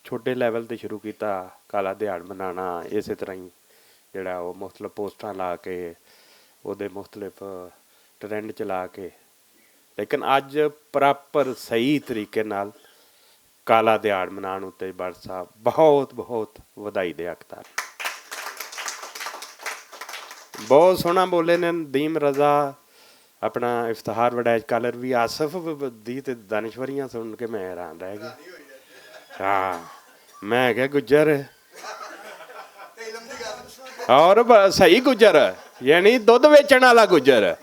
چھوٹے لیول تے شروع کیتا، کالا دیہاڑ منانا، اسے طرح ہی جڑا وہ مختلف پوسٹاں لا کے، وہ دے مختلف ٹرینڈ چلا کے، لیکن اج پراپر صحیح طریقے نال کالا دیہاڑ منان اتے بٹ صاحب بہت بہت ودائی دے حقدار۔ بہت سوہنا بولے نے ندیم رضا، اپنا افتخار وڈائج کالر بھی، آصف دی تے دانشوریاں سن کے میں حیران رہ گیا۔ ہاں، میں کہا گجر ہے۔ اور ب-، صحیح گجر ہے، یعنی دودھ ویچن والا گجر ہے۔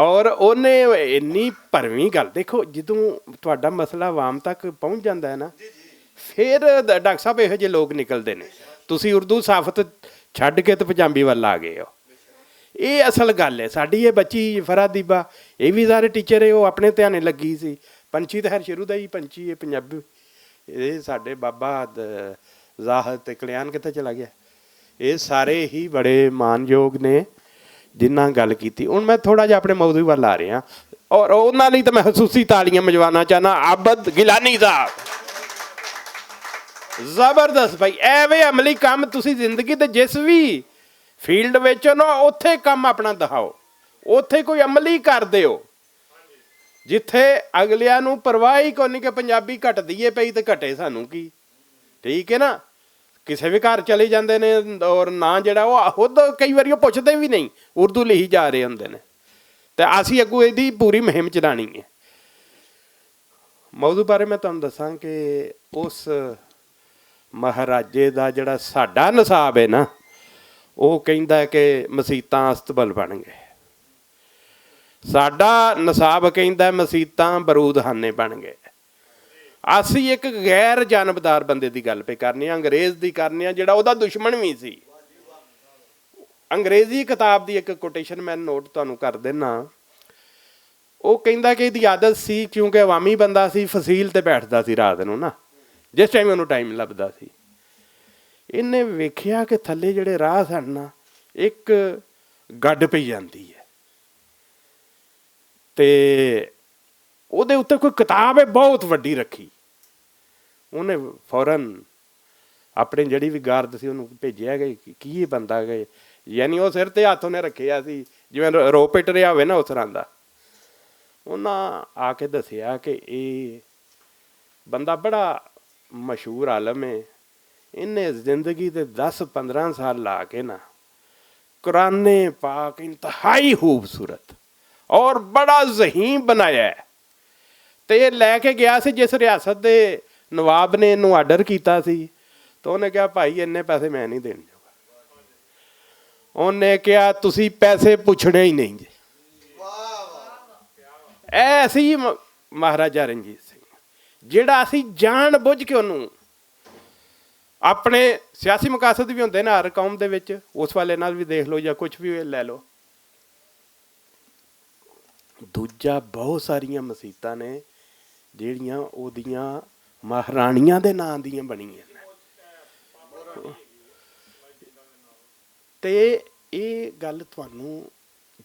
اور انہیں انی بھرویں گل، دیکھو، جدوں تہاڈا مسئلہ عوام تک پہنچ جاندا ہے نا، پھر ڈاکٹر صاحب، یہو جہے لوگ نکلدے نے۔ تسی اردو صحافت چھڈ کے تے پنجابی ول آ گئے ہو۔ یہ اصل گل ہے۔ ساڈی یہ بچی فرحہ دیبا، یہ بھی سارے ٹیچر ہے، وہ اپنے دھیانے لگی سی۔ پنچھی تے خیر شروع دا ہی پنچھی ہے، پنجابی۔ یہ ساڈے بابا د-، زاہد تے کلیان کتھے چلا گیا؟ یہ سارے ہی بڑے مان یوگ نے۔ جنہاں گل کیتی، ہن میں تھوڑا جہا اپنے موضوع ول آ رہے ہاں، اور انہاں لئی تے میں خصوصی تالیاں مجوانا چاہنا، عابد گیلانی صاحب۔ زبردست بھائی، ایویں عملی کام تسی زندگی دے جس وی فیلڈ وچ ہو نا، اوتھے کم اپنا دکھاؤ، اوتھے کوئی عملی کر دیو۔ جتھے اگلیاں نوں پرواہ ہی کونی کہ پنجابی گھٹ دیے پئی تے گھٹے سانوں کی؟ ٹھیک ہے نا؟ کسے وی گھر چلے جاندے نے، اور نہ جڑا او خود کئی واری او پوچھدے وی نہیں، اردو لکھی جا رہے ہوندے نے۔ تے اسی اگوں ایہدی پوری مہم چلانی ہے۔ موضوع بارے میں تہانوں دساں کہ اس مہاراجے دا جڑا ساڈا نصاب ہے نا، او کہندا ہے کہ مسیتاں استبل بن گئے۔ ساڈا نصاب کہندا ہے مسیتاں برودخانے بن گئے۔ اسی ایک غیر جانبدار بندے دی گل پہ کرنی آ، انگریز دی کرنی آ، جڑا او دا دشمن وی سی۔ انگریزی کتاب دی ایک کوٹیشن میں نوٹ تانوں کر دینا۔ او کہندا کہ ایہدی عادت سی، کیونکہ عوامی بندہ سی، فصیل تے بیٹھدا سی رات نوں نا، جس ٹائم اونوں ٹائم لبدا سی۔ انہیں ویکھیا کہ تھلے جڑے راہ سن نا، ایک گڈ پئی جاندی ہے، تے اوہدے اتے کوئی کتاب ہے بہت وڈی رکھی۔ انہیں فوراً اپنے جڑی وی گارد سی انہوں بھیجیا گئے کہ کی بندہ گئے، یعنی او سر تے ہاتھ انہیں رکھیا سی، جویں رو پٹ رہیا ہوئے نا اس طرح دا۔ انہاں آ کے دسیا کہ اے بندہ بڑا مشہور عالم ہے، انہیں زندگی دے دس پندرہ سال لا کے نا قرآن پاک انتہائی خوبصورت اور بڑا ذہین بنایا ہے۔ تے یہ لے کے گیا سی جس ریاست دے نواب نے انہوں آرڈر کیتا سی، تو انہیں کہا، "بھائی، انہیں پیسے میں نہیں دین جاؤں گا۔" انہیں کہا، "تسی پیسے پوچھنے ہی نہیں جی۔" اے سی م-، مہاراجا رنجیت سنگھ، جیڑا اسی جان بوجھ کے انہوں اپنے سیاسی مقاصد بھی ہوندے نے ہر قوم دے وچ، اس والے نال بھی دیکھ لو یا کچھ بھی لے لو۔ دوجا بہت ساریاں مسیتاں نے جیڑیاں اودیاں مہارانیاں دے ناں دیاں بنیاں نے۔ تے اے گل تانوں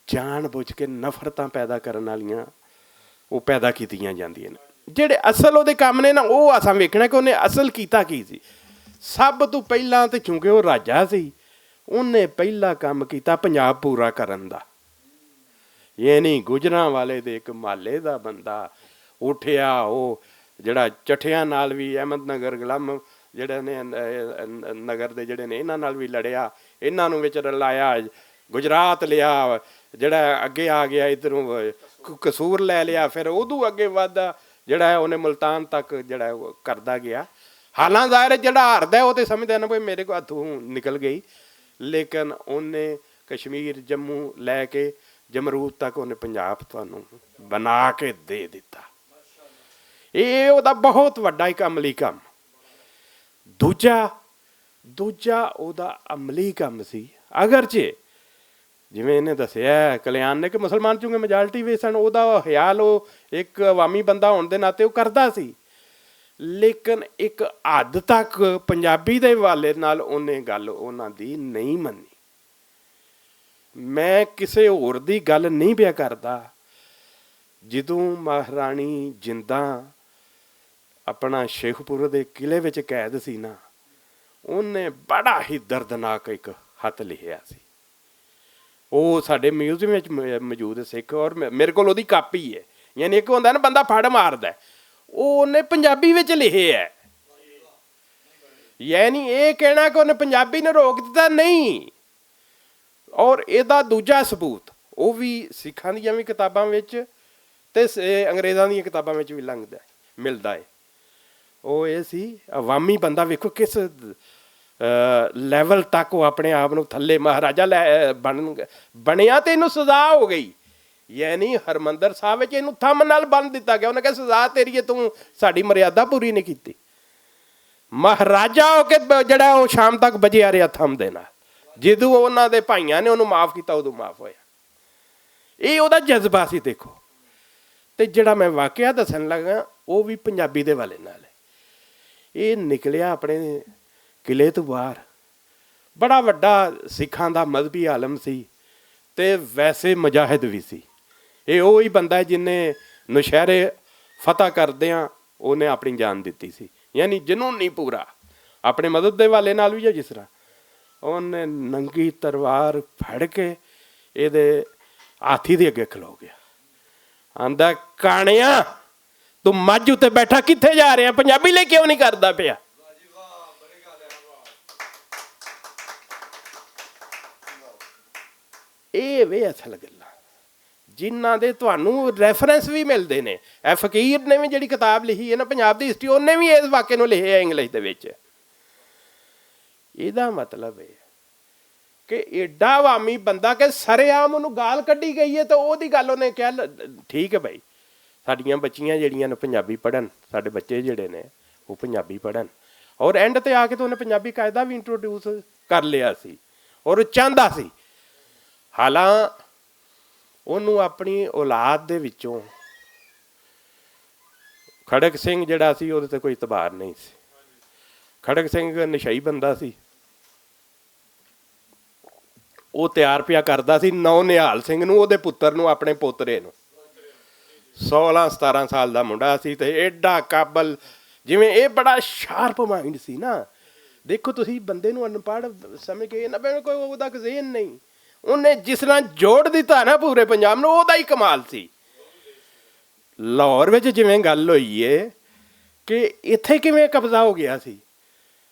جان بوجھ کے نفرتاں پیدا کرن والیاں او پیدا کیتیاں جاندیاں نے۔ جیڑے اصل اودے کم نے نا، او اساں ویکھنا کہ انہیں اصل کیتا کی سی۔ سب توں پہلاں تے چونکہ او راجا سی، انہیں پہلا کم کیتا پنجاب پورا کرن دا۔ یعنی گجراں والے دے اک محلے دا بندہ اٹھیا، او جڑا چٹھیاں نال وی احمد نگر گلم جڑے نے، نگر دے جڑے نے، انہاں نال وی لڑیا، انہاں نوں وچ رلایا، گجرات لیا، جڑا اگے آ گیا ادھروں، قصور لے لیا، پھر ادو اگے ودھا، جڑا ہے انہیں ملتان تک جڑا ہے وہ کردا گیا۔ حالاں ظاہر ہے جڑا ہاردا ہے وہ تے سمجھدا ہے نا بھئی میرے کو ہتھوں نکل گئی، لیکن انہیں کشمیر، جموں لے کے جمرود تک انہیں پنجاب تانوں بنا کے دے دتا۔ اے او دا بہت وڈا اک عملی کم۔ دوجا، دوجا او دا عملی کم سی۔ اگرچہ جویں انہیں دسیا ہے کلیان نے کہ مسلمان چونکہ میجارٹی وچ سن، او دا خیال او اک عوامی بندہ ہون دے ناطے او کردا سی، لیکن اک حد تک پنجابی دے حوالے نال انہیں گل انہاں دی نہیں منی۔ میں کسے ہور دی گل نہیں پیا کردا۔ جدوں مہارانی جنداں اپنا شیخ پور دے قلعے وچ قید سی نا، انہیں بڑا ہی دردناک اک خط لکھیا سی۔ او ساڈے میوزیم وچ م-، موجود ہے سکھ، اور مے-، میرے کول اودی کاپی ہے۔ یعنی ایک ہوندا ہے نا بندہ پھڑ ماردا ہے، او انہیں پنجابی وچ لکھے ہے۔ یعنی اے کہنا کہ انہیں پنجابی نے روک دتا نہیں۔ اور ایہدا دوجا ثبوت او وی سکھاں دیاں وی کتاباں وچ تے س-، اے انگریزاں دیاں کتاباں وچ وی لنگدا ہے، ملدا ہے۔ او اے سی عوامی بندہ، ویکھو کس لیول تک او اپنے آپ نوں تھلے مہاراجا لے بن بنیا تے اینوں سزا ہو گئی۔ یعنی ہرمندر صاحب وچ اینوں تھم نال بن دتا گیا، انہاں کہا سزا تیری ہے، توں ساڈی مریادہ پوری نہیں کیتی۔ مہاراجا ہو کے ب-، جڑا او شام تک بجیا رہیا تھم دے نال۔ جدوں انہاں دے بھائیاں نے انہوں معاف کیتا، ادوں معاف ہویا۔ اے او دا جذبہ سی، دیکھو۔ تے جڑا میں واقعہ دسن لگا، او وی پنجابی دے والے نال ہے۔ اے نکلیا اپنے قلعے تو باہر، بڑا وڈا سکھاں دا مذہبی عالم سی، تے ویسے مجاہد وی سی۔ اے اوہی بندہ ہے جن نے نشہرے فتح کردیاں انہیں اپنی جان دتی سی۔ یعنی جنونی پورا، اپنے مذہب دے والے نال وی جس طرح انہیں ننگی تلوار پھڑ کے اے دے ہاتھی دے اگے کھلو گیا۔ آندا، کانیا، تو مجھ اتے بیٹھا کتھے جا رہے ہیں؟ پنجابی لے کیوں نہیں کردا پیا؟ اے وے اصل گلاں، جنہاں دے تہانوں ریفرنس وی ملدے نے۔ اے فقیر نے وی جڑی کتاب لکھی ہے نا پنجاب دی ہسٹری، انہیں وی اس واقعے نوں لکھیا انگلش دے وچ۔ ایہدا مطلب ہے کہ ایڈا عوامی بندہ کہ سرے عام انہوں گال کڈی گئی ہے، تے او دی گل انہیں کہہ ل-، ٹھیک ہے بھائی، ساڈیاں بچیاں جڑیاں نے پنجابی پڑھن، ساڈے بچے جڑے نے، وہ پنجابی پڑھن۔ اور اینڈ تے آ کے تے انہیں پنجابی قاعدہ وی انٹروڈیوس کر لیا سی، اور چاہندا سی۔ حالاں انہوں اپنی اولاد دے وچوں کھڑک سنگھ جڑا سی، اوہدے تے کوئی اعتبار نہیں سی۔ کھڑک سنگھ نشئی بندہ سی، وہ تیار پیا کردا سی نو نہال سنگھ نوں، اوہدے پتر نوں، اپنے پوترے نوں۔ سولہ ستارہ سال دا منڈا سی تے ایڈا قابل، جویں اے بڑا شارپ مائنڈ سی نا۔ دیکھو، تسی بندے نوں ان پڑھ سمجھ کے نہ بہن، کوئی اوہدا ذہن نہیں۔ انہیں جس طرح جوڑ دتا نا پورے پنجاب نوں، اوہدا ہی کمال سی۔ لاہور وچ جویں گل ہوئی ہے کہ اتھے کیویں قبضہ ہو گیا سی،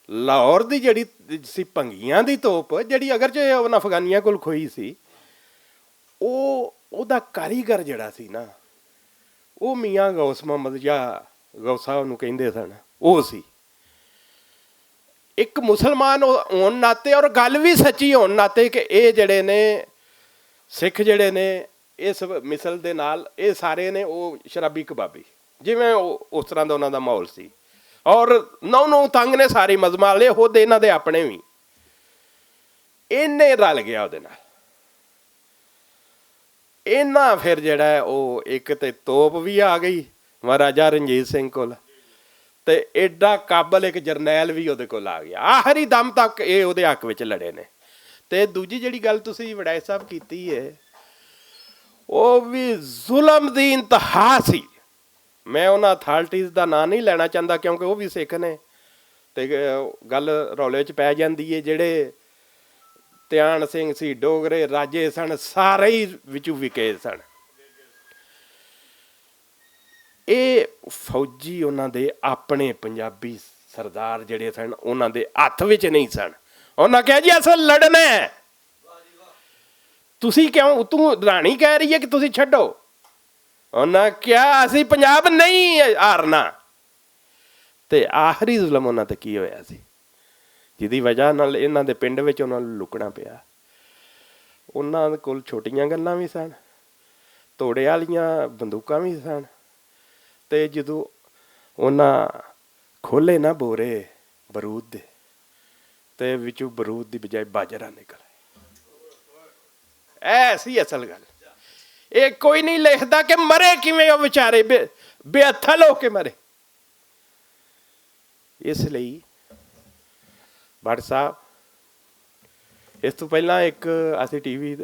لاہور دی جڑی سی پنگیاں دی توپ، جڑی اگرچہ انہاں افغانیاں کول کھوئی سی، او اوہدا کاریگر جڑا سی نا، او میاں غوث محمد یا غوثہ انہوں کہندے سن، او سی۔ ایک مسلمان ہون ناطے اور گل وی سچی ہون ناطے کہ اے جڑے نے سکھ جڑے نے اس مثل دے نال اے سارے نے او شرابی کبابی، جویں او اس طرح دا انہاں دا ماحول سی۔ اور نو نو تنگ نے ساری مذہب والے، خود انہاں دے اپنے وی۔ اینے رل گیا اودے نال۔ اینا پھر جڑا ہے، او ایک تے توپ وی آ گئی مہاراجا رنجیت سنگھ کول، تے ایڈا قابل ایک جرنیل وی اودے کول آ گیا۔ آخری دم تک اے اودے حق وچ لڑے نے۔ تے دوجی جڑی گل تسی وڈائے صاحب کیتی ہے، او وی ظلم دی انتہا سی۔ میں انہاں اتھارٹیز دا ناں نہیں لینا چاہندا، کیونکہ وہ بھی سکھ نے۔ تے گل رولے وچ پے جاندی ہے، جڑے تیان سنگھ سی، ڈوگرے راجے سن، سارے ہی وچوں وکے سن۔ اے فوجی انہاں دے اپنے پنجابی سردار جڑے سن، انہاں دے ہتھ وچ نہیں سن۔ انہاں کہا، "جی، اساں لڑنا ہے۔" تسی کیوں؟ اتوں رانی کہہ رہی ہے کہ تسی چھڈو۔ انہاں کہا، "اسی پنجاب نہیں ہارنا۔" تے آخری ظلم انہاں تے کی ہویا سی، جدی وجہ نال انہاں دے پنڈ وچ انہاں نوں لکنا پیا۔ انہاں کول چھوٹیاں گناں وی سن، توڑے والیاں بندوقاں وی سن۔ تے جدوں انہاں کھولے نہ بورے برود دے، تے وچوں برود دی بجائے باجرا نکل آئے۔ ایسی اصل گل۔ اے کوئی نہیں لکھدا کہ مرے کیویں او بیچارے بے، بے اتھل ہو کے مرے۔ اس لئی بٹ صاحب، اس تو پہلاں ایک اسی ٹی وی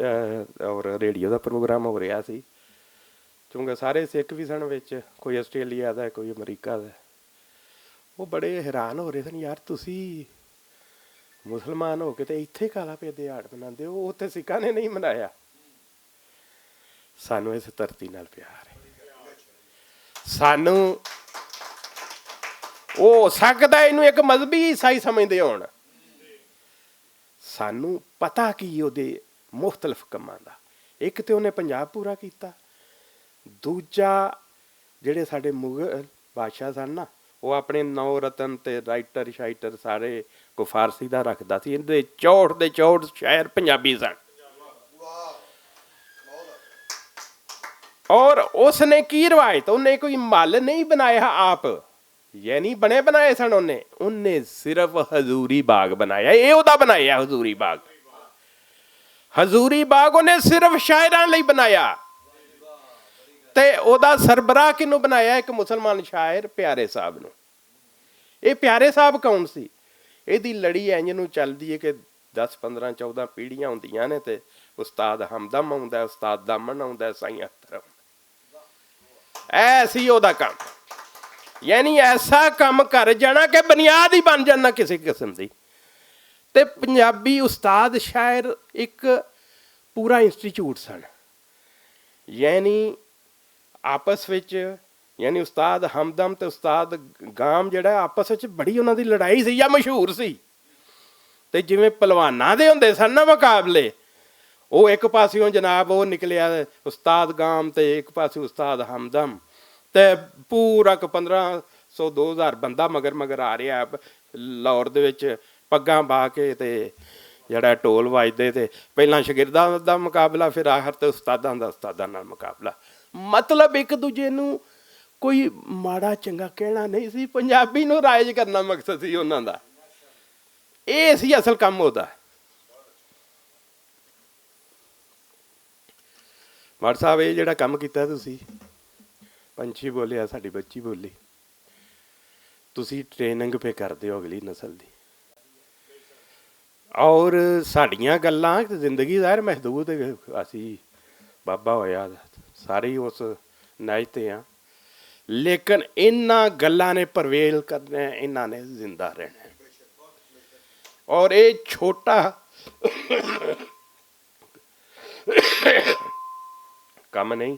اور ریڈیو دا پروگرام ہو رہیا سی، کیونکہ سارے سکھ وی سن وچ، کوئی آسٹریلیا دا، کوئی امریکہ دا۔ وہ بڑے حیران ہو رہے سن، "یار، تسی مسلمان ہو کے تے ایتھے کالا پیا دیہاڑ مناندے ہو، اوتھے سکھاں نے نہیں منایا۔" سانوں اس دھرتی نال پیار ہے۔ سانوں، ہو سکدا ہے اینوں ایک مذہبی عیسائی سمجھدے ہون۔ سانوں پتہ کی اودے مختلف کماں دا۔ ایک تے انہیں پنجاب پورا کیتا، دوجا جڑے ساڈے مغل بادشاہ سن نا، وہ اپنے نو رتن تے رائٹر شائٹر سارے کو فارسی دا رکھدا سی، ان دے چوٹ دے چوٹ شاعر پنجابی سن۔ اور اس نے کی روایت، انہیں کوئی مل نہیں بنایا آپ، یعنی بنے بنائے سن انہیں، انہیں صرف حضوری باغ بنایا، اے اودا بنایا حضوری باغ۔ حضوری باغ انہیں صرف شاعراں لئی بنایا۔ تے اودا سربراہ کنوں بنایا؟ ایک مسلمان شاعر پیارے صاحب نوں۔ اے پیارے صاحب کون سی؟ اے دی لڑی انج نوں چلدی ہے کہ دس پندرہ چودہ پیڑھیاں ہوندیاں نے تے استاد ہمدم ہوندا ہے، استاد دامن ہوندا ہے، سائیں اختر ہوندا ہے۔ ایسی او دا کم، یعنی ایسا کم کر جانا کہ بنیاد ہی بن جانا کسی قسم دی۔ تے پنجابی استاد شاعر ایک پورا انسٹیٹیوٹ سن، یعنی آپس وچ، یعنی استاد ہمدم تے استاد گام جڑا آپس وچ بڑی انہاں دی لڑائی سی یا مشہور سی۔ تے جویں پہلواناں دے ہوندے سن نا مقابلے، او اک پاسیوں جناب او نکلیا استاد گام تے اک پاسیوں استاد ہمدم، تے پورا ک پندرہ سو دو ہزار بندہ مگر مگر آ رہیا ہے لاہور دے وچ، پگاں با کے تے جڑا ٹول وجدے تے پہلاں شاگرداں دا مقابلہ، پھر آخر تے استاداں دا استاداں نال مقابلہ۔ مطلب اک دوجے نوں کوئی ماڑا چنگا کہنا نہیں سی، پنجابی نوں رائج کرنا مقصد سی انہاں دا۔ اے سی اصل کم ہودا۔ ماڑ صاحب، اے جڑا کم کیتا تسی، پنچھی بولیا، ساڈی بچی بولی، تسی ٹریننگ پہ کردے ہو اگلی نسل دی۔ اور ساڈیاں گلاں، زندگی ظاہر محدود ہے، اسی بابا ہویا، سارے ہی اس نائج تے ہاں، لیکن انہاں گلاں نے پرویل کرنا ہے، انہاں نے زندہ رہنا ہے۔ اور اے چھوٹا کم نہیں،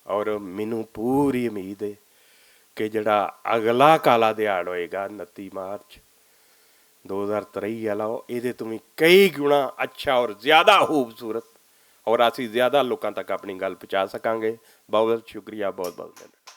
اور مینوں پوری امید ہے کہ جڑا اگلا کالا دیہاڑ ہوئے گا، نتی مارچ دو ہزار ترئی والا، او ایدے تو بھی کئی گنا اچھا اور زیادہ خوبصورت، اور اسی زیادہ لوکاں تک اپنی گل پہنچا سکاں گے۔ بہت شکریہ، بہت بہت مہربانی۔